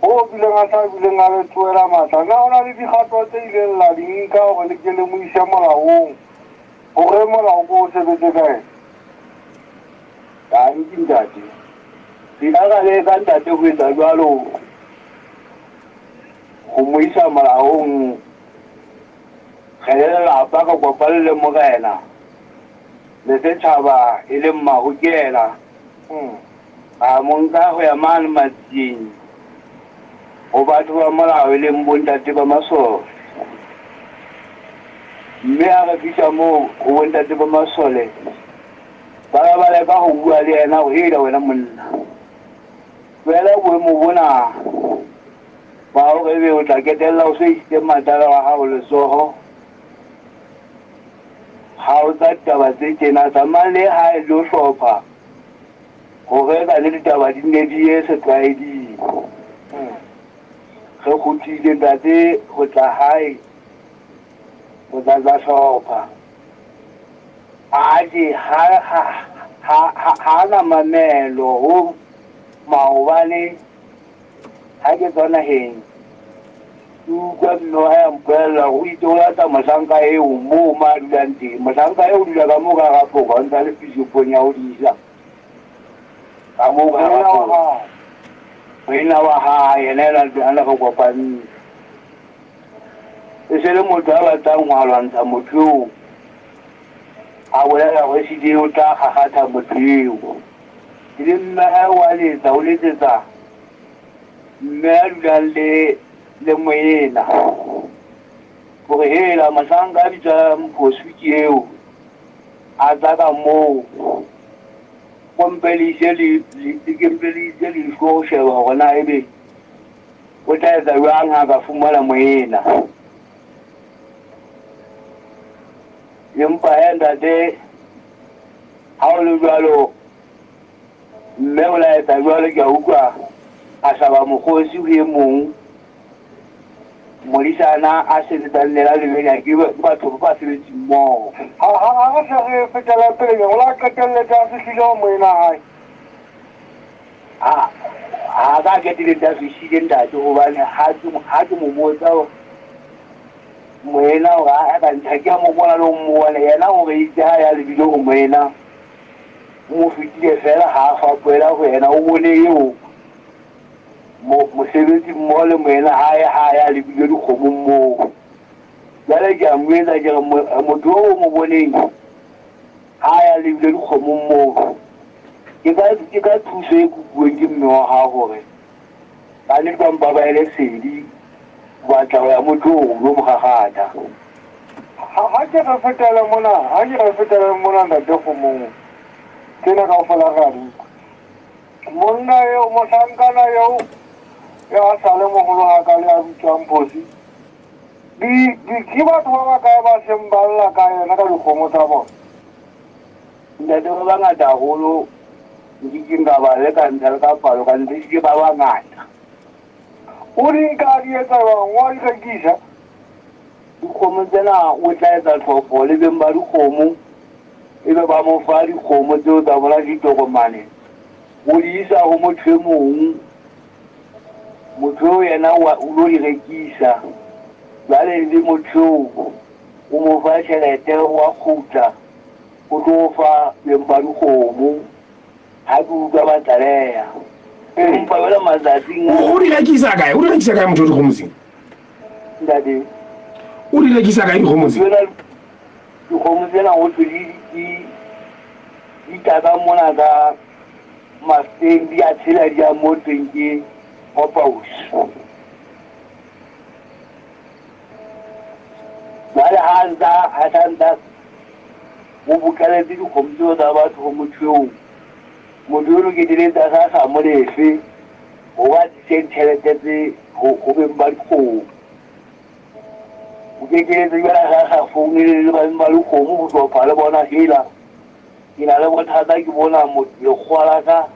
hoo bileng a sa bileng a le tsohela matla, na ho na le dikgato tse ileng la di nka hore le ke le mo ise molaong, hore molao ko o sebetse ka yena? Tanki ntate. Re ile ra leka ntate ho etsa jwalo, ho mo isa molaong, re le lelapa re kopane le morena le setjhaba e leng Mahokela. Ra mo nka ho ya mane Matsieng ho batho ba molao e leng bontate ba masole. Mme ha re fihla moo ho bontate ba masole, ba ba ba leka ho bua le yena hore hela wena monna, tlohela boemo bona ba hore ebe o tla ketella o so isitse matala wa hao letsoho. Ha o tsa ditaba tse tjena, tsamaya le hae le lo hlopha hore ka le ditaba di nne di ye setlwaeding. Re kgutlile ntate ho tla hae ho tla tla hlopha. Atjhe ha ha ha ha na mamelo ho maobane Ha ke tswa naheng, ke utlwa mme wa hae a mpolella hore o itse o lata mohlanka eo moo mo a dulang teng. Mohlanka eo o dula ka moo ka hara phoka, o ntse a le fishopong ya ho disa. Ka moo ka hara phoka. Moena wa hae, yena ena a ne re kopantse. E se le motho a batlang ho lwantsha motho eo, a bolela hore ehlile o tla kgakgatha motho eo. E le mme hae o a letsa, o letsetsa mme a dulang le le moena hore hela mohlanka a bitswang Mphosu ke eo a tla ka moo ko mpe le ise le ke mpe le ise leihlo ho sheba hore na ebe o tla etsa jwang ha ka fumana moena. Empa he ntate, ha o le jwalo, mme o la etsa jwalo, ke a utlwa a hlaba mokgosi ho e mong modisana a sebetsang le la lebenya, ke batho ba ba sebetsi mmoho. Ha ha re se re fetela pele, o la qetelletse a fihlile ho moena hae. Ha ha ka qetelletse a fihlile ntate, hobane ha ke mo botsa moena hore a ka ntsha, ke a mo bona le ho mmona yena hore itse ha ya lebile ho moena, o mo fetile fela, ha a fapohela ho yena, o bone eo mosebetsi mmoho le moena hae ha ya lebile dikgomong moo. Jwale ke a mo etsa ke re motho oo o mo boneng ha ya lebile dikgomong moo, ke ka thuso e kopuweng ke mme wa hao hore ba ne ba mpa ba ele sedi ho batla ho ya motho oo lo mo gagata. Ha ke re fetele mona, ha ke re fetele mona ntate Kgomong, tsena kaofela re a di utlwa. Monna eo, mohlankana eo ya sa le moholo hakale a bitswang Phosi, di, di, ke batho ba bakae ba seng ba lla ka yena ka dikgomo tsa bona? Ntate, ba bangata haholo, nkekeng ka ba lekantsa le ka palo, ka ntle ke ba bangata. O di nka a di etsa jwang? O a di rekisa? Dikgomo tsena o tla etsa tlhopho le beng ba dikgomo, ebe ba mo fa dikgomo tseo tsa bona ditokomane, o di isa ho motho e mong, motho eo yena o lo di rekisa. Jwale le motho eo o mo fa tjhelete, wa kgutla o tlo fa beng ba dikgomo. Ha ke utlwa ba tlaleha, empa jwale matsatsing O di rekisa kae? O di rekisa kae motho wa dikgomo tsena? Ntate, O di rekisa kae dikgomo tsena? Dikgomo tsena ho thwe di tla ka mona ka mafeng, di a tshela, di ya mo tweng ke Hopaus. Jwale ha ntsa ha sa ntsa o bokeletse dikgomo tseo tsa batho ho motho eo, motho eo keteletse a sa sa mo lefe ho ba tliseng tjhelete tse ho beng ba dikgomo. O kekeletse jwale a sa sa founele le beng ba dikgomo ho hlopha le bona, hela ke na le bothata, ke bona lekgowa la ka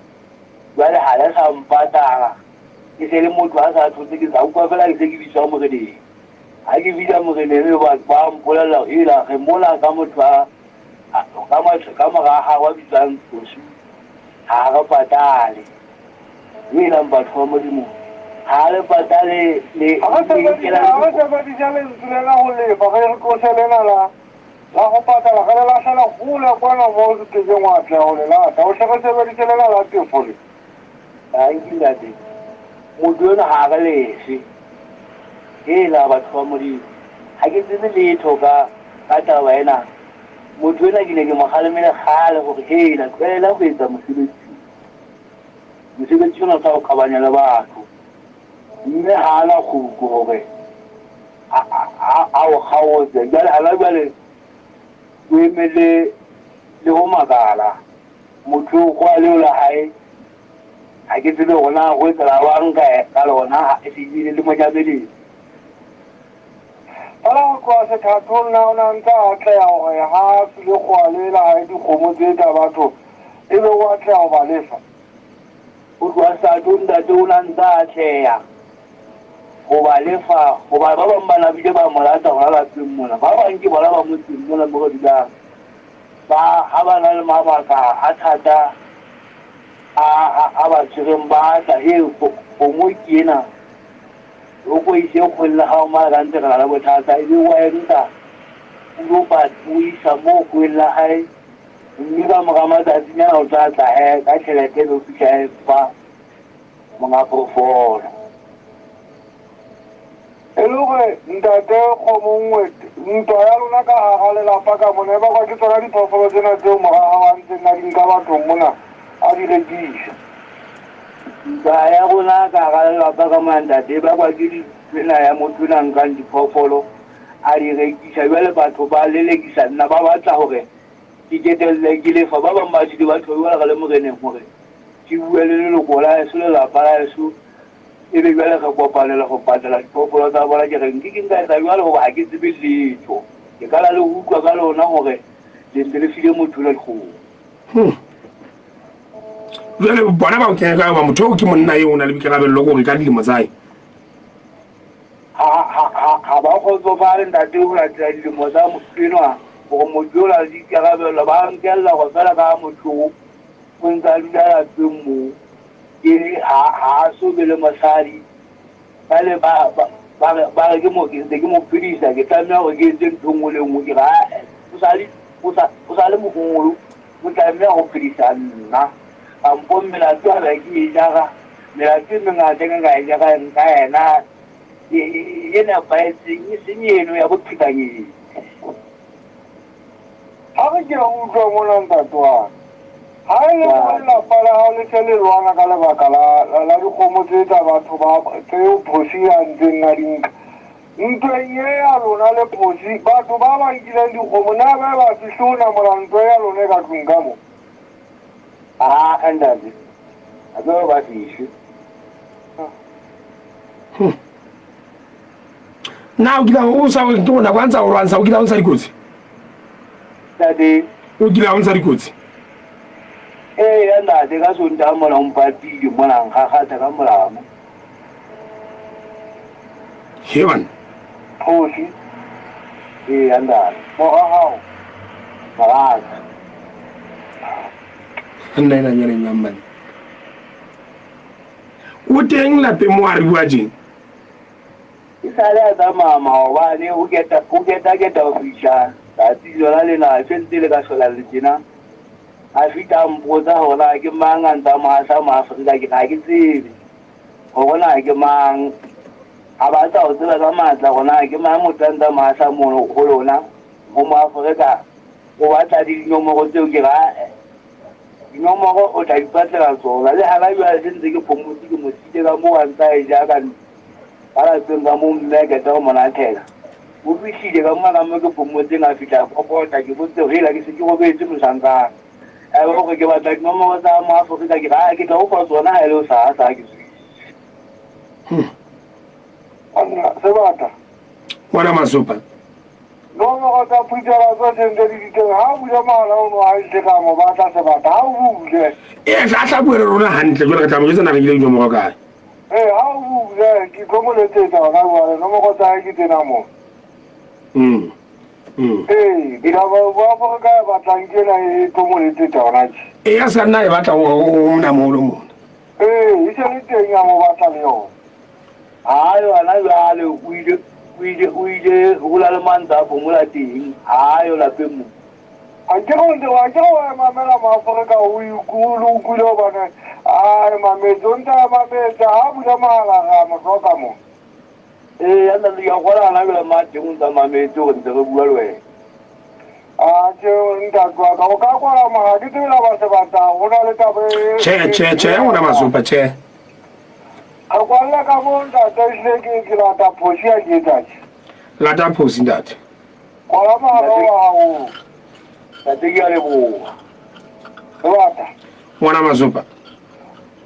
jwale ha le sa mpatala, ke se le motho a sa thotse, ke sa utlwa fela ke se ke bitswa moreneng. Ha ke fihla moreneng ba ba mpolella hela re mona ka motho a ka motho ka mora hao a bitswang Tsosu, ha re patale. Helang batho ba Modimo, ha le patale le Ha re sebedisa lentswe lena ho lefa, re re tlose lena la la ho patala, re le lahlela hole kwana moo o kekeng wa atleha ho le lata. O hle re sebedise lena la tefo le. Tanki ntate, motho enwa ha re lefe. Hela batho ba Modimo, ha ke tsebe letho ka ka taba ena. Motho enwa ke ne ke mo kgalemele kgale hore hela tlohela ho etsa mosebetsi. Mosebetsi ona o tla o qabanya le batho. Mme ha ana kgutlo hore a o kgaotse. Jwale hana jwale o emele le ho makala. Motho eo kgowa leo la hae, ha ke tsebe hore na ho etsahala jwang ka lona, e se le mo nyameletse. Fela ho tloha sethathong na o ne a ntse a atleha hore ha a file kgowa le la hae dikgomo tse tsa batho, ebe o atleha ho ba lefa? Ho tloha sethathong ntate o ne a ntse a atleha ho ba lefa, hoba ba bang ba na bile ba mo lata hona lapeng mona. Ba bang ke bona ba motseng mona mo re dulang. Ba ha ba na le mabaka a thata a ba tshwereng, ba tla, he kgomo ke ena, o ko ise kgweng la hao mane ka ntse re na le bothata, ebe wa e nka o lo ba o isa moo kgweng la hae, mme ka mora matsatsinyana o tla tla he ka tjhelete ebe o fihla e fa monga phoofolo. E le hore ntate kgomo nngwe, ntwa ya lona ka hara lelapa ka mona e bakwa ke tsona diphoofolo tsena tseo mora hao a ntseng a di nka bathong mona a di rekisa. Ntwa ya rona ka hara lelapa ka mona ntate e bakwa ke tsena ya motho ena nkang diphoofolo a di rekisa. Jwale batho ba lelekisa nna, ba batla hore ke ketelle ke lefa. Ba bang ba tswile ba theohela re le moreneng hore ke bue le leloko la heso, lelapa la heso, ebe jwale re kopanela ho patala diphoofolo tsa bona. Ke re nke ke nka etsa jwalo hoba ha ke tsebe letho. Ke qala le ho utlwa ka lona hore le ntse le file motho enwa dikgomo. Hmm. Jwale bona ba o kenya ka hoba motho eo ke monna eo o na le boikarabello ke hore ka dilemo tsa hae. Ha, ha, ha, ha ba kgotsofale ntate ho latela dilemo tsa motho enwa hore motho eo na le dikarabello ba nkella hore feela ka motho o o ntse a dula lapeng moo ke ha ha a so be le mosadi Jwale ba, ba, ba re, ba re ke mo, ke ntse ke mo phedisa, ke tlameha hore ke etse ntho e nngwe le e nngwe. Ke re, ae, o sa le, o sa, o sa le moholo, o tlameha ho phedisa nna. Kampo melato ha ke e jara, melato e mengata e nka e jarang ka yena, e, e, e nepahetseng, e seng eno ya boqhekanyetsi. Ha re ke re utlwe mona ntate wa ka. Ha e le hore lelapa la hao le se le lwana ka lebaka la, la, la dikgomo tse tsa batho ba tseo Phosi a ntseng a di nka. Ntweng e ya lona le Phosi, batho ba ba nkileng dikgomo na ba ba fihle ho namola ntwa ya lona e ka tlung ka mo? Aa ntate, ha ke ba fihle. Na o kile o sa ke bona kwa ntsa o lwantsha o kile o ntsha dikotsi? Ntate. O kile o ntsha dikotsi? Ee ya ntate ka Sontaha mona o mpatile mona nkgakgatha ka molamu. He bana. Kgosi. Ee ya ntate. Mora hao. Moraka. Nna ena nyane jwang bana. O teng lapeng mo a re bua tjeng. E sale a tsamaya maobane o keta o keta-keta ho fihla tsatsi lona lena se ntse le ka hlola le tjena. A fihla a mpotsa hore na ke mang a ntsa mo hahla Moafrika ke re ha ke tsebe hore na ke mang. A batla ho tseba ka matla hore na ke mang motho a ntsa mo hahla mono ho lona ho Moafrika o batla le dinomoro tseo ke re ae dinomoro o tla ipatlela tsona. Le hana jwale se ntse ke phomotse ke mo siile ka moo a ntsa e ja ka Ka lapeng ka moo mme a qeta ho mo lathela. O fihlile ka mona ka mo ke phomotseng a fihla a kokota ke botse hela ke se ke robetse mohlankana. A ba hore ke batla dinomoro tsa mo Afrika ke re a ke tla o fa tsona ha e le o sa sa ke tswile. Banna, sebata. Ngwana Masopa. Nomoro tsa phuthela tsohle ntse di diteng ha o bule mohala ono ha ntse ka mo batla sebata ha o bule. Ee, a tla bua le rona hantle jwale re tla mo jwetsa na re nkile dinomoro kae. Ee, ha o bule ke tlo mo letsetsa hona jwale nomoro tsa hae ke tsena mo. Mm. Mm. Ee, ditaba bo Afrika e batlang ke ena e tlo mo letsetsa hona tje. Ee, a se ka nna e batla ho ho monamolo mona. Ee, e se le teng ya mo batla le yona. Ha yo hana jwale o ile o ile o ile ho la le mantsa a phomola teng ha yo lapeng mo. A ke go ntse wa ke go mamela Moafrika o ikulo o kwile hobane a e mametse o ntse a mametse ha bula mohala ra mo hloka mo. Ee ya nna ya gola hana jwale ma teng o ntsa mametse hore ntse re bua le wena. A ke ntate wa ka o ka kwala mohala ke tsebe la ba sebata go na le taba e. Tjhe tjhe tjhe ngwana Masopa tjhe. Re kwalla ka mo ntate ehlile ke ke lata phosi ya ke etsa tje. Lata phosi ntate. Kwala mohala wa hao. Ntate ke a leboha. Sebata. Ngwana Masopa.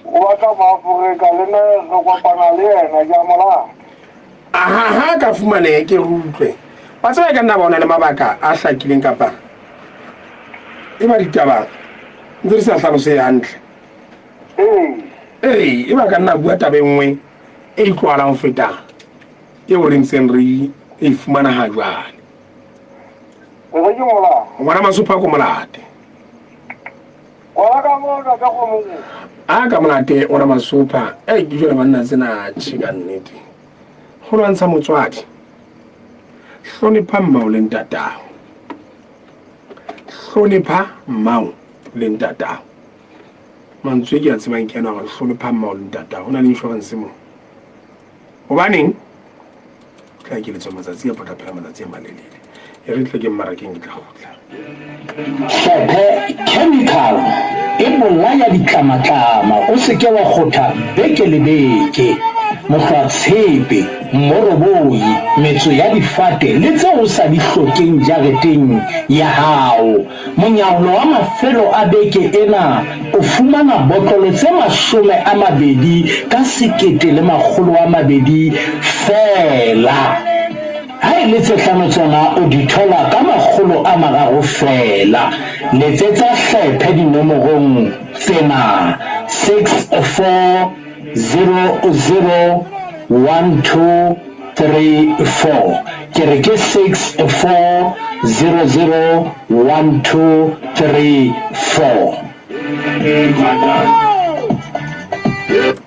O batla Moafrika le nna re kopana le yena ke a mo lata. Aha ha ka fumanehe ke re utlwe. Wa tseba e ka nna ba o na le mabaka a hlakileng kapa e ba ditaba ntse di sa hlalosehe hantle. Ee, e ba ka nna bua taba e nngwe e utlwahalang ho feta eo re ntseng re e fumana ha jwale. Ngwana Masopha ko molate. A ka molate ngwana Masopha. Ei ke jwale banna tsena tjhe ka nnete. Ho lwantsha motswadi. Hlonepha mmao le ntatao. Hlonepha mmao le ntatao. Mantswe ke a tsebang ke ana hore hlonepha mmao le ntatao. Ho na le insurance moo. Hobaneng? Tla ekeletswa matsatsi kapa tla phela matsatsi a malelele. E re tle ke mmarakeng ke tla kgutla. Hlophe chemical e bolaya ditlamatlama o se ke wa kgotha beke le beke. Mohlwatshepe, mmoroboi, metso ya difate le tseo o sa di hlokeng jareteng ya hao. Monyaolo wa mafelo a beke ena o fumana botlolo tse 20 ka 1200 feela. Ha e le tse hlano tsona o di thola ka 300 feela. Letsetsa hlephe dinomorong tsena, 6400 1234. Ke re ke 6400 1234.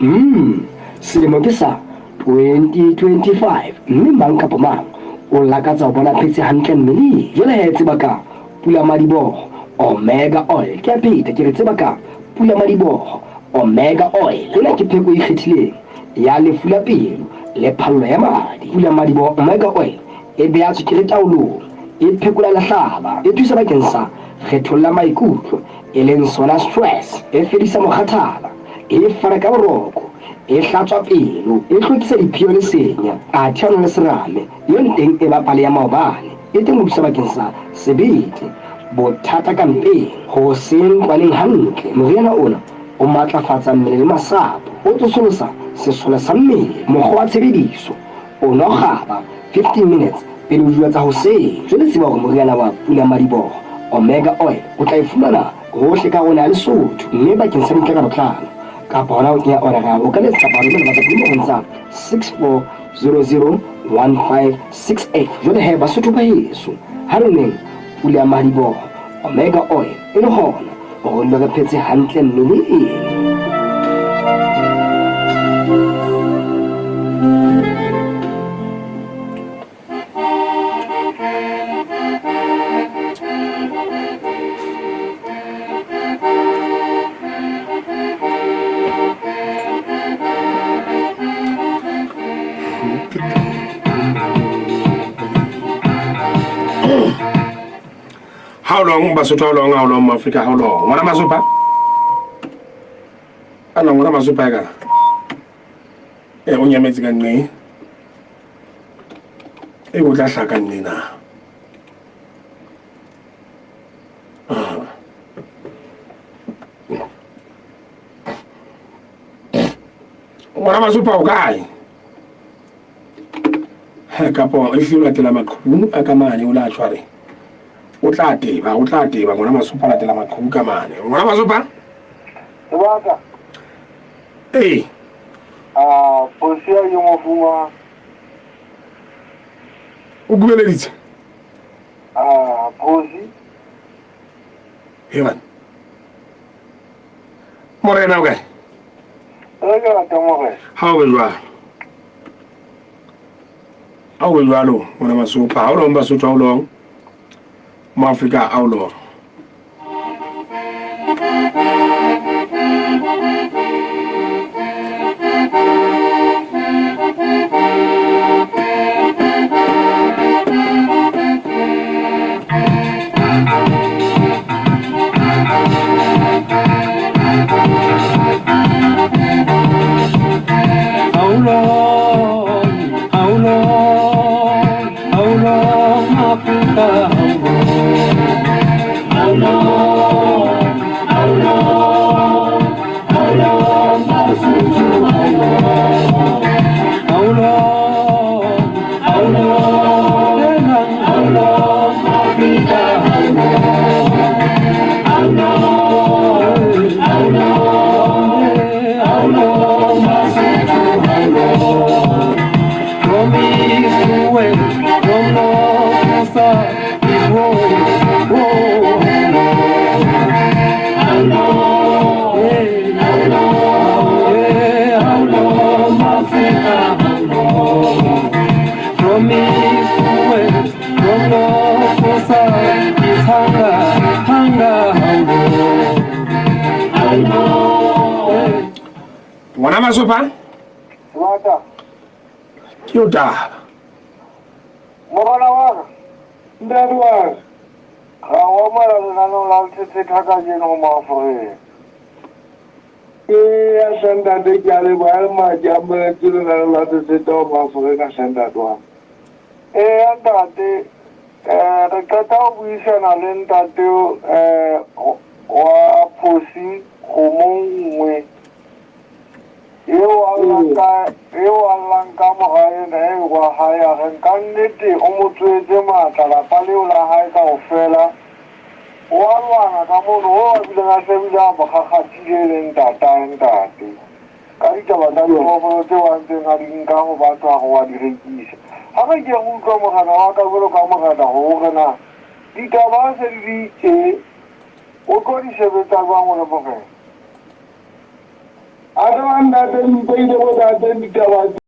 Umm, selemo ke sa 2025 mme mang kapa mang o lakatsa ho bona phetse hantle mmeleng. Jwale he tseba ka pulamadiboho Omega Oil. Ke a pheta ke re tseba ka pulamadiboho Omega Oil. Ena ke pheko e ikgethileng ya lefu la pelo le phallo ya madi. Pulamadiboho Omega Oil e beha tswekere taolong, e phekola lehlaba, e thusa bakeng sa kgethollo ya maikutlo e leng sona stress, e fedisa mokgathala, e fana ka boroko, e hlatswa pelo, e hlwekisa diphio le senya, athe yona le serame, yone teng e ba pale ya maobane, e teng ho thusa bakeng sa sebete, bothata ka mpeng, ho se ntlwaneng hantle. Moriana ona o matlafatsa mmele le masapo, o tsosolosa sesole sa mmele. Mokgwa wa tshebediso, O nwa kgaba 15 minutes pele ho dijo tsa hoseng. Jwale tseba hore moriana wa pulamadiboho, Omega Oil, o tla e fumana hohle ka rona ya Lesotho. Mme bakeng sa dintlha ka botlalo kapa hona ho kenya order ya hao, o ka letsa kapa romela WhatsApp dinomorong tsa 64001568. Jwale he Basotho ba heso, ha re nweng pulamadiboho, Omega Oil, e le hona hore re dule re phetse hantle mmeleng. How long Basotho, how long, how long Africa, how long? Ngwana Masopa? Ana ngwana Masopa ka. Eh o nyametse ka nne. E o tla hlaka nne na. Ngwana Masopa o kae? Kapo e hlile latela maqhubu a ka mane o la tshware. O tla teba, o tla teba ngwana Masopa latela maqhubu ka mane. Ngwana Masopa? Sebaka. Ee. Ah, posia ke mo fuma. O kubeleditse? Ah, posi. Heban. Morena o kae? Re ke rata morena. Ha o be jwalo. Ha o be jwalo, ngwana Masopa. Ha o long Basotho, ha o long. Mo Afrika, ha o long. Ngwana Masopa? Sebata. Ke o taba. Morena wa ka. Ntate wa ka. Ra o amohela lenaneong la Lethethetha kajeno ho Moaforika. Eya hle ntate ke a leboha le madi a amohetse lenaneo la Lethethetha ho Moaforika hle ntate wa ka. Eya ntate, eh, re qeta ho buisana le ntate eh, wa Phosi kgomo nngwe eo a llang ka eo a llang ka mora ena e wa hae a reng ka nnete o mo tsoetse matla lapa leo la hae kaofela. O a lwana ka mono hoo a bileng a se bile a mo kgakgathile e leng ntatae ntate. Ka ditaba tsa diphoofolo tseo a ntseng a di nka ho batho a re o a di rekisa. Ha re ke re utlwe morena wa ka jwalo ka morena hore na ditaba ha se di le tje o tlo di sebetsa jwang o le morena. A tseba ntate di mpeile bothateng ditaba tse.